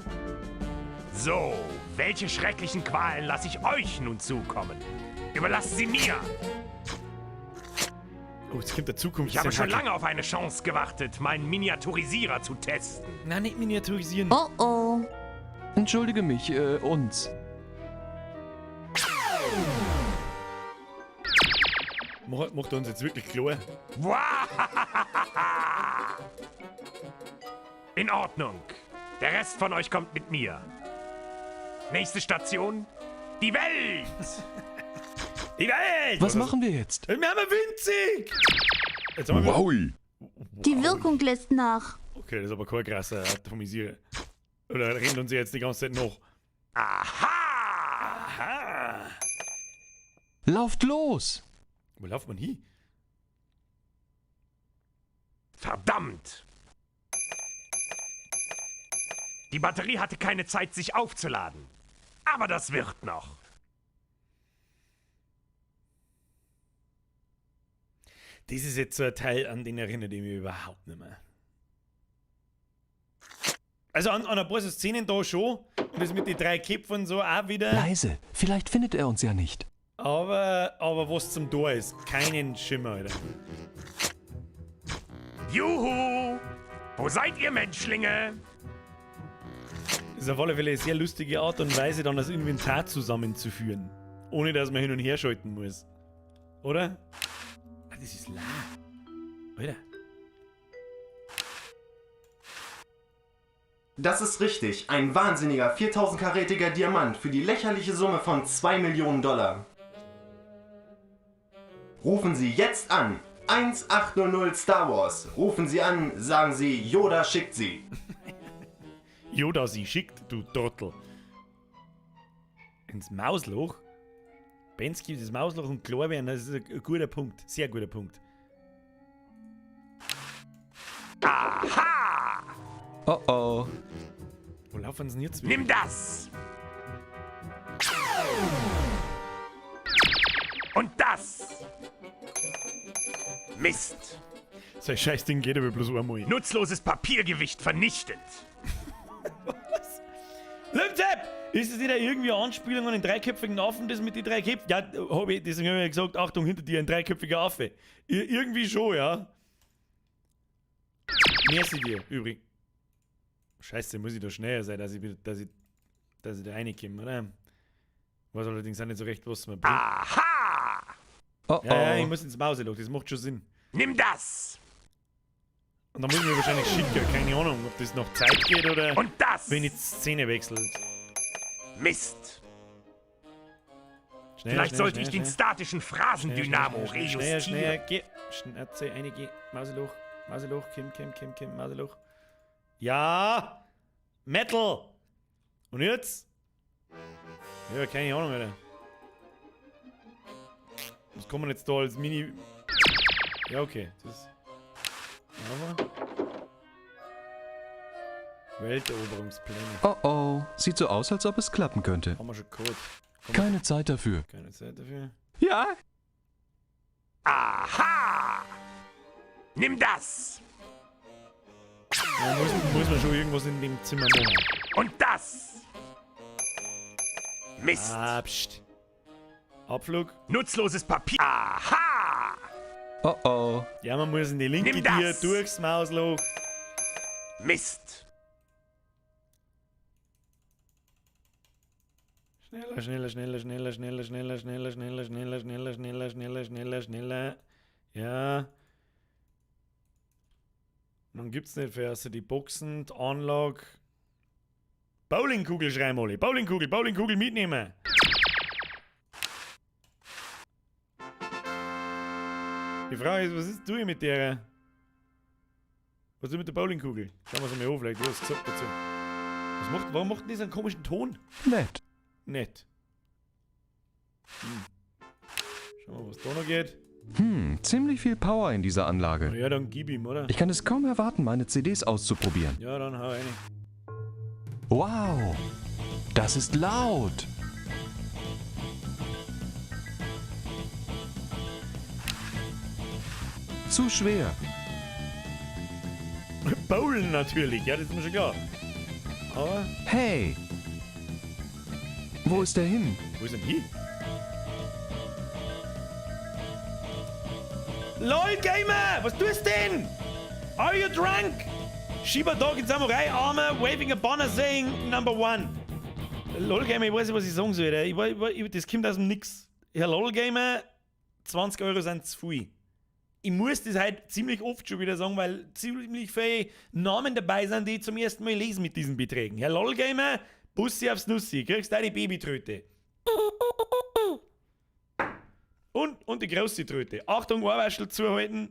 So, welche schrecklichen Qualen lasse ich euch nun zukommen? Überlasst sie mir! Oh, jetzt kommt der Zukunft. Ich habe schon lange auf eine Chance gewartet, meinen Miniaturisierer zu testen. Nein, nicht miniaturisieren. Oh oh. Entschuldige mich, uns. Macht er uns jetzt wirklich klar? In Ordnung. Der Rest von euch kommt mit mir. Nächste Station: Die Welt! Die Welt! Was machen wir jetzt? Wir haben winzig! Jetzt haben wir Wow. Die Wirkung lässt nach. Okay, das ist aber kein krasser Atomisierer. Oder rennt uns jetzt die ganze Zeit noch? Aha! Aha! Lauft los! Wo läuft man hin? Verdammt! Die Batterie hatte keine Zeit, sich aufzuladen. Aber das wird noch. Das ist jetzt so ein Teil, an den erinnert ich mich überhaupt nicht mehr. Also an ein paar so Szenen da schon. Und das mit den drei Köpfen und so auch wieder. Leise, vielleicht findet er uns ja nicht. Aber was zum Tor ist, keinen Schimmer, Alter. Juhu! Wo seid ihr, Menschlinge? Das ist auf alle Fälle eine sehr lustige Art und Weise, dann das Inventar zusammenzuführen. Ohne dass man hin und her schalten muss. Oder? Ah, das ist la. Alter. Das ist richtig. Ein wahnsinniger 4000-karätiger Diamant für die lächerliche Summe von 2 Millionen Dollar. Rufen Sie jetzt an. 1800 Star Wars. Rufen Sie an, sagen Sie, Yoda schickt Sie. Yoda sie schickt, du Trottel. Ins Mausloch? Bensky, das Mausloch und klar werden, das ist ein guter Punkt. Sehr guter Punkt. Aha! Oh oh. Wo laufen sie denn jetzt wieder? Nimm das! Und das! Mist! So ein Scheißding geht aber bloß einmal. Nutzloses Papiergewicht vernichtet! Lümtep! Ist es nicht irgendwie eine Anspielung an den dreiköpfigen Affen, das mit den drei Köpfen? Ja, hab ich, deswegen habe ich ja gesagt, Achtung, hinter dir ein dreiköpfiger Affe. Irgendwie schon, ja. Merci dir, übrigens. Scheiße, muss ich da schneller sein, dass ich da reinkomme, oder? Weiß allerdings auch nicht so recht, was mir bringt. Aha! Oh oh. Ja, ja, ich muss ins Mauseloch, das macht schon Sinn. Nimm das! Und dann muss ich mir wahrscheinlich schicken, keine Ahnung, ob das noch Zeit geht oder. Und das! Wenn ich die Szene wechselt. Mist! Schneller, Vielleicht schneller, sollte schneller, ich den schnell. statischen Phrasendynamo Schnell, schnell, rejustieren. schnell, geh. Schnauze, eine, geh. Mauseloch, Mauseloch, Kim, Kim, Kim, Kim, Mauseloch. Ja! Metal! Und jetzt? Ja, keine Ahnung, Alter. Was kann man jetzt da als Mini. Ja, okay. Das. Aber. Welteroberungspläne. Oh oh. Sieht so aus, als ob es klappen könnte. Haben wir schon gehabt. Keine Zeit dafür. Keine Zeit dafür. Ja? Aha! Nimm das! Ja, muss man schon irgendwas in dem Zimmer machen. Und das! Mist! Ah, pst. Abflug. Nutzloses Papier. Aha! Oh oh. Ja, man muss in die linke Nimm Tür das! durchs Mausloch. Mist! Schneller, schneller, schneller, schneller, schneller, schneller, schneller, schneller, schneller, schneller, schneller, schneller, schneller, schneller. Ja. Man gibt's nicht für also die Boxen, die Anlage. Bowlingkugel schreien alle. Bowlingkugel, Bowlingkugel mitnehmen. Die Frage ist, was ist du mit der? Was ist mit der Bowlingkugel? Schauen wir es mal an, vielleicht du hast gesagt dazu. Was macht, warum macht denn das einen komischen Ton? Nett. Nett. Hm. Schauen wir mal, was da noch geht. Ziemlich viel Power in dieser Anlage. Ja, dann gib ihm, oder? Ich kann es kaum erwarten, meine CDs auszuprobieren. Ja, dann hau rein. Wow, das ist laut. Zu schwer. Bowlen natürlich, ja, das ist mir schon klar. Aber. Hey! Wo ist der hin? Wo ist denn hin? LOL Gamer! Was tust denn? Are you drunk? Shiba Dog in Samurai Armor waving a banner saying number one. LOL Gamer, ich weiß nicht, was ich sagen soll. Alter. Ich, das kommt aus dem Nix. Herr LOL Gamer, 20 Euro sind zu viel. Ich muss das halt ziemlich oft schon wieder sagen, weil ziemlich viele Namen dabei sind, die ich zum ersten Mal lesen mit diesen Beträgen. Herr LOL Gamer, Bussi aufs Nussi, kriegst deine Babytröte. Und die große Tröte. Achtung, Ohrwaschel zuhalten.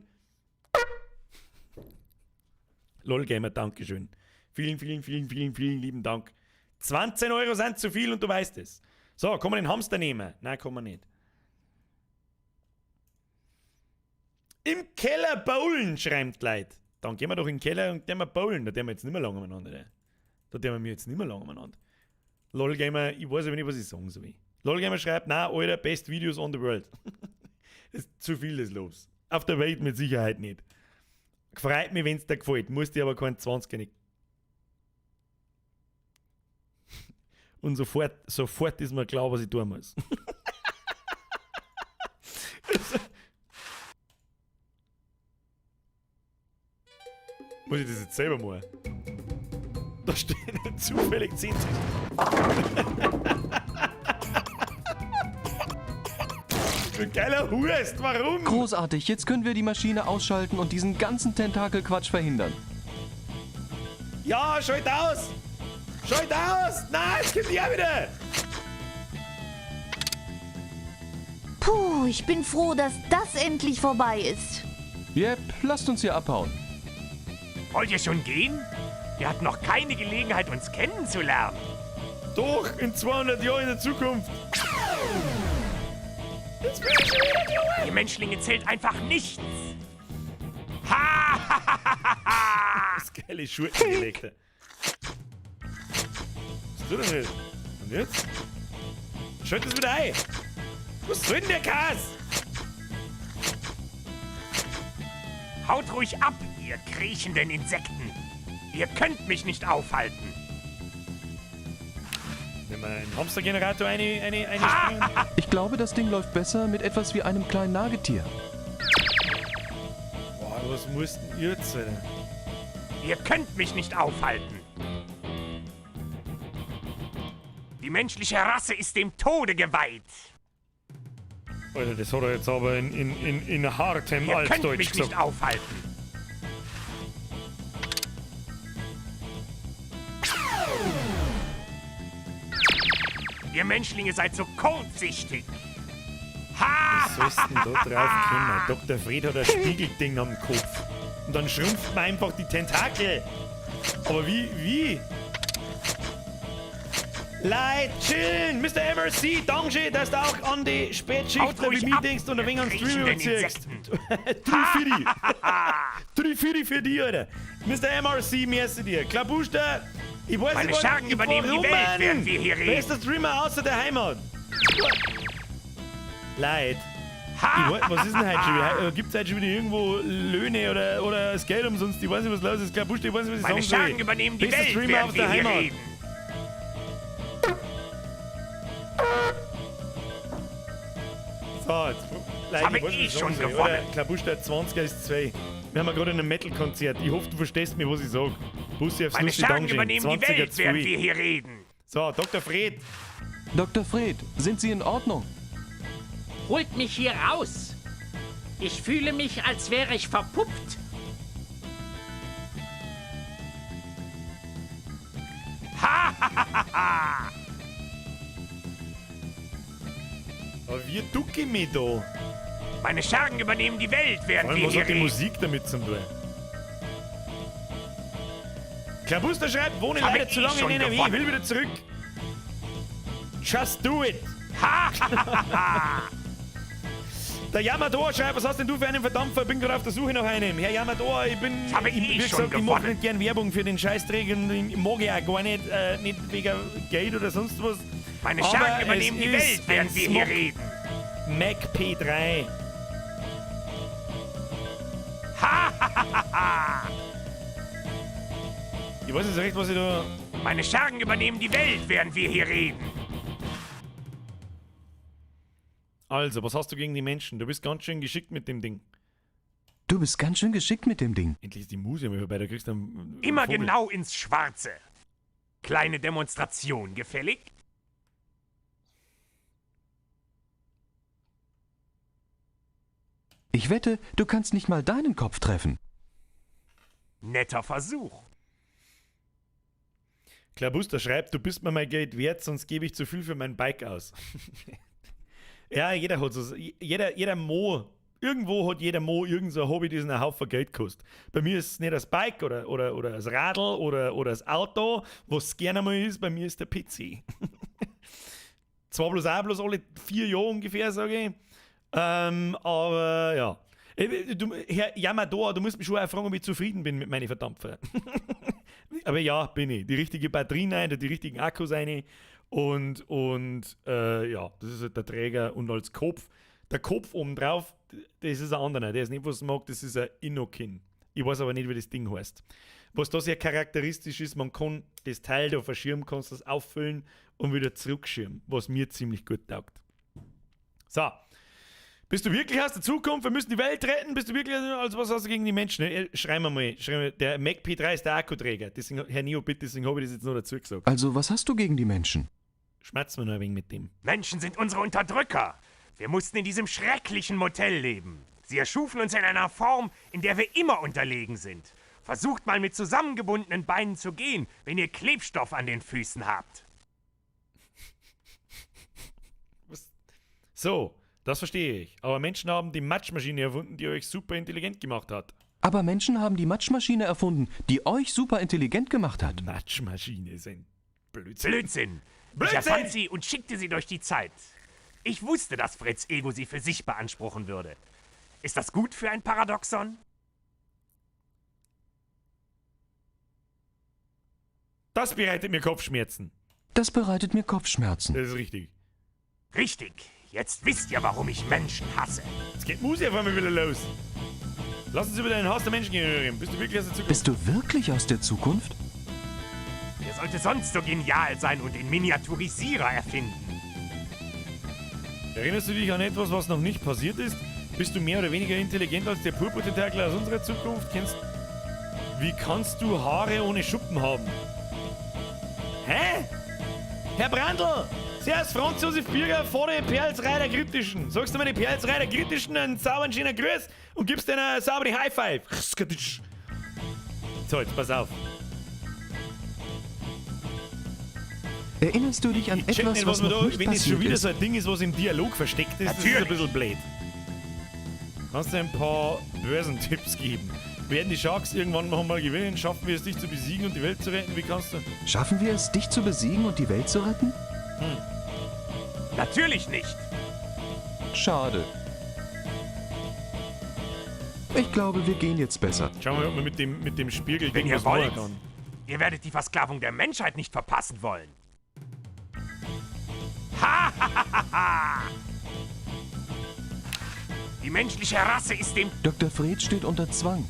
LOL Gamer, Dankeschön. Vielen, vielen, vielen, vielen, vielen lieben Dank. 20 Euro sind zu viel und du weißt es. So, kann man den Hamster nehmen? Nein, kann man nicht. Im Keller bowlen, schreibt Leute. Dann gehen wir doch in den Keller und gehen wir bowlen. Da tun wir jetzt nicht mehr lange umeinander. Ne? Da tun wir mir jetzt nicht mehr lange umeinander. LOL Gamer, ich weiß aber nicht, was ich sagen soll. LOL Gamer schreibt, na, Alter, best videos on the world. Das ist zu viel des Lobs. Auf der Welt mit Sicherheit nicht. Freut mich, wenn es dir gefällt. Muss dir aber keinen 20er nicht. Und sofort ist mir klar, was ich tun muss. Muss ich das jetzt selber machen? Da stehen zufällig 10. Du geiler Hurst, warum? Großartig, jetzt können wir die Maschine ausschalten und diesen ganzen Tentakelquatsch verhindern. Ja, schalt aus! Schalt aus! Nein, es kommt ja wieder! Puh, ich bin froh, dass das endlich vorbei ist. Jep, lasst uns hier abhauen. Wollt ihr schon gehen? Wir hatten noch keine Gelegenheit, uns kennenzulernen. Doch, in 200 Jahren in der Zukunft. Jetzt bin ich schon wieder klar. Ihr Menschlinge zählt einfach nichts. Ha! Das geile Schurkengelegte. Was tut er denn jetzt? Und jetzt? Schalt das wieder ein! Was soll denn der Kass? Haut ruhig ab, ihr kriechenden Insekten. Ihr könnt mich nicht aufhalten. Wenn wir einen Hamstergenerator eine springen. Ich glaube, das Ding läuft besser mit etwas wie einem kleinen Nagetier. Boah, was muss denn ihr jetzt, Alter? Ihr könnt mich nicht aufhalten. Die menschliche Rasse ist dem Tode geweiht. Alter, das hat er jetzt aber in hartem Ihr könnt Altdeutsch mich gesagt. nicht aufhalten. Ihr Menschlinge seid so kurzsichtig. Ha! Was sollst denn da drauf kommen? Dr. Fred hat ein Spiegelding am Kopf. Und dann schrumpft man einfach die Tentakel. Aber wie? Leid, chillen! Mr. MRC, danke, dass du auch an die Spätschicht Haut ruhig wie mich ab, denkst und ein wenig an ihr Stream kriechenden überziehst. Drei Fiddy. Drei Fiddy für dich, Alter. Mr. MRC, merci dir. Klabuster, ich weiß Meine nicht, Schergen übernehmen die warum, Welt, Mann? während wir hier reden. Bester Streamer außer der Heimat. Leid. Ich weiß, was ist denn heute schon wieder? Gibt es heute schon wieder irgendwo Löhne oder das Geld umsonst? Ich weiß nicht, was los ist. Klabuster, ich weiß nicht, was ich Meine sagen soll. Schergen übernehmen die Bester Welt, Streamer während aus wir der hier Heimat. reden. So, jetzt. Leute, Habe ich weiß nicht, eh was ich schon sagen soll, gewonnen. Oder? Klabuster, 20er ist 2. Wir haben ja gerade ein Metal-Konzert. Ich hoffe, du verstehst mich, was ich sag. Bussi aufs Meine Nussi, Schergen Dankeschön. übernehmen die 20er Welt, während 2. wir hier reden. So, Dr. Fred. Dr. Fred, sind Sie in Ordnung? Holt mich hier raus! Ich fühle mich, als wäre ich verpuppt. Ha! ha, ha, ha. Aber wie ducke ich mich da? Meine Schergen übernehmen die Welt, Vor während allem, wir was hier hat die reden. Musik damit zu tun? Klabuster schreibt, wohne Habe leider zu eh lange in schon NRW, gewonnen. will wieder zurück. Just do it. Ha! ha, ha, ha. Der Yamador schreibt, was hast denn du für einen Verdampfer? Bin gerade auf der Suche nach einem. Herr Yamador, ich bin. Ich habe ich, eh wie schon gesagt, ich mache gewonnen. nicht gern Werbung für den Scheißträger und ich mag ich auch gar nicht, nicht wegen Geld oder sonst was. Meine Aber Schergen übernehmen es die ist Welt, während ein wir hier Smog reden. Mac P3. Ha! ha, ha, ha. Ich weiß nicht so recht, was ich da. Meine Schergen übernehmen die Welt, während wir hier reden. Also, was hast du gegen die Menschen? Du bist ganz schön geschickt mit dem Ding. Du bist ganz schön geschickt mit dem Ding. Endlich ist die Muse mal vorbei, da kriegst du einen Immer Vogel. genau ins Schwarze. Kleine Demonstration gefällig? Ich wette, du kannst nicht mal deinen Kopf treffen. Netter Versuch. Klabuster schreibt, du bist mir mein Geld wert, sonst gebe ich zu viel für mein Bike aus. Ja, jeder hat so, jeder Mo, irgendwo hat jeder Mo irgend so ein Hobby, das einen Haufen Geld kostet. Bei mir ist es nicht das Bike oder das Radl oder das Auto, was gerne mal ist, bei mir ist der PC. 2 plus 1 plus alle 4 Jahre ungefähr, sage ich. Aber ja. Du, Herr Yamador, du musst mich schon auch fragen, ob ich zufrieden bin mit meinen Verdampfer. Aber ja, bin ich. Die richtige Batterien rein, die richtigen Akkus rein und ja, das ist halt der Träger und als Kopf. Der Kopf oben drauf, das ist ein anderer, der ist nicht, was mag, das ist ein Innokin. Ich weiß aber nicht, wie das Ding heißt. Was da sehr charakteristisch ist, man kann das Teil da verschirmen, kannst das auffüllen und wieder zurückschirmen, was mir ziemlich gut taugt. So. Bist du wirklich aus der Zukunft? Wir müssen die Welt retten. Bist du wirklich, also was hast du gegen die Menschen? Schreiben wir mal. Schreiben wir, der Mac P3 ist der Akkuträger. Deswegen, Herr Neo, bitte, deswegen habe ich das jetzt noch dazu gesagt. Also, was hast du gegen die Menschen? Schmerzen wir noch ein wenig mit dem. Menschen sind unsere Unterdrücker. Wir mussten in diesem schrecklichen Motel leben. Sie erschufen uns in einer Form, in der wir immer unterlegen sind. Versucht mal mit zusammengebundenen Beinen zu gehen, wenn ihr Klebstoff an den Füßen habt. Was? So, das verstehe ich. Aber Menschen haben die Matschmaschine erfunden, die euch super intelligent gemacht hat. Aber Menschen haben die Matschmaschine erfunden, die euch super intelligent gemacht hat. Matschmaschine ist ein Blödsinn. Blödsinn. Ich erfand sie und schickte sie durch die Zeit. Ich wusste, dass Freds Ego sie für sich beanspruchen würde. Ist das gut für ein Paradoxon? Das bereitet mir Kopfschmerzen. Das bereitet mir Kopfschmerzen. Das ist richtig. Richtig. Jetzt wisst ihr, warum ich Menschen hasse. Jetzt geht Musik auf einmal wieder los. Lass uns über deinen Hass der Menschen reden. Bist du wirklich aus der Zukunft? Bist du wirklich aus der Zukunft? Wer sollte sonst so genial sein und den Miniaturisierer erfinden? Erinnerst du dich an etwas, was noch nicht passiert ist? Bist du mehr oder weniger intelligent als der Purpurtentakel aus unserer Zukunft? Kennst... Wie kannst du Haare ohne Schuppen haben? Hä? Herr Brandl! Servus, Franz Josef Birger vor den Perlsreiter Kritischen. Sagst du mir die Perlsreiter Kritischen einen sauberen schönen Gruß und gibst denen einen sauberen High Five. So, jetzt pass auf. Erinnerst du dich an Ich check etwas, nicht, was was man noch da, nicht wenn das schon passiert wieder ist? so ein Ding ist, was im Dialog versteckt ist, das ist ein bisschen blöd. Kannst du ein paar Börsentipps geben? Werden die Sharks irgendwann noch mal gewinnen? Schaffen wir es, dich zu besiegen und die Welt zu retten? Wie kannst du... Schaffen wir es, dich zu besiegen und die Welt zu retten? Hm. Natürlich nicht. Schade. Ich glaube, wir gehen jetzt besser. Schauen wir mal, ob man mit dem Spiegel Wenn ihr was machen wollt, kann. ihr werdet die Versklavung der Menschheit nicht verpassen wollen. Ha, ha, ha, ha, ha. Die menschliche Rasse ist dem Dr. Fred steht unter Zwang.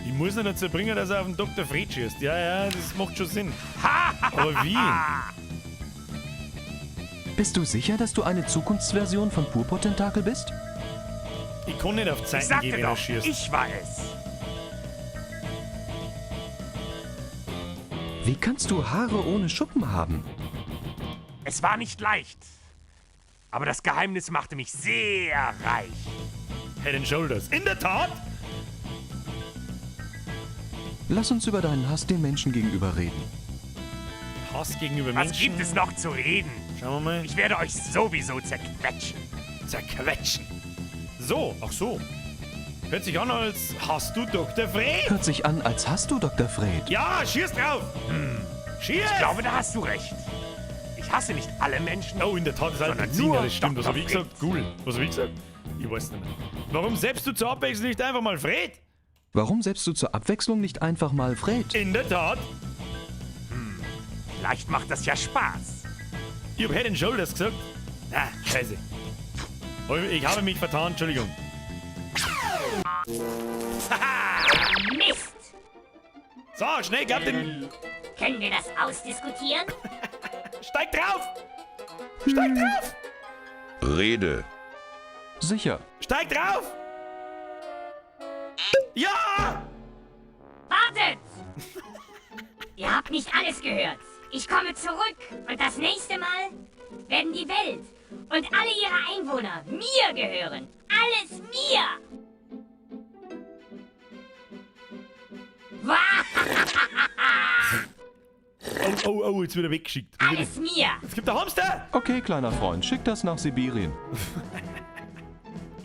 Ich muss ihn dazu bringen, dass er auf den Dr. Fred schießt. Ja, ja, das macht schon Sinn. Aber wie? Bist du sicher, dass du eine Zukunftsversion von Purpurtentakel bist? Ich kann nicht auf Ich Zeiten sagte gehen, wenn er doch, schießt. ich war es. Wie kannst du Haare ohne Schuppen haben? Es war nicht leicht. Aber das Geheimnis machte mich sehr reich. Head and Shoulders. In der Tat! Lass uns über deinen Hass den Menschen gegenüber reden. Hass gegenüber Was Menschen. gibt es noch zu reden? Schauen wir mal. Ich werde euch sowieso zerquetschen. Zerquetschen. So, ach so. Hört sich an, als hast du Dr. Fred. Hört sich an, als hast du Dr. Fred. Ja, schieß drauf. Schieß! Ich glaube, da hast du recht. Ich hasse nicht alle Menschen. Oh, in der Tat ist sondern Alpecin, nur ja, das stimmt. Was Dr. hab ich Fred. gesagt? Cool. Was hab ich gesagt? Ich weiß nicht mehr. Warum selbst du zur Abwechslung nicht einfach mal Fred? Warum selbst du zur Abwechslung nicht einfach mal Fred? In der Tat. Vielleicht macht das ja Spaß. Ich hab Head and Shoulders gesagt. Ah, scheiße. Ich habe mich vertan, Entschuldigung. Mist! So, schnell, glaub den. Können wir das ausdiskutieren? Steig drauf! Steig drauf! Rede. Sicher. Steig drauf! Ja! Wartet! Ihr habt nicht alles gehört. Ich komme zurück und das nächste Mal werden die Welt und alle ihre Einwohner mir gehören. Alles mir! Oh, oh, oh, jetzt wird er weggeschickt. Alles mir! Es gibt einen Hamster! Okay, kleiner Freund, schick das nach Sibirien.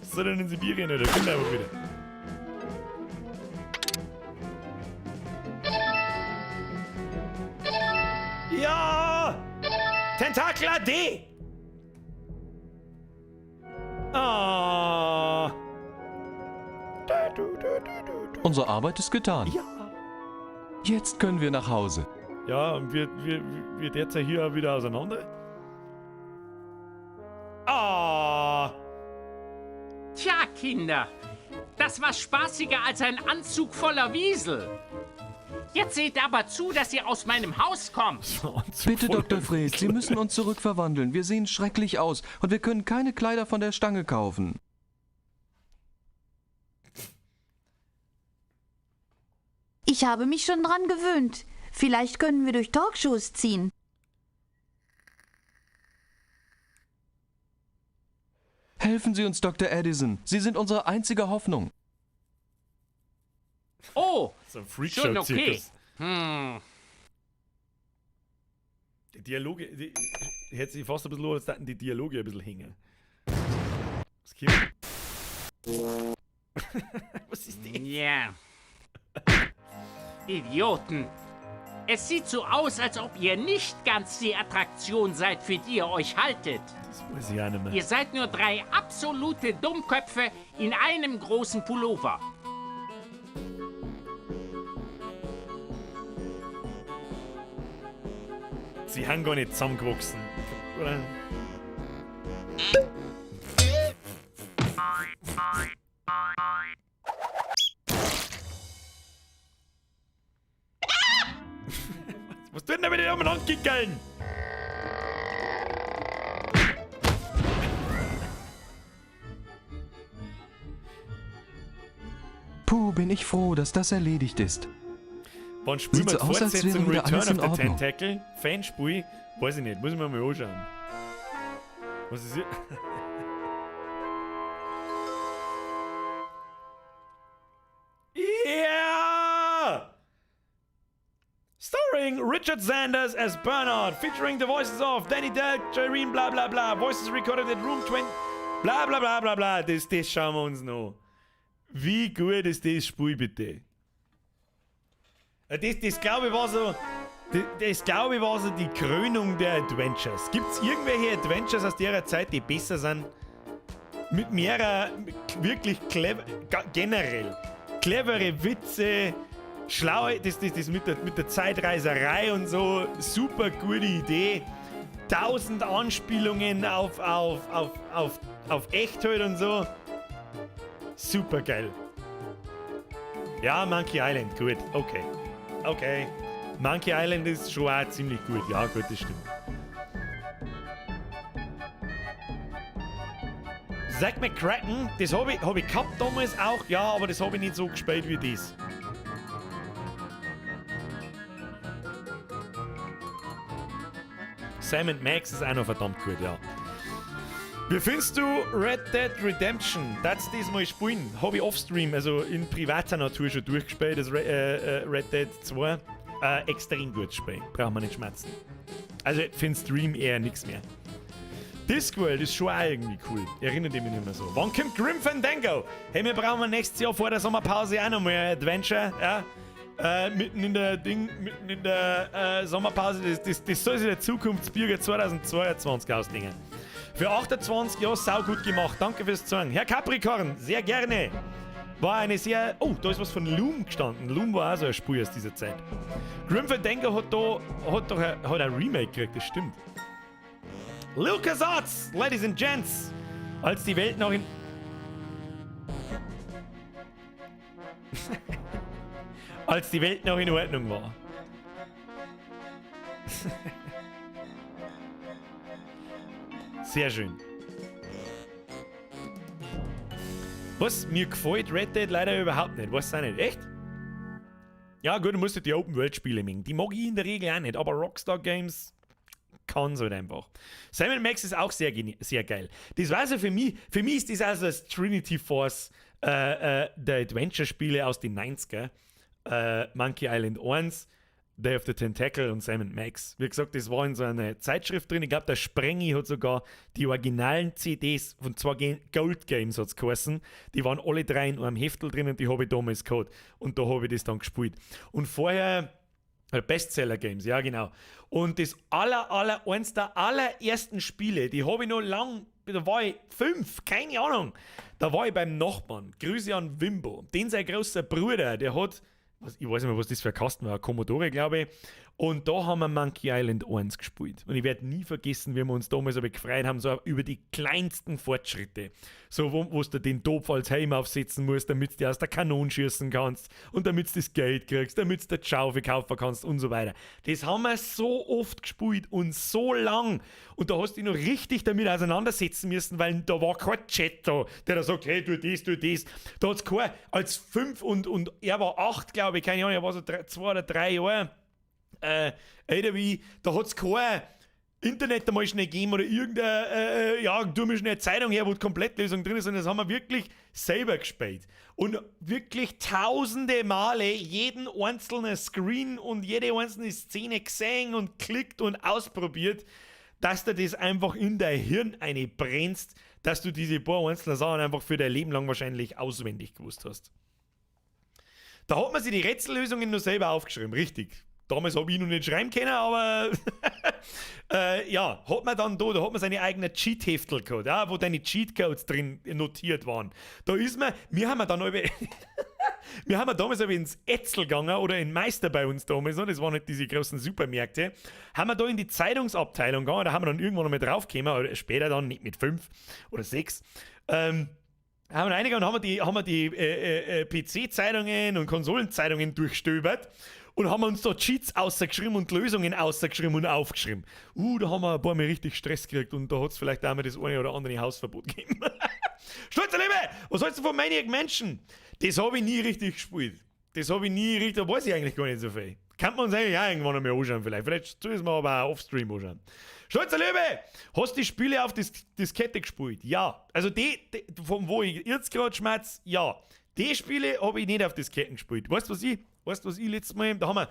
Was soll denn in Sibirien, oder? Kinder einfach wieder. Ja! Tentakel AD! Ah. Unsere Arbeit ist getan. Ja. Jetzt können wir nach Hause. Ja, und wir derzeit hier auch wieder auseinander. Ah! Tja, Kinder, das war spaßiger als ein Anzug voller Wiesel. Jetzt seht aber zu, dass ihr aus meinem Haus kommt. Bitte, Dr. Fred, Sie müssen uns zurückverwandeln. Wir sehen schrecklich aus und wir können keine Kleider von der Stange kaufen. Ich habe mich schon dran gewöhnt. Vielleicht können wir durch Talkshows ziehen. Helfen Sie uns, Dr. Edison. Sie sind unsere einzige Hoffnung. Oh, so ein schon okay. Freakshow-Zirkus. Hm. Die Dialoge, die, hätte sich fast ein bisschen an, als hätten die Dialoge ein bisschen hängen. Was kommt? Was ist das? Ja. Idioten. Es sieht so aus, als ob ihr nicht ganz die Attraktion seid, für die ihr euch haltet. Das weiß ich auch nicht mehr. Ihr seid nur drei absolute Dummköpfe in einem großen Pullover. Sie haben gar nicht zusammengewachsen. Oder? Was tut denn da mit den umeinander kickeln? Puh, bin ich froh, dass das erledigt ist. Wann spielen Sieht wir so die aus, als wäre Fortsetzung wieder Return alles of in the Ordnung. Tentacle? Fanspiel? Weiß ich nicht, muss ich mir mal anschauen. Was ist hier? Yeah! Starring Richard Sanders as Bernard, featuring the voices of Danny Delk, Jyrene, bla bla bla, voices recorded at Room 20, bla bla bla bla bla. Das schauen wir uns noch. Wie gut ist das Spiel bitte? Das glaube ich war so. Das glaube ich war so die Krönung der Adventures. Gibt es irgendwelche Adventures aus der Zeit, die besser sind? Mit mehrer wirklich clever, generell clevere Witze, schlaue, das mit der Zeitreiserei und so, super gute Idee. 1000 Anspielungen auf Echtheit und so. Super geil. Ja, Monkey Island, gut, okay. Okay. Monkey Island ist schon auch ziemlich gut. Ja, gut, das stimmt. Zack McCracken, das habe ich, hab ich gehabt damals auch, ja, aber das habe ich nicht so gespielt wie das. Sam & Max ist auch noch verdammt gut, ja. Wie findest du Red Dead Redemption? Das diesmal spielen. Habe ich offstream, also in privater Natur schon durchgespielt, das Red Dead 2. Extrem gut Spiel, braucht man nicht schmerzen. Also für den Stream eher nichts mehr. Discworld ist schon auch irgendwie cool. Erinnert mich nicht mehr so. Wann kommt Grim Fandango? Hey, wir brauchen nächstes Jahr vor der Sommerpause auch nochmal ein Adventure. Ja? Mitten in der mitten in der Sommerpause. Das soll sich der Zukunftsbürger 2022 ausdenken. Für 28 Jahre sau gut gemacht. Danke fürs Zuhören. Herr Capricorn, sehr gerne. War eine sehr... Oh, da ist was von Loom gestanden. Loom war auch so ein Spiel aus dieser Zeit. Grim Fandango hat ein Remake gekriegt, das stimmt. LucasArts, Ladies and Gents, als die Welt noch in... Als die Welt noch in Ordnung war. Sehr schön. Was? Mir gefällt Red Dead leider überhaupt nicht. Weiß auch nicht. Echt? Ja, gut, du musst die Open-World-Spiele mögen. Die mag ich in der Regel auch nicht, aber Rockstar Games kann halt einfach. Sam Max ist auch sehr, sehr geil. Das war also für mich ist das also das Trinity Force der Adventure-Spiele aus den 90er. Monkey Island 1, Day of the Tentacle und Sam Max. Wie gesagt, das war in so einer Zeitschrift drin. Ich glaube, der Sprengi hat sogar die originalen CDs von zwei Gold Games hat's geheißen. Die waren alle drei in einem Heftel drin und die habe ich damals gehabt. Und da habe ich das dann gespielt. Und vorher Bestseller Games, ja genau. Und das eins der allerersten Spiele, die habe ich noch lang, da war ich 5, keine Ahnung. Da war ich beim Nachbarn. Grüße an Wimbo. Den sein großer Bruder, der hat, ich weiß nicht mehr, was das für ein Kasten war, ein Commodore, glaube ich. Und da haben wir Monkey Island 1 gespielt. Und ich werde nie vergessen, wie wir uns damals aber gefreut haben, so über die kleinsten Fortschritte. So, wo du den Topf als Helm aufsetzen musst, damit du aus der Kanone schießen kannst und damit du das Geld kriegst, damit du die Schaufel kaufen kannst und so weiter. Das haben wir so oft gespielt und so lang. Und da hast du dich noch richtig damit auseinandersetzen müssen, weil da war kein Chat da, der da sagt, hey, tu das, tu das. Da hat es kein, als 5 und er war 8, glaube ich, keine Ahnung, er war so 2 oder 3 Jahre. Älter wie, da hat es kein Internet einmal schnell gegeben oder irgendeine, ja, tu mir schnell eine Zeitung her, wo die Komplettlösung drin ist, sondern das haben wir wirklich selber gespielt. Und wirklich tausende Male jeden einzelnen Screen und jede einzelne Szene gesehen und klickt und ausprobiert, dass du das einfach in dein Hirn einbrennst, dass du diese paar einzelnen Sachen einfach für dein Leben lang wahrscheinlich auswendig gewusst hast. Da hat man sich die Rätsellösungen nur selber aufgeschrieben, richtig. Damals habe ich noch nicht schreiben können, aber ja, hat man dann da hat man seine eigenen Cheat-Heftel gehabt, ja, wo deine Cheatcodes drin notiert waren. Da ist man, wir haben dann wir haben damals aber ins Etzel gegangen oder in Meister bei uns damals, das waren nicht diese großen Supermärkte, haben wir da in die Zeitungsabteilung gegangen, da haben wir dann irgendwann noch mal draufgekommen, oder später dann, nicht mit 5 oder 6, haben wir reingegangen und haben wir die PC-Zeitungen und Konsolenzeitungen durchstöbert. Und haben uns da Cheats ausgeschrieben und Lösungen ausgeschrieben und aufgeschrieben. Da haben wir ein paar Mal richtig Stress gekriegt und da hat es vielleicht auch mal das eine oder andere Hausverbot gegeben. Stolzer Liebe, was hältst du von Maniac Mansion? Das habe ich nie richtig gespielt. Das habe ich nie richtig, da weiß ich eigentlich gar nicht so viel. Kann man uns eigentlich auch irgendwann einmal anschauen vielleicht. Vielleicht soll es mir aber auch offstream anschauen. Stolzer Löwe, hast du die Spiele auf Diskette gespielt? Ja. Also die von wo ich jetzt gerade schmerz, ja. Die Spiele habe ich nicht auf Disketten gespielt. Weißt du, was ich? Weißt du, was ich letztes Mal, da haben wir,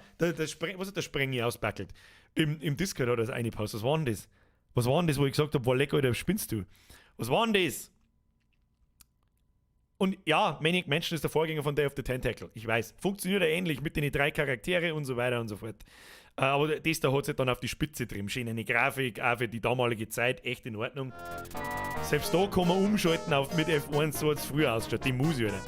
was hat der Sprengi auspackelt? Im Discord hat er das eingepaust. Was war denn das? Was war denn das, wo ich gesagt habe, boah, lecker, Alter, spinnst du? Was war denn das? Und ja, Maniac Mansion ist der Vorgänger von Day of the Tentacle. Ich weiß. Funktioniert ja ähnlich mit den 3 Charaktere und so weiter und so fort. Aber das da hat sich dann auf die Spitze drin. Schön eine Grafik, auch für die damalige Zeit, echt in Ordnung. Selbst da kann man umschalten auf, mit F1, so hat es früher ausgeschaut. Die Musik, oder?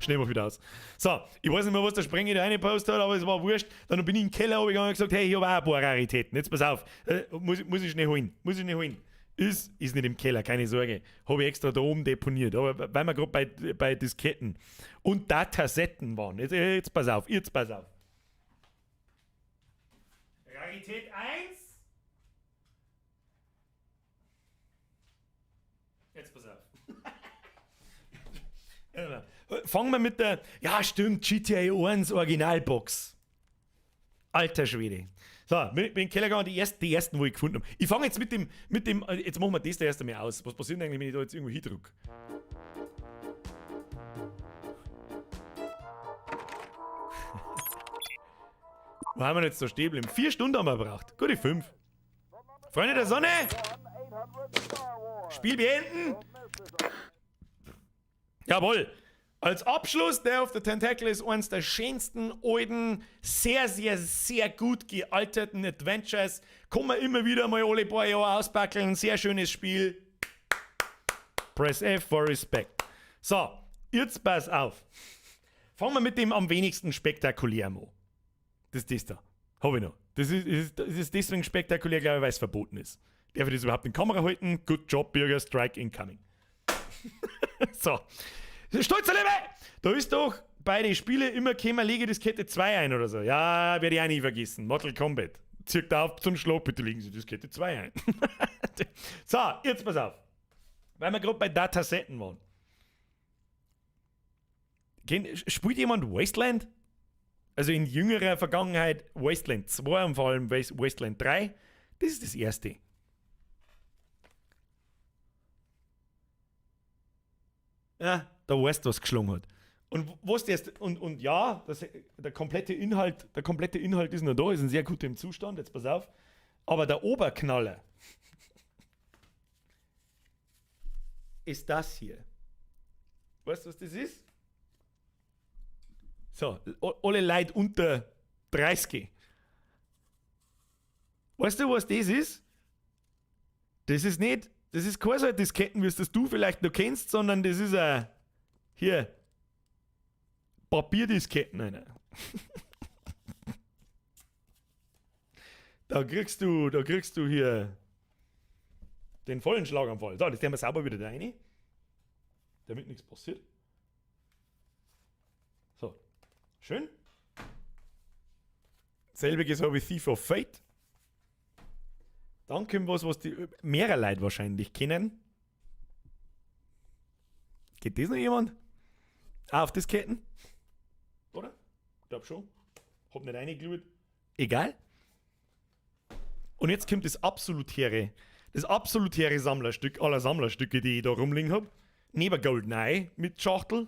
Schnell mal wieder aus. So, ich weiß nicht mehr, was der Sprenger da reingepostet hat, aber es war wurscht. Dann bin ich in den Keller runtergegangen und gesagt, hey, ich habe auch ein paar Raritäten. Jetzt pass auf, muss ich schnell holen. Muss ich schnell holen. Ist nicht im Keller, keine Sorge. Habe ich extra da oben deponiert. Aber weil wir gerade bei Disketten und Datasetten waren. Jetzt pass auf, jetzt pass auf. Rarität 1. Jetzt pass auf. Fangen wir mit der, ja stimmt, GTA 1 Originalbox. Alter Schwede. So, bin in den Keller gegangen, die ersten, wo ich gefunden habe. Ich fange jetzt mit dem, jetzt machen wir das da erst einmal aus. Was passiert denn eigentlich, wenn ich da jetzt irgendwo hindrücke? Wo haben wir denn jetzt da stehen geblieben? 4 Stunden haben wir gebraucht. Gute 5. Freunde der Sonne! Spiel beenden! Jawohl! Als Abschluss, Day of the Tentacle ist eines der schönsten, alten, sehr, sehr, sehr gut gealterten Adventures. Kann man immer wieder mal alle paar Jahre auspackeln. Sehr schönes Spiel. Press F for Respect. So, jetzt pass auf. Fangen wir mit dem am wenigsten spektakulären an. Das ist das da. Hab ich noch. Das ist deswegen spektakulär, glaube ich, weil es verboten ist. Darf ich das überhaupt in Kamera halten? Good job, Bürger, Strike incoming. So. Stolzer Liebe! Da ist doch bei den Spielen immer gekommen, lege Diskette 2 ein oder so. Ja, werde ich auch nie vergessen. Mortal Kombat. Zirkt auf zum Schlag, bitte legen Sie Diskette 2 ein. So, jetzt pass auf. Weil wir gerade bei Datasetten waren. Spielt jemand Wasteland? Also in jüngerer Vergangenheit Wasteland 2 und vor allem Wasteland 3. Das ist das erste. Ja, da weißt du, was geschlagen hat. Und was der ist, und ja, das, der komplette Inhalt ist noch da, ist in sehr gutem Zustand, jetzt pass auf. Aber der Oberknaller ist das hier. Weißt du, was das ist? So, alle Leute unter 30. Weißt du, was das ist? Das ist nicht, das ist keine so Disketten, wie es das du vielleicht noch kennst, sondern das ist ein, hier, Papierdisketten, Alter. Da kriegst du hier den vollen Schlaganfall. So, das tun wir sauber wieder da rein, damit nichts passiert. So, schön. Selbiges habe ich Thief of Fate. Dann kommt was, was die mehrere Leute wahrscheinlich kennen. Geht das noch jemand? Auch auf Disketten? Oder? Ich glaub schon. Hab nicht reingeschaut. Egal. Und jetzt kommt das absolutäre Sammlerstück aller Sammlerstücke, die ich da rumliegen hab. Neben GoldenEye mit Schachtel.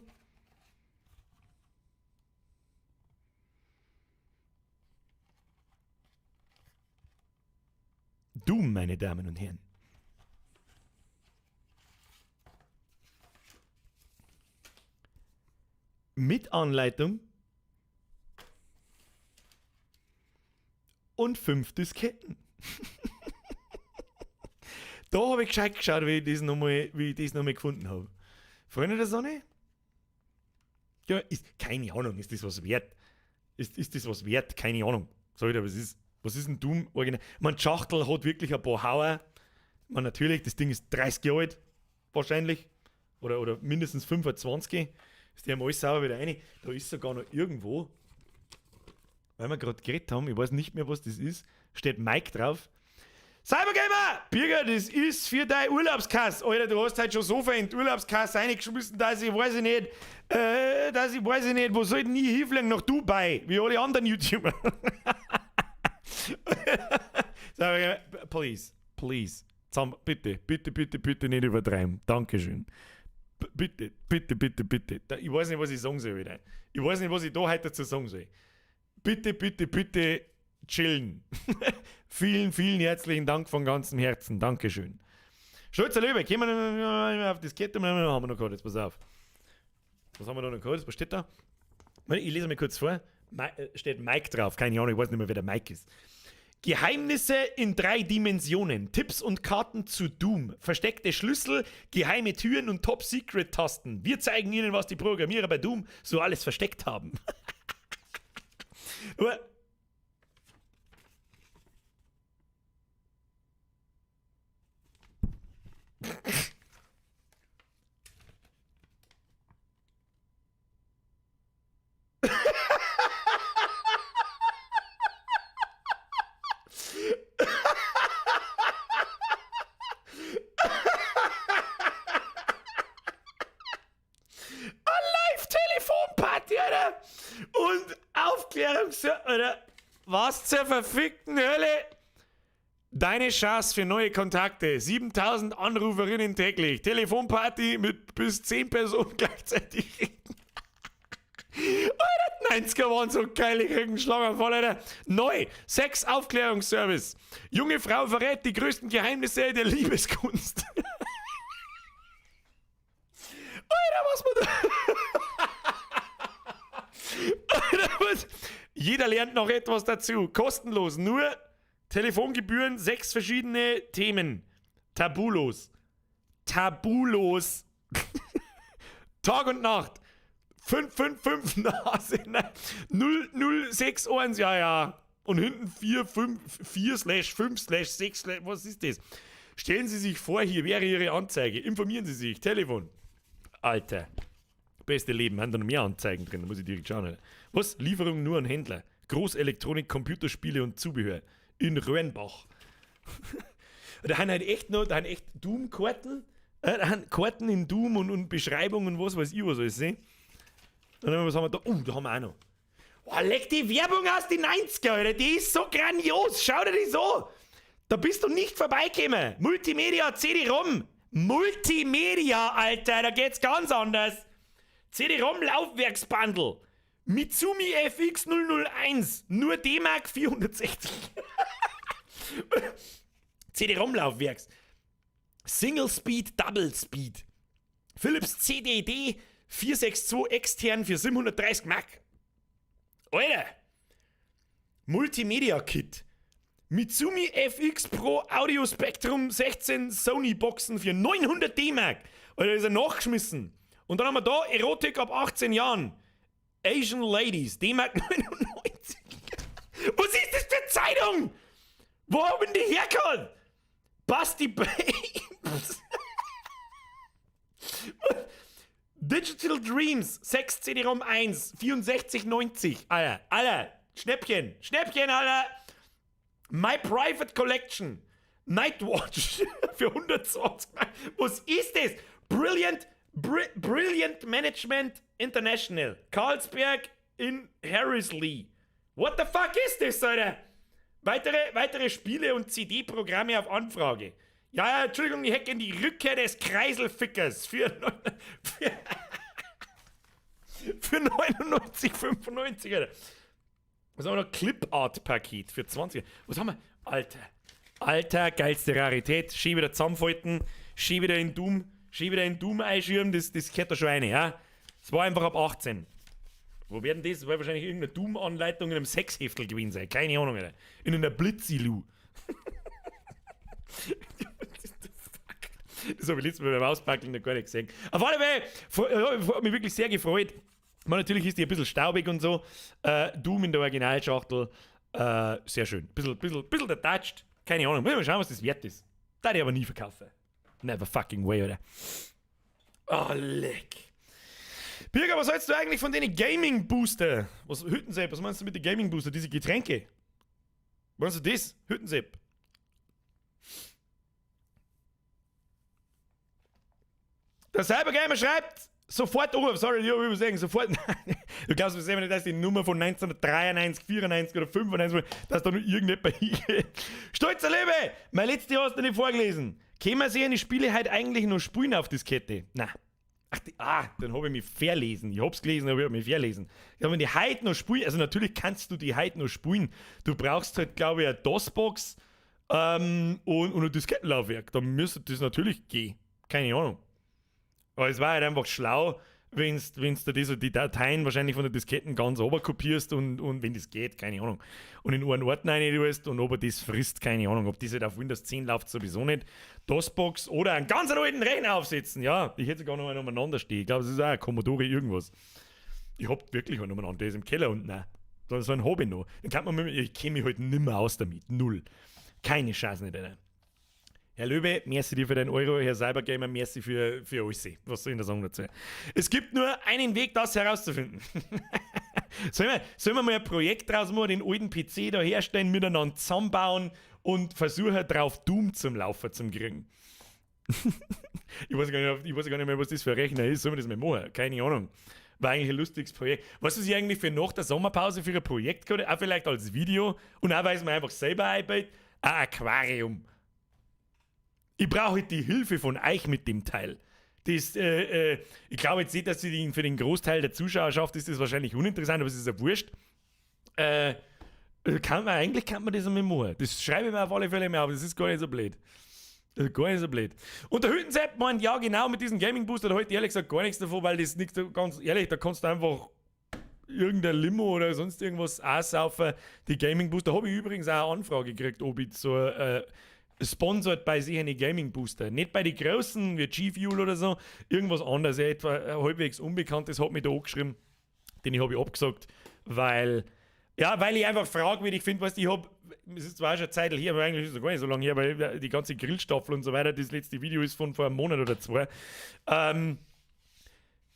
Doom, meine Damen und Herren. Mit Anleitung und 5 Disketten. Da habe ich gescheit geschaut, wie ich das nochmal gefunden habe. Freunde der Sonne? Ja, ist, keine Ahnung, ist das was wert? Ist das was wert? Keine Ahnung. Sag ich dir, was ist? Was ist denn Doom? Original? Ich meine, die Schachtel hat wirklich ein paar Hauer. Ich meine, natürlich, das Ding ist 30 Jahre alt, wahrscheinlich. Oder mindestens 25. Ist die haben alles sauber wieder rein. Da ist sogar noch irgendwo, weil wir gerade geredet haben, ich weiß nicht mehr, was das ist, steht Mike drauf. Cybergamer! Birger, das ist für deine Urlaubskasse. Alter, du hast halt schon so viel in die Urlaubskasse reingeschmissen, dass ich weiß ich nicht, wo soll denn ich hinfliegen? Nach Dubai, wie alle anderen YouTuber. Cybergamer, please, please. Bitte, bitte, bitte, bitte nicht übertreiben. Dankeschön. Bitte, bitte, bitte, bitte. Ich weiß nicht, was ich sagen soll wieder. Ich weiß nicht, was ich da heute dazu sagen soll. Bitte, bitte, bitte chillen. Vielen, vielen herzlichen Dank von ganzem Herzen. Dankeschön. Stolzer Löwe, gehen wir auf Diskette. Haben wir noch gehabt, jetzt pass auf. Was haben wir da noch gehabt? Was steht da? Ich lese mal kurz vor. Steht Mike drauf. Keine Ahnung, ich weiß nicht mehr, wer der Mike ist. Geheimnisse in 3 Dimensionen, Tipps und Karten zu Doom, versteckte Schlüssel, geheime Türen und Top-Secret-Tasten. Wir zeigen Ihnen, was die Programmierer bei Doom so alles versteckt haben. Aber Und Aufklärungs... Alter, was zur verfickten Hölle? Deine Chance für neue Kontakte. 7000 Anruferinnen täglich. Telefonparty mit bis 10 Personen gleichzeitig reden. Alter, die 90er waren so geil. Ich krieg einen Schlaganfall, Alter. Neu. Sex-Aufklärungsservice. Junge Frau verrät die größten Geheimnisse der Liebeskunst. Alter, was man da... Alter, was? Jeder lernt noch etwas dazu. Kostenlos. Nur Telefongebühren, 6 verschiedene Themen. Tabulos. Tabulos. Tag und Nacht. 5, 5, 5, Nase. 0, 0, 6, 1, ja, ja. Und hinten 4, 5, 4, slash 5, slash 6, slash, was ist das? Stellen Sie sich vor, hier wäre Ihre Anzeige. Informieren Sie sich. Telefon. Alter. Beste Leben, haben da noch mehr Anzeigen drin, da muss ich direkt schauen. Alter. Was? Lieferung nur an Händler. Großelektronik, Computerspiele und Zubehör. In Röhrenbach. Da haben halt echt noch, da haben echt Doom-Karten. Da haben Karten in Doom und Beschreibungen und was weiß ich was alles. Ne? Und dann, was haben wir da? Oh, da haben wir auch noch. Oh, leck die Werbung aus den 90er, Alter. Die ist so grandios. Schau dir das an. Da bist du nicht vorbeigekommen. Multimedia, CD-ROM. Multimedia, Alter. Da geht's ganz anders. CD-ROM-Laufwerksbundle. Mitsumi FX 001. Nur D-Mark 460. CD-ROM-Laufwerks. Single Speed, Double Speed. Philips CDD 462 extern für 730 Mark. Alter! Multimedia Kit. Mitsumi FX Pro Audio Spectrum 16 Sony Boxen für 900 D-Mark. Alter, ist er nachgeschmissen. Und dann haben wir da Erotik ab 18 Jahren. Asian Ladies, D-Mark 99. Was ist das für Zeitung? Wo haben die hergekommen? Basti Babes. Digital Dreams, 6 CD-ROM 1, 64,90. Alter, Alter, Schnäppchen, Schnäppchen, Alter. My Private Collection, Nightwatch für 120 Mark. Was ist das? Brilliant, Brilliant Management International, Carlsberg in Harrislee. What the fuck ist das, Alter? Weitere Spiele und CD-Programme auf Anfrage. Ja, ja, Entschuldigung, ich hätte gern die Rückkehr des Kreiselfickers für 99,95, Alter. Was haben wir noch? Clip-Art-Paket für 20. Was haben wir? Alter. Alter, geilste Rarität. Schön wieder zusammenfalten. Schön wieder in Doom. Schön wieder in Doom einschirmen. Das gehört da schon rein, ja? Das war einfach ab 18. Wo werden das? Das war wahrscheinlich irgendeine Doom-Anleitung in einem Sexheftel gewesen sein. Keine Ahnung, Alter. In einer Blitzilu. Das habe ich letztes Mal beim Auspacken noch gar nicht gesehen. Auf alle Fälle, hat mich wirklich sehr gefreut. Man, natürlich ist die ein bisschen staubig und so. Doom in der Originalschachtel. Sehr schön. Bisschen detached. Keine Ahnung. Mal schauen, was das wert ist. Da ich aber nie verkaufen. Never fucking way, oder? Oh, leck. Birger, was hältst du eigentlich von den Gaming Booster? Was, Hüttensepp, was meinst du mit den Gaming Booster? Diese Getränke? Meinst du das? Hüttensepp. Der Cybergamer schreibt, sofort auf, sorry, ich hab übersehen, sofort. Du glaubst mir selber nicht, dass die Nummer von 1993, 94 oder 95, dass da nur irgendjemand hingeht. Stolzer Löwe, mein letztes hast du nicht vorgelesen. Können wir sich eine Spiele halt eigentlich noch spielen auf Diskette? Na. Ach, dann hab ich mich verlesen. Ich hab's gelesen, aber ich hab mich verlesen. Ja, wenn die heute noch spielen, also natürlich kannst du die heute noch spielen. Du brauchst halt, glaube ich, eine DOS-Box und ein Diskettenlaufwerk. Da müsste das natürlich gehen. Keine Ahnung. Aber es war halt einfach schlau, wenn's du die Dateien wahrscheinlich von der Disketten ganz runterkopierst und wenn das geht, keine Ahnung. Und in einen Ordner rein tust und ob er das frisst, keine Ahnung. Ob das halt auf Windows 10 läuft, sowieso nicht. DOS-Box oder einen ganz alten Rechner aufsetzen. Ja, ich hätte sogar noch einen umeinander stehen. Ich glaube, es ist auch ein Commodore irgendwas. Ich hab wirklich einen umeinander, der ist im Keller unten. Nein, so einen hab ich noch. Dann kann man mit, ich kenn mich halt nimmer aus damit. Null. Keine Chance nicht, Alter. Herr Löwe, merci dir für deinen Euro, Herr Cybergamer, merci für alles. Was soll ich da sagen dazu? Es gibt nur einen Weg, das herauszufinden. Sollen wir mal ein Projekt draus machen, den alten PC da herstellen, miteinander zusammenbauen und versuchen, drauf Doom zum Laufen zu kriegen? Ich weiß gar nicht mehr, was das für ein Rechner ist. Sollen wir das mal machen? Keine Ahnung. War eigentlich ein lustiges Projekt. Weißt du, was ich eigentlich für nach der Sommerpause für ein Projekt gerade, auch vielleicht als Video und auch weil es mir einfach selber einbaut, ein Aquarium. Ich brauche die Hilfe von euch mit dem Teil. Das, ich glaube jetzt nicht, dass sie für den Großteil der Zuschauerschaft ist das wahrscheinlich uninteressant, aber es ist ja wurscht. Eigentlich kann man das einmal machen. Das schreibe ich mir auf alle Fälle mal auf, das ist gar nicht so blöd. Das ist gar nicht so blöd. Und der Hüttensepp meint, ja genau, mit diesem Gaming Booster, da heute ehrlich gesagt gar nichts davon, weil das nicht so ganz ehrlich, da kannst du einfach irgendein Limo oder sonst irgendwas aussaufen. Die Gaming Booster, habe ich übrigens auch eine Anfrage gekriegt, ob ich so sponsored bei sich eine Gaming Booster. Nicht bei den großen wie G-Fuel oder so, irgendwas anderes, etwa halbwegs Unbekanntes hat mich da angeschrieben, den ich habe ich abgesagt, weil ich einfach fragwürdig finde, weißt du, ich habe es ist zwar schon eine Zeit her, aber eigentlich ist es noch gar nicht so lange her, weil die ganze Grillstaffel und so weiter, das letzte Video ist von vor einem Monat oder zwei.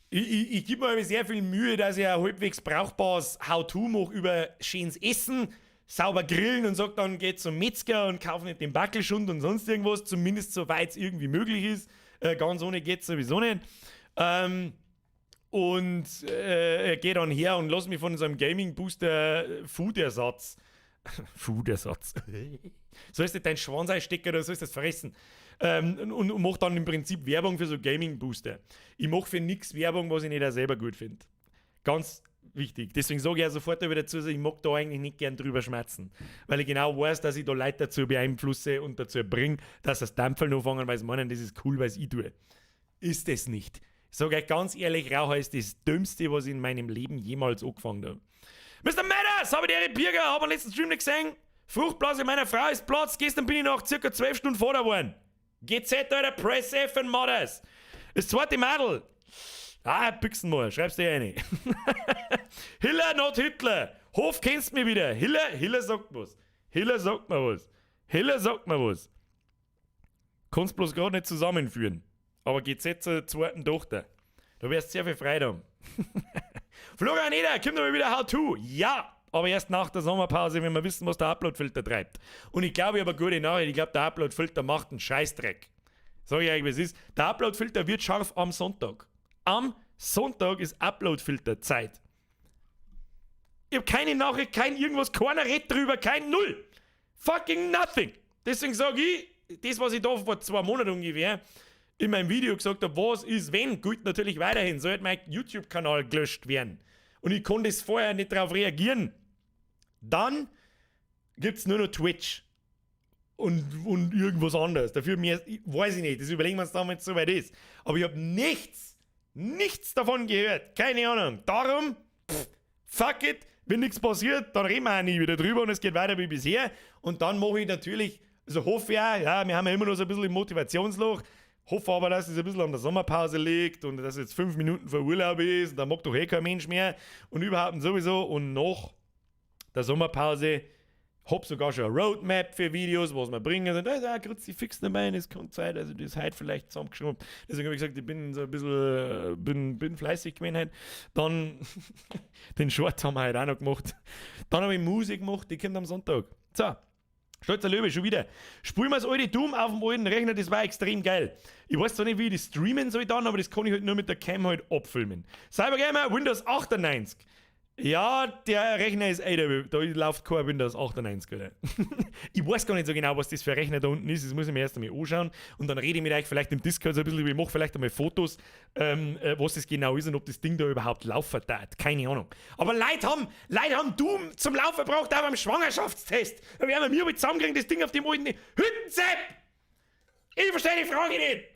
Ich gebe mir sehr viel Mühe, dass ich ein halbwegs brauchbares How-To mache über schönes Essen, sauber grillen und sag dann, geh zum Metzger und kauf nicht den Backelschund und sonst irgendwas, zumindest soweit es irgendwie möglich ist. Ganz ohne geht's sowieso nicht. Und geh dann her und lass mich von so einem Gaming-Booster Food-Ersatz. Food-Ersatz. Sollst du deinen Schwanz einstecken oder sollst du das fressen? Und mach dann im Prinzip Werbung für so Gaming-Booster. Ich mach für nix Werbung, was ich nicht auch selber gut find. Ganz wichtig. Deswegen sage ich ja sofort wieder dazu, ich mag da eigentlich nicht gern drüber schmerzen. Weil ich genau weiß, dass ich da Leute dazu beeinflusse und dazu bringe, dass sie das Dampferl anfangen, weil sie meinen, das ist cool, weil's ich tue. Ist es nicht. Ich sage euch ganz ehrlich, Raucher ist das Dümmste, was ich in meinem Leben jemals angefangen habe. Mr. Matters, habe ich die Birger, hab den letzten Stream nicht gesehen. Fruchtblase meiner Frau ist Platz. Gestern bin ich nach circa 12 Stunden Vater geworden. GZ, Alter, Press F and Mothers. Das zweite Madel. Ah, Büchsenmoor, schreibst du dir rein. Hiller, not Hitler. Hof kennst mich wieder. Hiller, Hiller sagt was. Hiller sagt mir was. Hiller sagt mir was. Kannst bloß grad nicht zusammenführen. Aber GZ zur zweiten Tochter. Da wirst du sehr viel Freude haben. Florian Eder, kommt mal wieder How To. Ja, aber erst nach der Sommerpause, wenn wir wissen, was der Upload-Filter treibt. Und ich glaube, ich habe eine gute Nachricht. Ich glaube, der Upload-Filter macht einen Scheißdreck. Sag ich euch, wie es ist. Der Upload-Filter wird scharf am Sonntag. Am Sonntag ist Upload-Filter-Zeit. Ich hab keine Nachricht, kein irgendwas, keiner redet drüber, kein Null. Fucking nothing. Deswegen sag ich, das, was ich da vor 2 Monaten ungefähr in meinem Video gesagt hab, was ist, wenn, gilt natürlich weiterhin, sollte mein YouTube-Kanal gelöscht werden. Und ich konnte es vorher nicht darauf reagieren. Dann gibt's nur noch Twitch. Und irgendwas anderes. Dafür mir, weiß ich nicht, das überlegen wir uns dann, wenn's soweit ist. Aber ich hab nichts davon gehört. Keine Ahnung. Darum, fuck it, wenn nichts passiert, dann reden wir auch nie wieder drüber und es geht weiter wie bisher. Und dann mache ich natürlich, also hoffe ich auch, ja, wir haben ja immer noch so ein bisschen im Motivationsloch, hoffe aber, dass es ein bisschen an der Sommerpause liegt und dass es jetzt 5 Minuten vor Urlaub ist und dann mag doch eh kein Mensch mehr und überhaupt und sowieso. Und nach der Sommerpause hab sogar schon eine Roadmap für Videos, was wir bringen. Und da ist auch Kruzifix dabei, das kommt Zeit, also das ist heute vielleicht zusammengeschrieben. Deswegen hab ich gesagt, ich bin so ein bisschen bin fleißig gewesen heute. Dann den Short haben wir heute auch noch gemacht. Dann hab ich Musik gemacht, die kommt am Sonntag. So. Stolzer Löwe, schon wieder. Spulen wir das alte Doom auf dem alten Rechner, das war extrem geil. Ich weiß zwar nicht, wie ich das streamen soll dann, aber das kann ich halt nur mit der Cam halt abfilmen. Cybergamer, Windows 98. Ja, der Rechner ist älter, da läuft kein Windows 98, oder? Ich weiß gar nicht so genau, was das für ein Rechner da unten ist, das muss ich mir erst einmal anschauen und dann rede ich mit euch vielleicht im Discord so ein bisschen, ich mache vielleicht einmal Fotos, was das genau ist und ob das Ding da überhaupt laufen darf. Keine Ahnung. Aber Leute haben Doom zum Laufen gebracht, auch beim Schwangerschaftstest. Da werden wir mir zusammenkriegen, das Ding auf dem alten Hüttensepp! Ich verstehe die Frage nicht!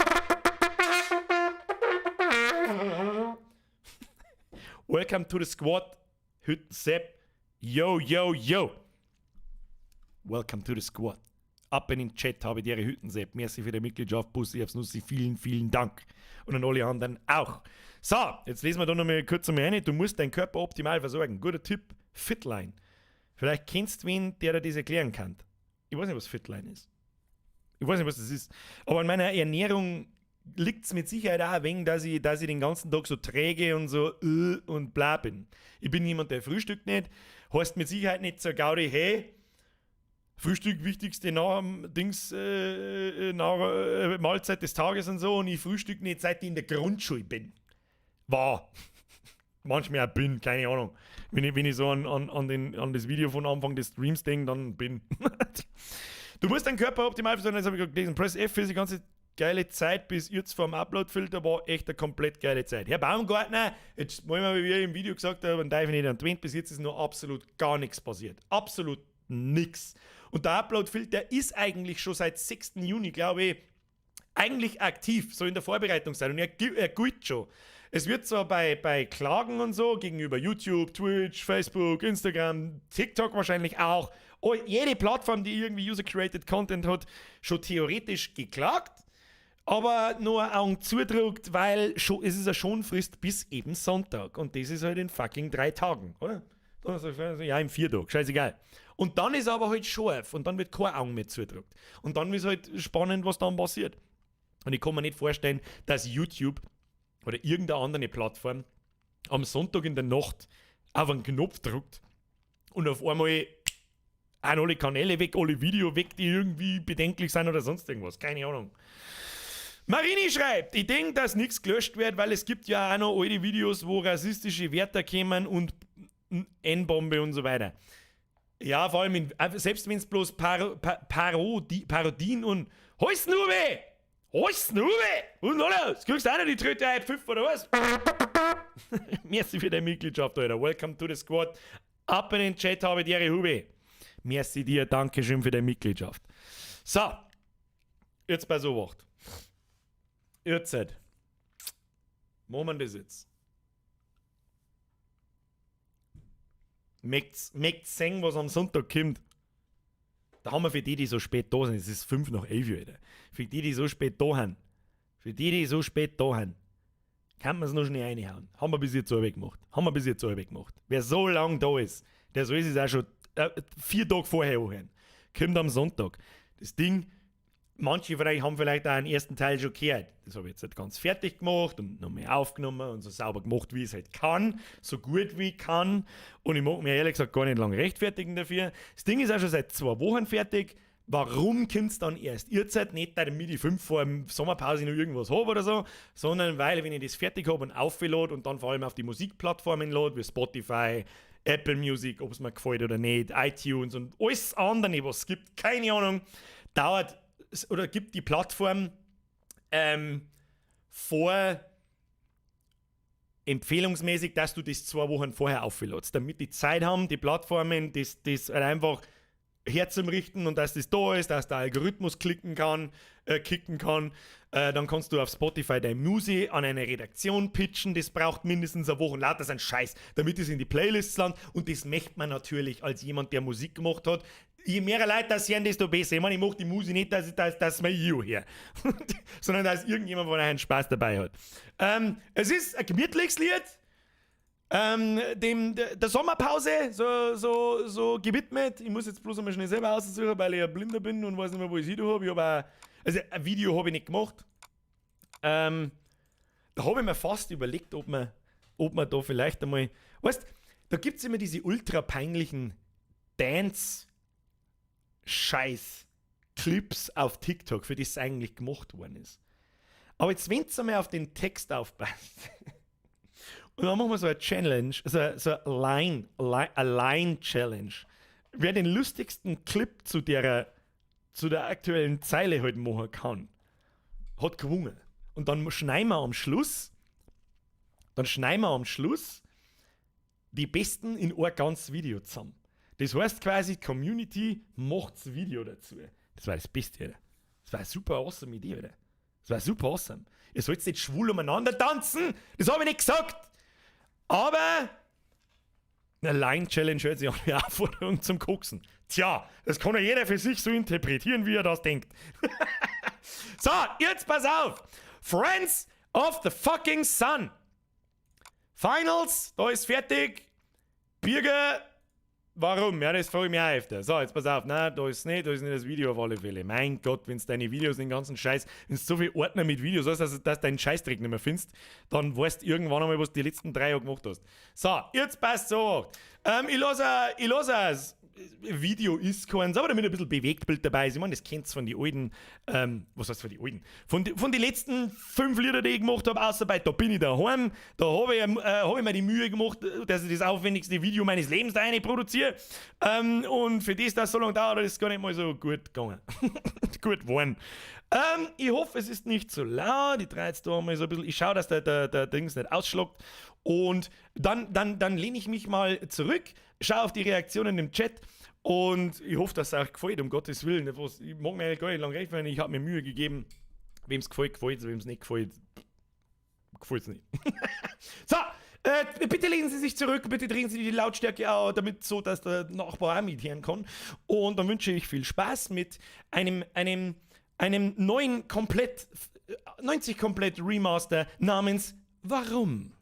Welcome to the squad. Hüttensepp, yo, yo, yo. Welcome to the squad. Ab in den Chat habe ich dir Hüttensepp. Merci für die Mitgliedschaft, Bussi aufs Nussi. Vielen, vielen Dank. Und an alle anderen auch. So, jetzt lesen wir da nochmal kurz einmal rein. Du musst deinen Körper optimal versorgen. Guter Tipp, Fitline. Vielleicht kennst du wen, der dir das erklären kann. Ich weiß nicht, was Fitline ist. Ich weiß nicht, was das ist. Aber an meiner Ernährung liegt's mit Sicherheit auch ein wenig, dass ich den ganzen Tag so träge und so und bla bin. Ich bin jemand, der frühstückt nicht. Heißt mit Sicherheit nicht zur Gaudi, hey, Frühstück, wichtigste Mahlzeit des Tages und so, und ich frühstück nicht, seit ich in der Grundschule bin. War. Manchmal auch bin, keine Ahnung. Wenn ich so an das Video von Anfang des Streams denke, dann bin. Du musst deinen Körper optimal versorgen, das hab ich gerade gelesen. Press F für die ganze geile Zeit bis jetzt vorm Upload-Filter war echt eine komplett geile Zeit. Herr Baumgartner, jetzt wollen wir, wie ich im Video gesagt habe, und Teufel nicht an Twint, bis jetzt ist noch absolut gar nichts passiert. Absolut nix. Und der Upload-Filter ist eigentlich schon seit 6. Juni, glaube ich, eigentlich aktiv, so in der Vorbereitungszeit. Und er gilt schon. Es wird zwar bei Klagen und so gegenüber YouTube, Twitch, Facebook, Instagram, TikTok wahrscheinlich auch, oh, jede Plattform, die irgendwie User-Created Content hat, schon theoretisch geklagt, aber nur Augen zudrückt, weil schon, es ist eine Schonfrist bis eben Sonntag. Und das ist halt in fucking 3 Tagen, oder? Donnerstag, Freitag, ja, im 4 Tag, scheißegal. Und dann ist aber halt scharf und dann wird kein Auge mehr zugedrückt. Und dann ist halt spannend, was dann passiert. Und ich kann mir nicht vorstellen, dass YouTube oder irgendeine andere Plattform am Sonntag in der Nacht auf einen Knopf drückt und auf einmal auch alle Kanäle weg, alle Video weg, die irgendwie bedenklich sind oder sonst irgendwas. Keine Ahnung. Marini schreibt, ich denke, dass nichts gelöscht wird, weil es gibt ja auch noch alte Videos, wo rassistische Wörter kämen und N-Bombe und so weiter. Ja, vor allem, selbst wenn es bloß Parodien und Heiß Uwe! Heiß Uwe! Und los! Kriegst du auch noch die dritte Pfiff oder was? Merci für deine Mitgliedschaft, Alter. Welcome to the squad. Ab in den Chat, habe die Ehre, Hubi. Merci dir, danke schön für deine Mitgliedschaft. So, jetzt bei so Wacht. Jetzt. Machen wir das jetzt? Möcht's sehen, was am Sonntag kommt? Da haben wir für die, die so spät da sind, es ist 11:05, Alter. Für die, die so spät da sind, für die, die so spät da sind, kann man es noch schnell reinhauen. Haben wir bis jetzt so gemacht. Haben wir bis jetzt so gemacht. Wer so lang da ist, der soll es auch schon 4 Tage vorher anhören. Kommt am Sonntag. Das Ding, manche von euch haben vielleicht auch den ersten Teil schon gehört. Das habe ich jetzt halt ganz fertig gemacht und noch mehr aufgenommen und so sauber gemacht, wie ich es halt kann, so gut wie ich kann. Und ich mag mir ehrlich gesagt gar nicht lange rechtfertigen dafür. Das Ding ist auch schon seit 2 Wochen fertig. Warum kommt es dann erst ihr Zeit? Nicht, damit ich 5 vor Sommerpause noch irgendwas habe oder so, sondern weil, wenn ich das fertig habe und auflade und dann vor allem auf die Musikplattformen lade, wie Spotify, Apple Music, ob es mir gefällt oder nicht, iTunes und alles andere, was es gibt, keine Ahnung, dauert oder gibt die Plattform vor, empfehlungsmäßig, dass du das 2 Wochen vorher auflädst, damit die Zeit haben, die Plattformen, das halt einfach herzurichten und dass das da ist, dass der Algorithmus kicken kann. Dann kannst du auf Spotify deine Musik an eine Redaktion pitchen, das braucht mindestens eine Woche. Lauter so ein Scheiß, damit es in die Playlists landet, und das möchte man natürlich als jemand, der Musik gemacht hat. Je mehr Leute das hören, desto besser. Ich meine, ich mache die Musik nicht, dass mir ich her, sondern dass irgendjemand von euch einen Spaß dabei hat. Es ist ein gemütliches Lied, dem, der Sommerpause so gewidmet. Ich muss jetzt bloß einmal schnell selber aussuchen, weil ich ja Blinder bin und weiß nicht mehr, wo ich es habe. Ich hab auch, also ein Video habe ich nicht gemacht. Da habe ich mir fast überlegt, ob man da vielleicht einmal. Weißt, da gibt es immer diese ultra peinlichen Dance-Scheiß-Clips auf TikTok, für die es eigentlich gemacht worden ist. Aber jetzt, wenn du einmal auf den Text aufpasst, und dann machen wir so eine Challenge, so eine Line Challenge. Wer den lustigsten Clip zu der aktuellen Zeile halt machen kann, hat gewonnen. Und dann schneiden wir am Schluss die besten in ein ganzes Video zusammen. Das heißt quasi, die Community macht das Video dazu. Das war das Beste, Alter. Das war eine super awesome Idee, Alter. Das war super awesome. Ihr sollt nicht schwul umeinander tanzen, das habe ich nicht gesagt. Aber eine Line Challenge hört sich an wie Aufforderung zum Koksen. Tja, das kann ja jeder für sich so interpretieren, wie er das denkt. So, jetzt pass auf. Friends of the fucking Sun. Finals, da ist fertig. Birger, warum? Ja, das frage ich mich auch öfter. So, jetzt pass auf. Nein, da ist nicht, da ist nicht das Video auf alle Fälle. Mein Gott, wenn du deine Videos, den ganzen Scheiß, wenn du so viele Ordner mit Videos hast, dass du deinen Scheißdreck nicht mehr findest, dann weißt du irgendwann einmal, was du die letzten 3 Jahre gemacht hast. So, jetzt passt so. Ich lass Video ist keins, aber damit ein bisschen Bewegtbild dabei ist. Ich meine, das kennt's von den alten, was heißt von den alten? Von den letzten fünf Lieder, die ich gemacht habe, außer bei Da bin ich daheim. Da habe ich, hab ich mir die Mühe gemacht, dass ich das aufwendigste Video meines Lebens da rein produziere. Und für das, das so lange dauert, ist es gar nicht mal so gut gegangen. Gut geworden. Ich hoffe, es ist nicht zu laut. Ich drehe jetzt da mal so ein bisschen. Ich schaue, dass der Dings nicht ausschlagt. Und dann lehne ich mich mal zurück, schaue auf die Reaktionen im Chat und ich hoffe, dass es euch gefällt, um Gottes Willen. Ich mag mir eigentlich gar nicht lange rechtfertigen, ich habe mir Mühe gegeben. Wem es gefällt, gefällt es, wem es nicht gefällt, gefällt es nicht. So, bitte lehnen Sie sich zurück, bitte drehen Sie die Lautstärke auf, damit so, dass der Nachbar auch mithören kann. Und dann wünsche ich viel Spaß mit einem neuen komplett, 90 komplett Remaster namens Warum?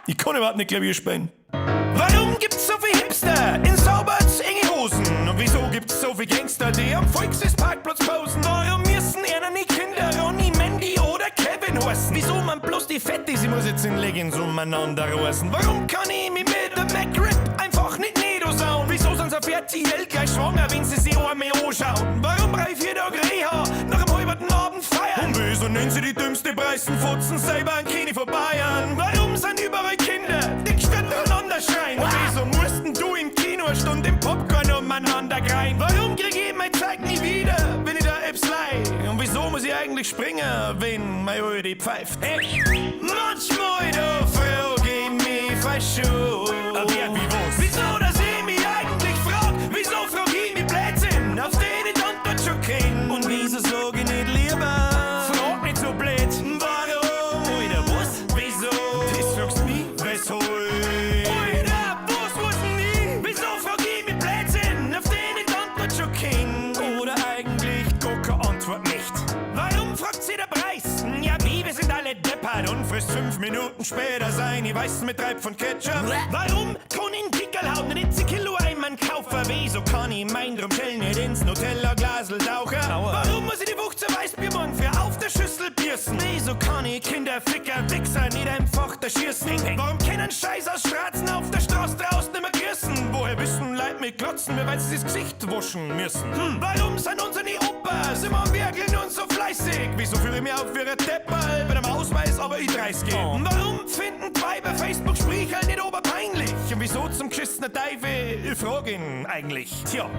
Ich kann überhaupt nicht Klavier spielen. Warum gibt's so viel Hipster in sauber enge Hosen? Und wieso gibt's so viel Gangster, die am Volksparkplatz posen? Warum müssen einer nicht Kinder Ronny, Mandy oder Kevin heißen? Wieso man bloß die Fettis, ich muss jetzt in Leggings umeinander reißen? Warum kann ich mich mit dem McRib einfach nicht niedersauen? Wieso sind sie auf RTL gleich schwanger, wenn sie sich einmal anschauen? Warum reif jeder Reha nach einem halben Abend feiern? Und wieso nennen sie die dümmste Preisen Fotzen selber an Kini von Bayern? Warum sind überall Kinder, die gestört durcheinander schreien? Und wieso mussten du im Kino eine Stunde im Popcorn umeinander grein? Warum krieg ich mein Zeug nie wieder, wenn ich da Apps leih? Und wieso muss ich eigentlich springen, wenn mein Oidi pfeift? Hey. Manchmal da frag ich mich falsch Wer wie was? Wieso, dass ich mich eigentlich frag? Wieso frag ich mich Blödsinn, auf den ich die Antwort schon kenn? Und wieso sag ich nicht lieber? Frag nicht so blöd. Warum? Alter, was? Wieso? Das fragst mich, weshalb? Alter, was weiß denn ich? Wieso frag ich mich Blödsinn, auf den ich die Antwort schon kenn? Oder eigentlich gar keine Antwort nicht? Warum fragt sie der Preis? Ja, wie, wir sind alle deppert und frisst 5 Minuten später sein, ich weiß mit Treib von Ketchup. Warum kann in Pickelhaut nicht 10 Kilo Eimann kaufen? Wieso kann ich mein Drumschell nicht ins Nutella-Glasl tauchen? Warum muss ich die 15 Weißbier morgen für auf der Schüssel piercen? Wieso kann ich Kinder, Ficker, Wichser nicht einfach da schießen? Warum können Scheiß aus Straßen auf der Straße draußen immer grüßen? Woher wissen Leute mit Glotzen, wer weiß, sie das Gesicht waschen müssen? Warum sind unsere Opas immer am Werkeln und so fleißig? Wieso führe ich mich auf wie ein Depperl bei dem Ausweis, aber ich 30 geht? Warum finden zwei bei Facebook Sprichel nicht oberpeinlich? Und wieso zum geschissenen Teufel? Ich frag ihn eigentlich. Tja.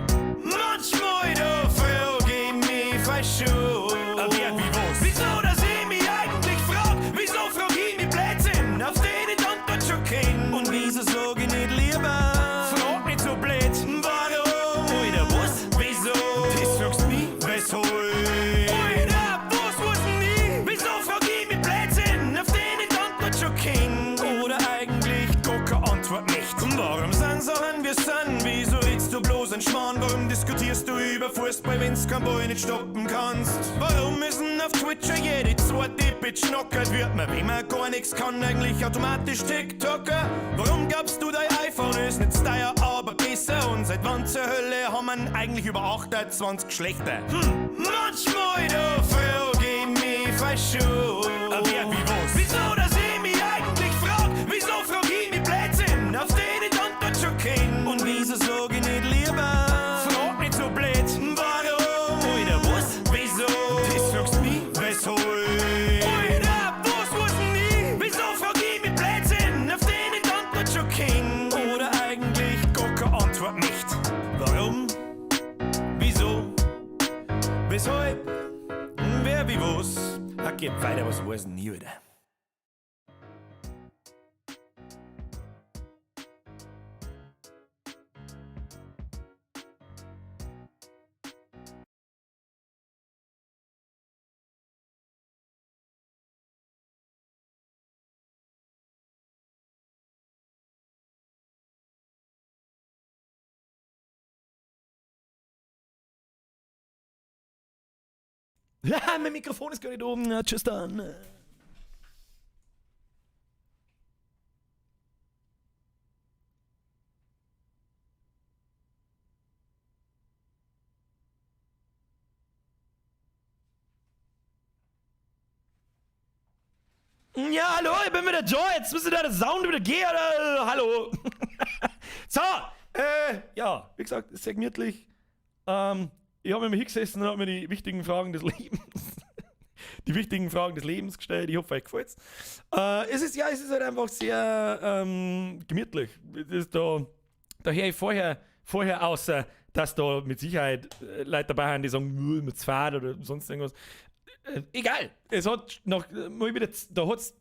Manchmal da frag ich mich falsch Wer wie was? Wieso, dass ich mich eigentlich frag? Wieso frag ich mich Blödsinn, auf den ich die Antwort schon kenn? Und wieso sag ich nicht lieber? Frag nicht so blöd. Warum? Alter, was? Wieso? Das fragst mich, weshalb? Alter, was weiß denn ich? Wieso frag ich mich Blödsinn, auf den ich die Antwort schon kenn? Oder eigentlich gar keine Antwort nicht? Warum sind Sachen wir sind? Wieso redst du bloß ein Schmarrn? Warum diskutierst du über Fußball, wenn's kein Ball nicht stoppen kannst? Warum müssen auf Twitcher jede zweite Bitch knockert? Wird man, wenn man gar nix kann, eigentlich automatisch TikToker? Warum glaubst du, dein iPhone ist nicht Style, aber besser? Und seit wann zur Hölle haben wir eigentlich über 28 Geschlechter? Manchmal da frag ich mich falsch Wer wie was? Wieso, dass ich mich eigentlich frag? Wieso frag ich mich Blödsinn, auf den ich die Antwort schon kenn? Und wieso sag ich nicht lieber? Frag nicht so blöd. Warum? Alter, was? Wieso? Das fragst mich, weshalb? Alter, was weiß denn ich? Wieso frag ich mich Blödsinn, auf den ich die Antwort schon kenn? Oder eigentlich gar keine Antwort nicht? Warum? Wieso? Weshalb? Wer wie was? Okay, weiter, was weiß denn nie wieder. Ja, mein Mikrofon ist gar nicht oben. Na, tschüss dann. Ja, hallo, ich bin wieder da. Jetzt müsste da der Sound wieder gehen, oder? Hallo. So, ja, wie gesagt, ist sehr gemütlich. Ich habe mir hingesessen und habe mir die wichtigen Fragen des Lebens, die wichtigen Fragen des Lebens gestellt. Ich hoffe, euch gefällt's. Es ist, ja, es ist halt einfach sehr gemütlich. Das ist da höre ich vorher außer, dass da mit Sicherheit Leute dabei sind, die sagen, mit Zfad oder sonst irgendwas. Egal, es hat noch mal wieder, da hat's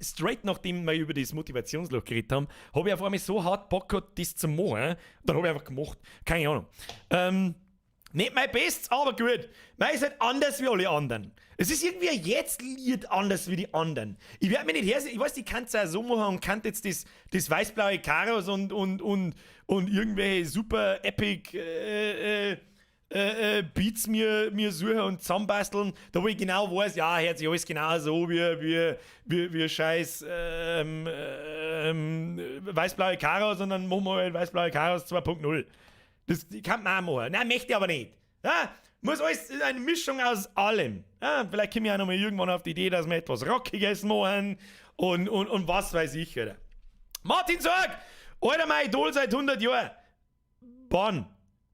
straight nachdem wir über das Motivationsloch geredet haben, habe ich auf einmal so hart Bock gehabt, das zu machen. Dann habe ich einfach gemacht. Keine Ahnung. Nicht mein Bestes, aber gut. Mein ist halt anders wie alle anderen. Es ist irgendwie jetzt Lied anders wie die anderen. Ich werde mich nicht hersetzen, ich weiß, ich kann es auch so machen und kann jetzt das weiß-blaue Karos und irgendwelche super epic Beats mir suchen und zusammenbasteln, da wo ich genau weiß, ja, hört sich alles genau so wie scheiß weiß-blaue Karos und dann machen wir halt weiß-blaue Karos 2.0. Das kann man auch machen. Nein, möchte ich aber nicht. Ja, muss alles eine Mischung aus allem. Ja, vielleicht komme ich auch noch mal irgendwann auf die Idee, dass wir etwas Rockiges machen und was weiß ich, Alter. Martin Sorg! Alter, mein Idol seit 100 Jahren. Bonn.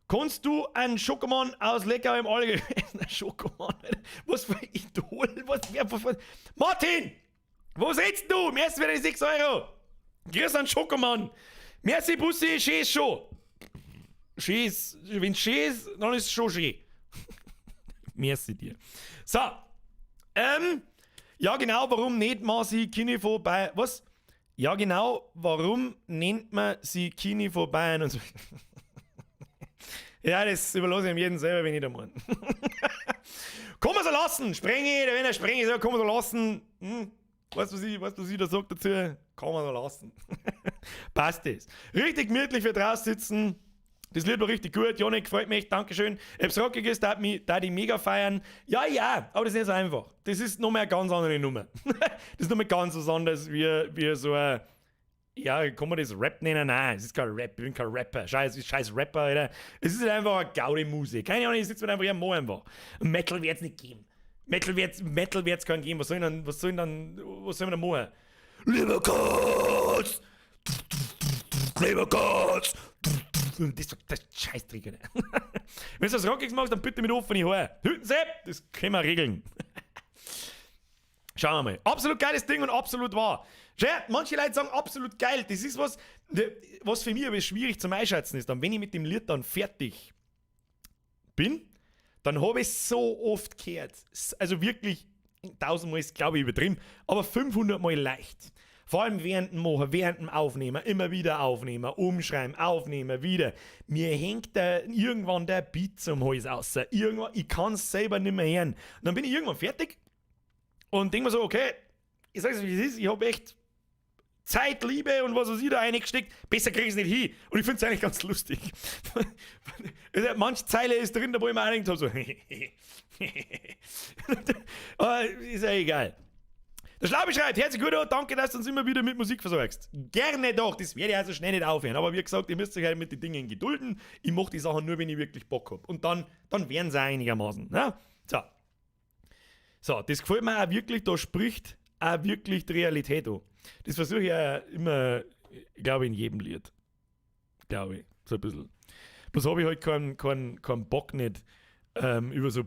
Kannst du einen Schokomann aus Lecker im Allgäu essen? Ein Schokomann, Alter. Was für ein Idol? Was? Martin! Wo sitzt du? Merci für die 6 Euro. Grüß an Schokomann. Merci, Bussi, schön ist schon. Schön ist, wenn's schön ist, dann ist es schon schön. Merci dir. So. Ja, genau, warum nennt man sie Kini von Bayern? Was? Ja, genau, warum nennt man sie Kini von Bayern und so? Ja, das überlasse ich jedem selber, wenn ich da meine. Kann man so lassen! Sprenge, wenn er Sprenge sagt, kann man so lassen. Hm? Weißt du, was ich da sag dazu? Kann man so lassen. Passt das. Richtig gemütlich für draußen sitzen. Das Lied war richtig gut. Janik, freut mich. Dankeschön. Ob's rockig ist, da die mega feiern. Ja, ja, aber das ist nicht so einfach. Das ist nochmal eine ganz andere Nummer. Das ist nochmal ganz was anderes wie so ein. Ja, kann man das Rap nennen? Nein, es ist kein Rap, ich bin kein Rapper. Scheiß Rapper, Alter. Es ist einfach eine Gaudi-Musik. Keine Ahnung, ich sitze mir einfach hier am einfach. Metal wird's nicht geben. Metal wird's keinen geben. Was soll ich denn machen? Lieber Gott! Lieber Gott! Das ist Scheißdreck, Alter. Wenn du das Rockiges machst, dann bitte mit offenen Haaren. Hüttensepp, das können wir regeln. Schauen wir mal. Absolut geiles Ding und absolut wahr. Schau, manche Leute sagen absolut geil. Das ist was, was für mich aber schwierig zum Einschätzen ist. Dann, wenn ich mit dem Lied dann fertig bin, dann habe ich es so oft gehört. Also wirklich, 1000 Mal ist, glaube ich, übertrieben, aber 500 Mal leicht. Vor allem während dem Machen, während dem Aufnehmen, immer wieder aufnehmen, umschreiben, aufnehmen, wieder. Mir hängt da irgendwann der Beat zum Hals raus. Irgendwann, ich kann es selber nicht mehr hören. Und dann bin ich irgendwann fertig und denke mir so, okay, ich sag's wie es ist, ich hab echt Zeit, Liebe und was weiß ich da reingesteckt, besser krieg ich's nicht hin. Und ich find's eigentlich ganz lustig. Manche Zeile ist drin, da wo ich mir auch so. Aber ist ja egal. Der Schlaubi schreibt, herzlich gut, danke, dass du uns immer wieder mit Musik versorgst. Gerne doch, das werde ich also schnell nicht aufhören. Aber wie gesagt, ihr müsst euch halt mit den Dingen gedulden. Ich mach die Sachen nur, wenn ich wirklich Bock hab. Und dann werden sie einigermaßen. Ne? So. So, das gefällt mir auch wirklich, da spricht auch wirklich die Realität an. Das versuche ich ja immer, glaube ich, in jedem Lied. Glaube ich, so ein bisschen. Bloß habe ich halt keinen Bock nicht über so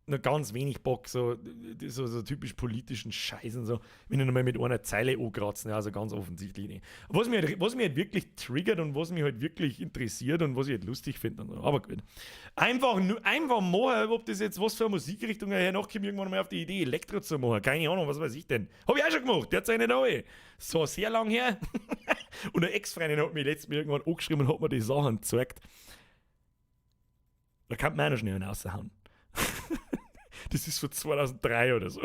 nur ganz wenig Bock, so typisch politischen Scheiß und so, wenn ich nochmal mit einer Zeile ankratzen, ja, also ganz offensichtlich nicht. Was mich halt wirklich triggert und was mich halt wirklich interessiert und was ich halt lustig finde und so. Aber gut. Einfach machen, ob das jetzt was für eine Musikrichtung hernach kommt, irgendwann mal auf die Idee, Elektro zu machen. Keine Ahnung, was weiß ich denn. Hab ich auch schon gemacht, der hat sich nicht alle. So sehr lang her. Und eine Ex-Freundin hat mich letztes Mal irgendwann angeschrieben und hat mir die Sachen gezeigt. Da kann man auch noch schnell einen raushauen. Das ist von 2003 oder so.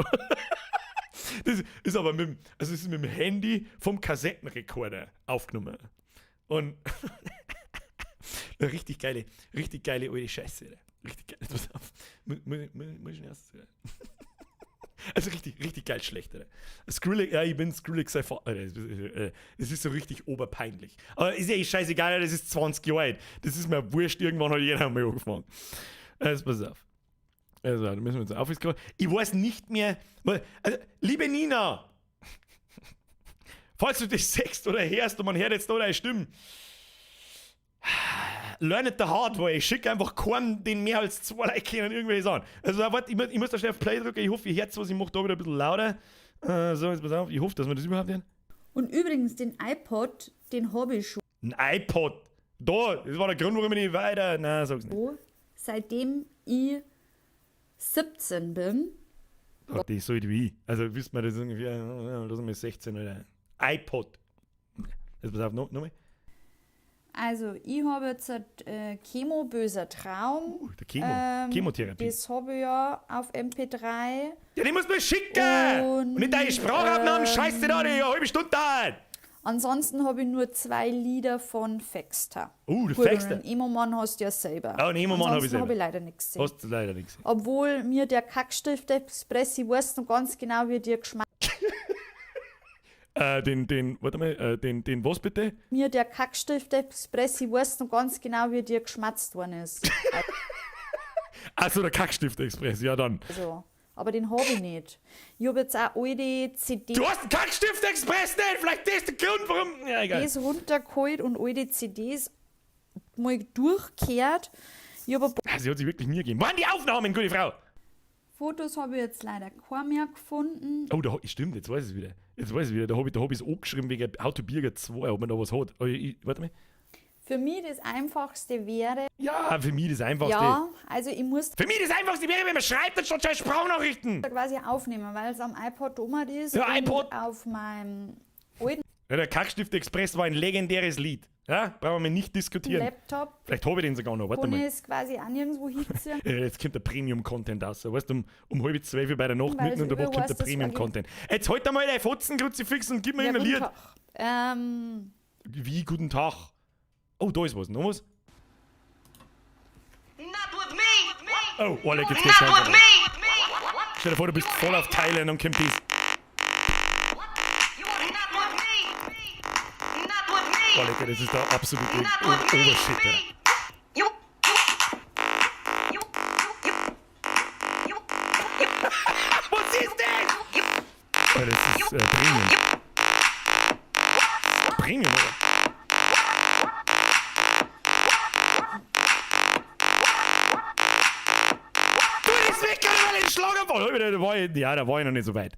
Das ist aber mit dem Handy vom Kassettenrekorder aufgenommen. Und eine richtig geile alte Scheiße. Richtig geil. Pass auf. Muss ich erst. Also richtig geil schlecht, oder? Skrillex, ja, ich bin Skrillex sein Vater. Es ist so richtig oberpeinlich. Aber ist ja eh scheißegal, das ist 20 Jahre alt. Das ist mir wurscht, irgendwann hat jeder mal angefangen. Also pass auf. Also, da müssen wir jetzt aufscrollen. Ich weiß nicht mehr. Also, liebe Nina, falls du das siehst oder hörst und man hört jetzt da deine Stimme, learn it the hard way. Ich schicke einfach keinen, den mehr als 2 Leute kennen, irgendwelche Sachen. Also, warte, ich muss da schnell auf Play drücken. Ich hoffe, ihr hört was. Ich mache da wieder ein bisschen lauter. So, jetzt pass auf. Ich hoffe, dass wir das überhaupt hören. Und übrigens, den iPod, den habe ich schon. Ein iPod? Da, das war der Grund, warum ich nicht weiter. Nein, sag's nicht. Seitdem ich 17 bin. Oh, die ist so alt wie ich. Also wisst man, das ist ungefähr, lass mich 16 oder iPod. Jetzt pass auf, nochmal. Also, ich habe jetzt Chemo, böser Traum. Der Chemo. Chemotherapie. Das habe ich ja auf MP3. Ja, die muss man schicken! Und nicht deine Sprachaufnahmen, scheiße da, die eine halbe Stunde dauert. Ansonsten habe ich nur 2 Lieder von Fexter. Der Fexter. Und einen Emo-Mann hast du ja selber. Oh, einen Emo-Mann habe ich selber. habe ich leider nichts gesehen. Hast du leider nichts gesehen. Obwohl mir der Kackstift Express, ich weiß noch ganz genau, wie dir geschmeckt. Warte mal, den was bitte? Mir der Kackstift-Express, ich weiß noch ganz genau, wie dir geschmatzt worden ist. Achso, der Kackstift-Express, ja dann. Also, aber den hab ich nicht. Ich hab jetzt auch alte CDs. Du hast einen Kackstift-Express nicht! Vielleicht das ist der Grund, warum. Ja, egal. Runtergeholt und alte CDs mal durchgekehrt. Ich hab ein Ah, sie hat sich wirklich mir gegeben. Waren die Aufnahmen, gute Frau? Fotos habe ich jetzt leider kein mehr gefunden. Oh, da, stimmt, jetzt weiß ich es wieder. Jetzt weiß ich wieder. Da hab ich es angeschrieben wegen How to Birger 2, ob man da was hat. Aber warte mal. Für mich das Einfachste wäre. Ja, für mich das Einfachste. Ja, also ich muss. Für mich das Einfachste wäre, wenn man schreibt, anstatt scheiß Sprachnachrichten. Quasi aufnehmen, weil es am iPod dummer ist. Ja, und iPod. Auf meinem alten Ja, der Kackstift-Express war ein legendäres Lied. Ja, brauchen wir nicht diskutieren. Laptop Vielleicht habe ich den sogar noch. Warte kann ich mal. es quasi auch nirgendwo hinziehen. Ja, jetzt kommt der Premium-Content raus. Weißt du, um 11:30 bei der Nacht, Weil mitten es in der Woche, kommt der überheißt, das war Premium-Content. Jetzt halt einmal dein Fotzen-Kruzifix und gib mir Ja, irgendein guten Lied. Tag. Wie, guten Tag. Oh, da ist was. Noch was? Oh, oh, leck, jetzt geht's Not rein. with me. Stell dir vor, du bist voll auf Thailand und kommt dies. Oh, lecker, das ist der absolute Obershit, Alter. Was ist das? Oh, das ist Premium. Premium, oder? Du, das weg, weil den Schlaganfall. Oh, da war ich, ja, da war ich noch nicht so weit.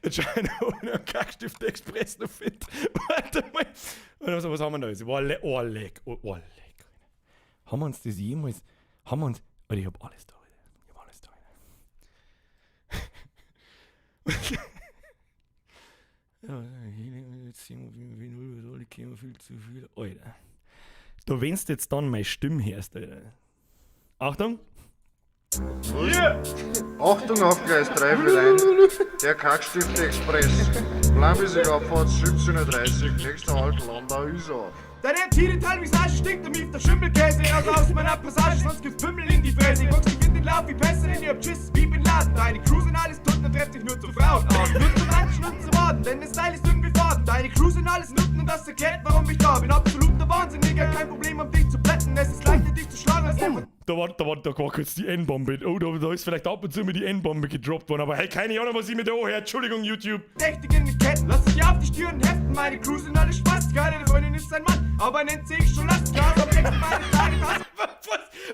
Jetzt schau ich noch, ob ich einen Kackstift-Express noch finde. Warte mal. Was, was haben wir da jetzt? Oh, oh, leck. Oh, oh, leck. Haben wir uns das jemals... Haben wir uns... Alter, ich hab alles da. Alter. Ich hab alles da. Alter. Alter. Du, wenn's jetzt dann meine Stimme hörst, Alter. Achtung! Yeah. Achtung auf Gleis 3 wird ein. Der Kackstift-Express. Planmäßige Abfahrt 17.30 Uhr, nächster Halt Landau-Isar. Deine Titelteil Visage stinkt und mieft der Schimmelkäse. Also aus meiner Passage, sonst gibt's Pimmel in die Fresse. Ich box dich in den Lauf wie Pässe in ihr Schiss, wie Bin Laden. Deine Crew sind alles Tutten und trefft sich nur zu Frauen aus. Nur zum Ratschen und zum Morden, denn der Style ist irgendwie faden. Deine Crew sind alles Nutten und das erklärt, warum ich da bin. Absoluter Wahnsinniger, kein Problem, um dich zu plätten. Es ist leichter, dich zu schlagen, als einfach Da war kurz die N-Bombe. Oh, da ist vielleicht ab und zu mal die N-Bombe gedroppt worden. Aber hey, keine Ahnung, was ich mir da anhöre. Entschuldigung, YouTube. Verdächtig in den Ketten. Lass dich auf die Stirn heften, meine Crew sind alle Spastiker. Deine Freundin ist ein Mann, aber nennt sich schon Lastkar. Am nächsten meine Tage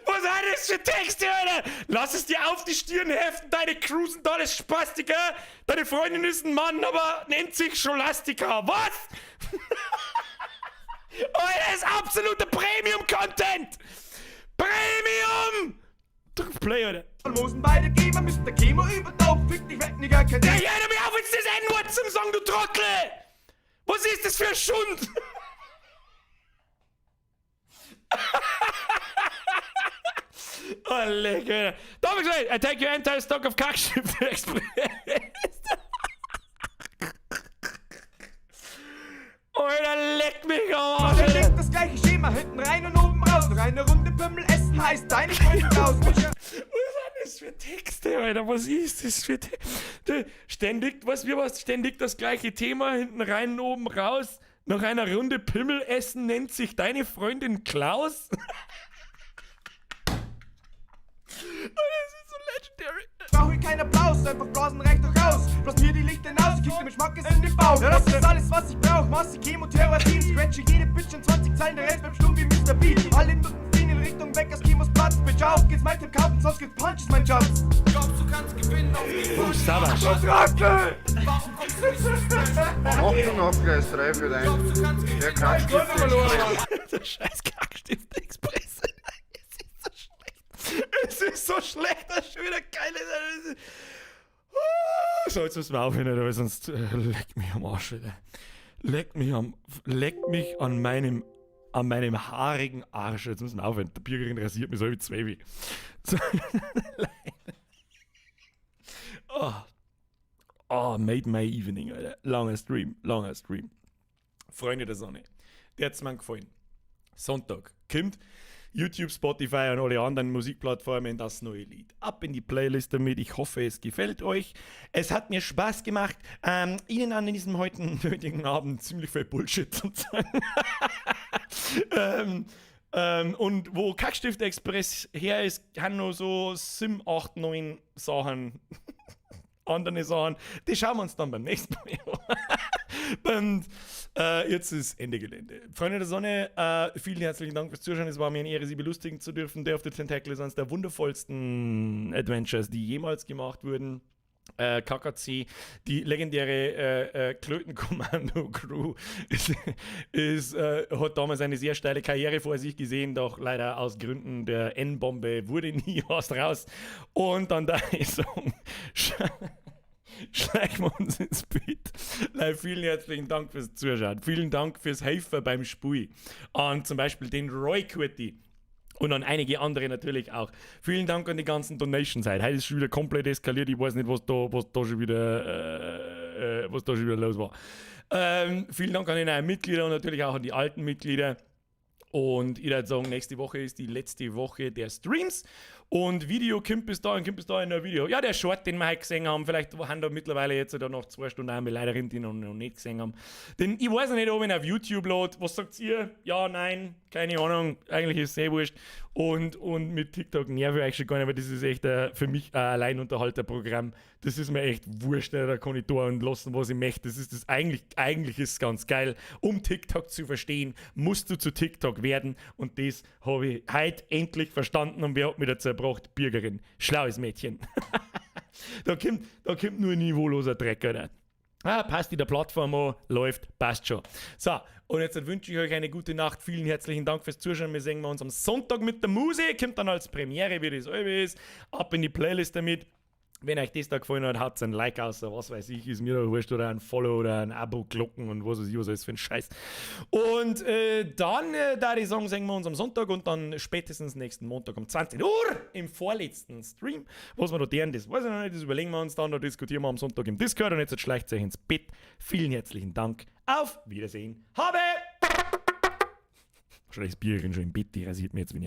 Was sind das für Texte, Alter? Lass es dir auf die Stirn heften, deine Crew sind alles Spastiker. Deine Freundin ist ein Mann, aber nennt sich Scholastika. Was? Alter, das ist absoluter Premium-Content! Premium! Drück Play, Alter. Almosen beide Gamer, Mr. Chemo über Dope. Fick dich weg, Nigga, kein Ja, hör mir auf, jetzt das N-Wort zum Song, du Trottel! Was ist das für ein Schund? Oh, lecker. Da hab ich gesagt, I take your entire stock of Kackstift Express. Alter, leck mich am Arsch. Ständig das gleiche Schema, hinten rein und oben raus. Noch eine Runde Pimmel essen heißt deine Freundin raus. Was sind das für Texte, Alter? Was ist das für Texte? Ständig, was, wie war's? Ständig das gleiche Thema, hinten rein, oben raus. Nach einer Runde Pimmel essen nennt sich deine Freundin Klaus? Das ist so legendary. Brauche ich keinen Applaus, einfach blasen reicht doch aus. Bloß mir die Lichter aus, kick mit Schmackes in den Bauch. Ja, das ist alles, was ich brauch. Masse Chemotherapie, scratche jede Bitch in 20 Zeilen, der Rest bleibt stumm wie Mr. B. Alle Nutten fliehen in Richtung weg aus Chemos Platz. Bitch, auf geht's, mein Tipp kaufen, sonst gibt's Punches, mein Schatz. Glaubst du kannst gewinnen auf die Oh, Savage. Warum kommst du nicht zu Sprechen? Achtung auf Gleis 3 wird ein. Der Kackstift-Express. Der scheiß Kackstift-Express. Es ist so schlecht, das ist schon wieder geil. So, jetzt müssen wir aufhören, Alter, weil sonst leck mich am Arsch, Alter. Leck mich an meinem haarigen Arsch. Jetzt müssen wir aufhören. Der Bürgerin rasiert mich so wie Zwabi. So. Oh. Oh, made my evening, Alter. Langer Stream, langer Stream. Freunde der Sonne, der hat's mir gefallen. Sonntag kommt. YouTube, Spotify und alle anderen Musikplattformen das neue Lied. Ab in die Playlist damit. Ich hoffe, es gefällt euch. Es hat mir Spaß gemacht, Ihnen an diesem heutigen heutigen Abend ziemlich viel Bullshit zu sagen. Und wo Kackstift Express her ist, haben nur so 7, 8, 9 Sachen. Andere Sachen, die schauen wir uns dann beim nächsten Mal an. Und jetzt ist Ende Gelände. Freunde der Sonne, vielen herzlichen Dank fürs Zuschauen. Es war mir eine Ehre, Sie belustigen zu dürfen. Day of the Tentacle ist eines der wundervollsten Adventures, die jemals gemacht wurden. KKC, die legendäre Klötenkommando-Crew, hat damals eine sehr steile Karriere vor sich gesehen, doch leider aus Gründen der N-Bombe wurde nie was draus. Und dann da ist so, schleichen wir uns ins Bett. Leute, vielen herzlichen Dank fürs Zuschauen. Vielen Dank fürs Helfen beim Spiel. Und zum Beispiel den Roy Kurti. Und an einige andere natürlich auch. Vielen Dank an die ganzen Donations heute. Heute ist schon wieder komplett eskaliert. Ich weiß nicht, was da schon wieder los war. Vielen Dank an die neuen Mitglieder und natürlich auch an die alten Mitglieder. Und ich würde sagen, nächste Woche ist die letzte Woche der Streams. Und Video kommt bis dahin ein Video. Ja, der Short, den wir heute gesehen haben, vielleicht haben da mittlerweile jetzt oder noch 2 Stunden einmal leider drin, die noch nicht gesehen haben. Denn ich weiß noch nicht, ob ich ihn auf YouTube lade. Was sagt ihr? Ja, nein, keine Ahnung. Eigentlich ist es eh wurscht. Und mit TikTok nerv ich euch schon gar nicht, weil das ist echt für mich ein Alleinunterhalterprogramm. Das ist mir echt wurscht, da kann ich tun und lassen, was ich möchte. Das ist das eigentlich, eigentlich ist es ganz geil. Um TikTok zu verstehen, musst du zu TikTok werden. Und das habe ich heute endlich verstanden. Und wer hat mich dazu gebracht? Bürgerin. Schlaues Mädchen. Da kommt nur ein niveauloser Dreck, Alter. Ah, passt in der Plattform an, läuft, passt schon. So, und jetzt wünsche ich euch eine gute Nacht. Vielen herzlichen Dank fürs Zuschauen. Wir sehen uns am Sonntag mit der Musik. Kommt dann als Premiere, wie das allweil ist. Ab in die Playlist damit. Wenn euch das da gefallen hat, haut ein Like aus, was weiß ich, ist mir doch wurscht, oder ein Follow oder ein Abo, Glocken und was weiß ich, was alles für ein Scheiß. Und dann, da die sagen, sehen wir uns am Sonntag und dann spätestens nächsten Montag um 20 Uhr im vorletzten Stream. Was wir da deren, das weiß ich noch nicht, das überlegen wir uns dann, da diskutieren wir am Sonntag im Discord und jetzt schleicht euch ins Bett. Vielen herzlichen Dank. Auf Wiedersehen. Habe! Wahrscheinlich ist Bierin schon im Bett, die rasiert mir jetzt, wenn ich auf.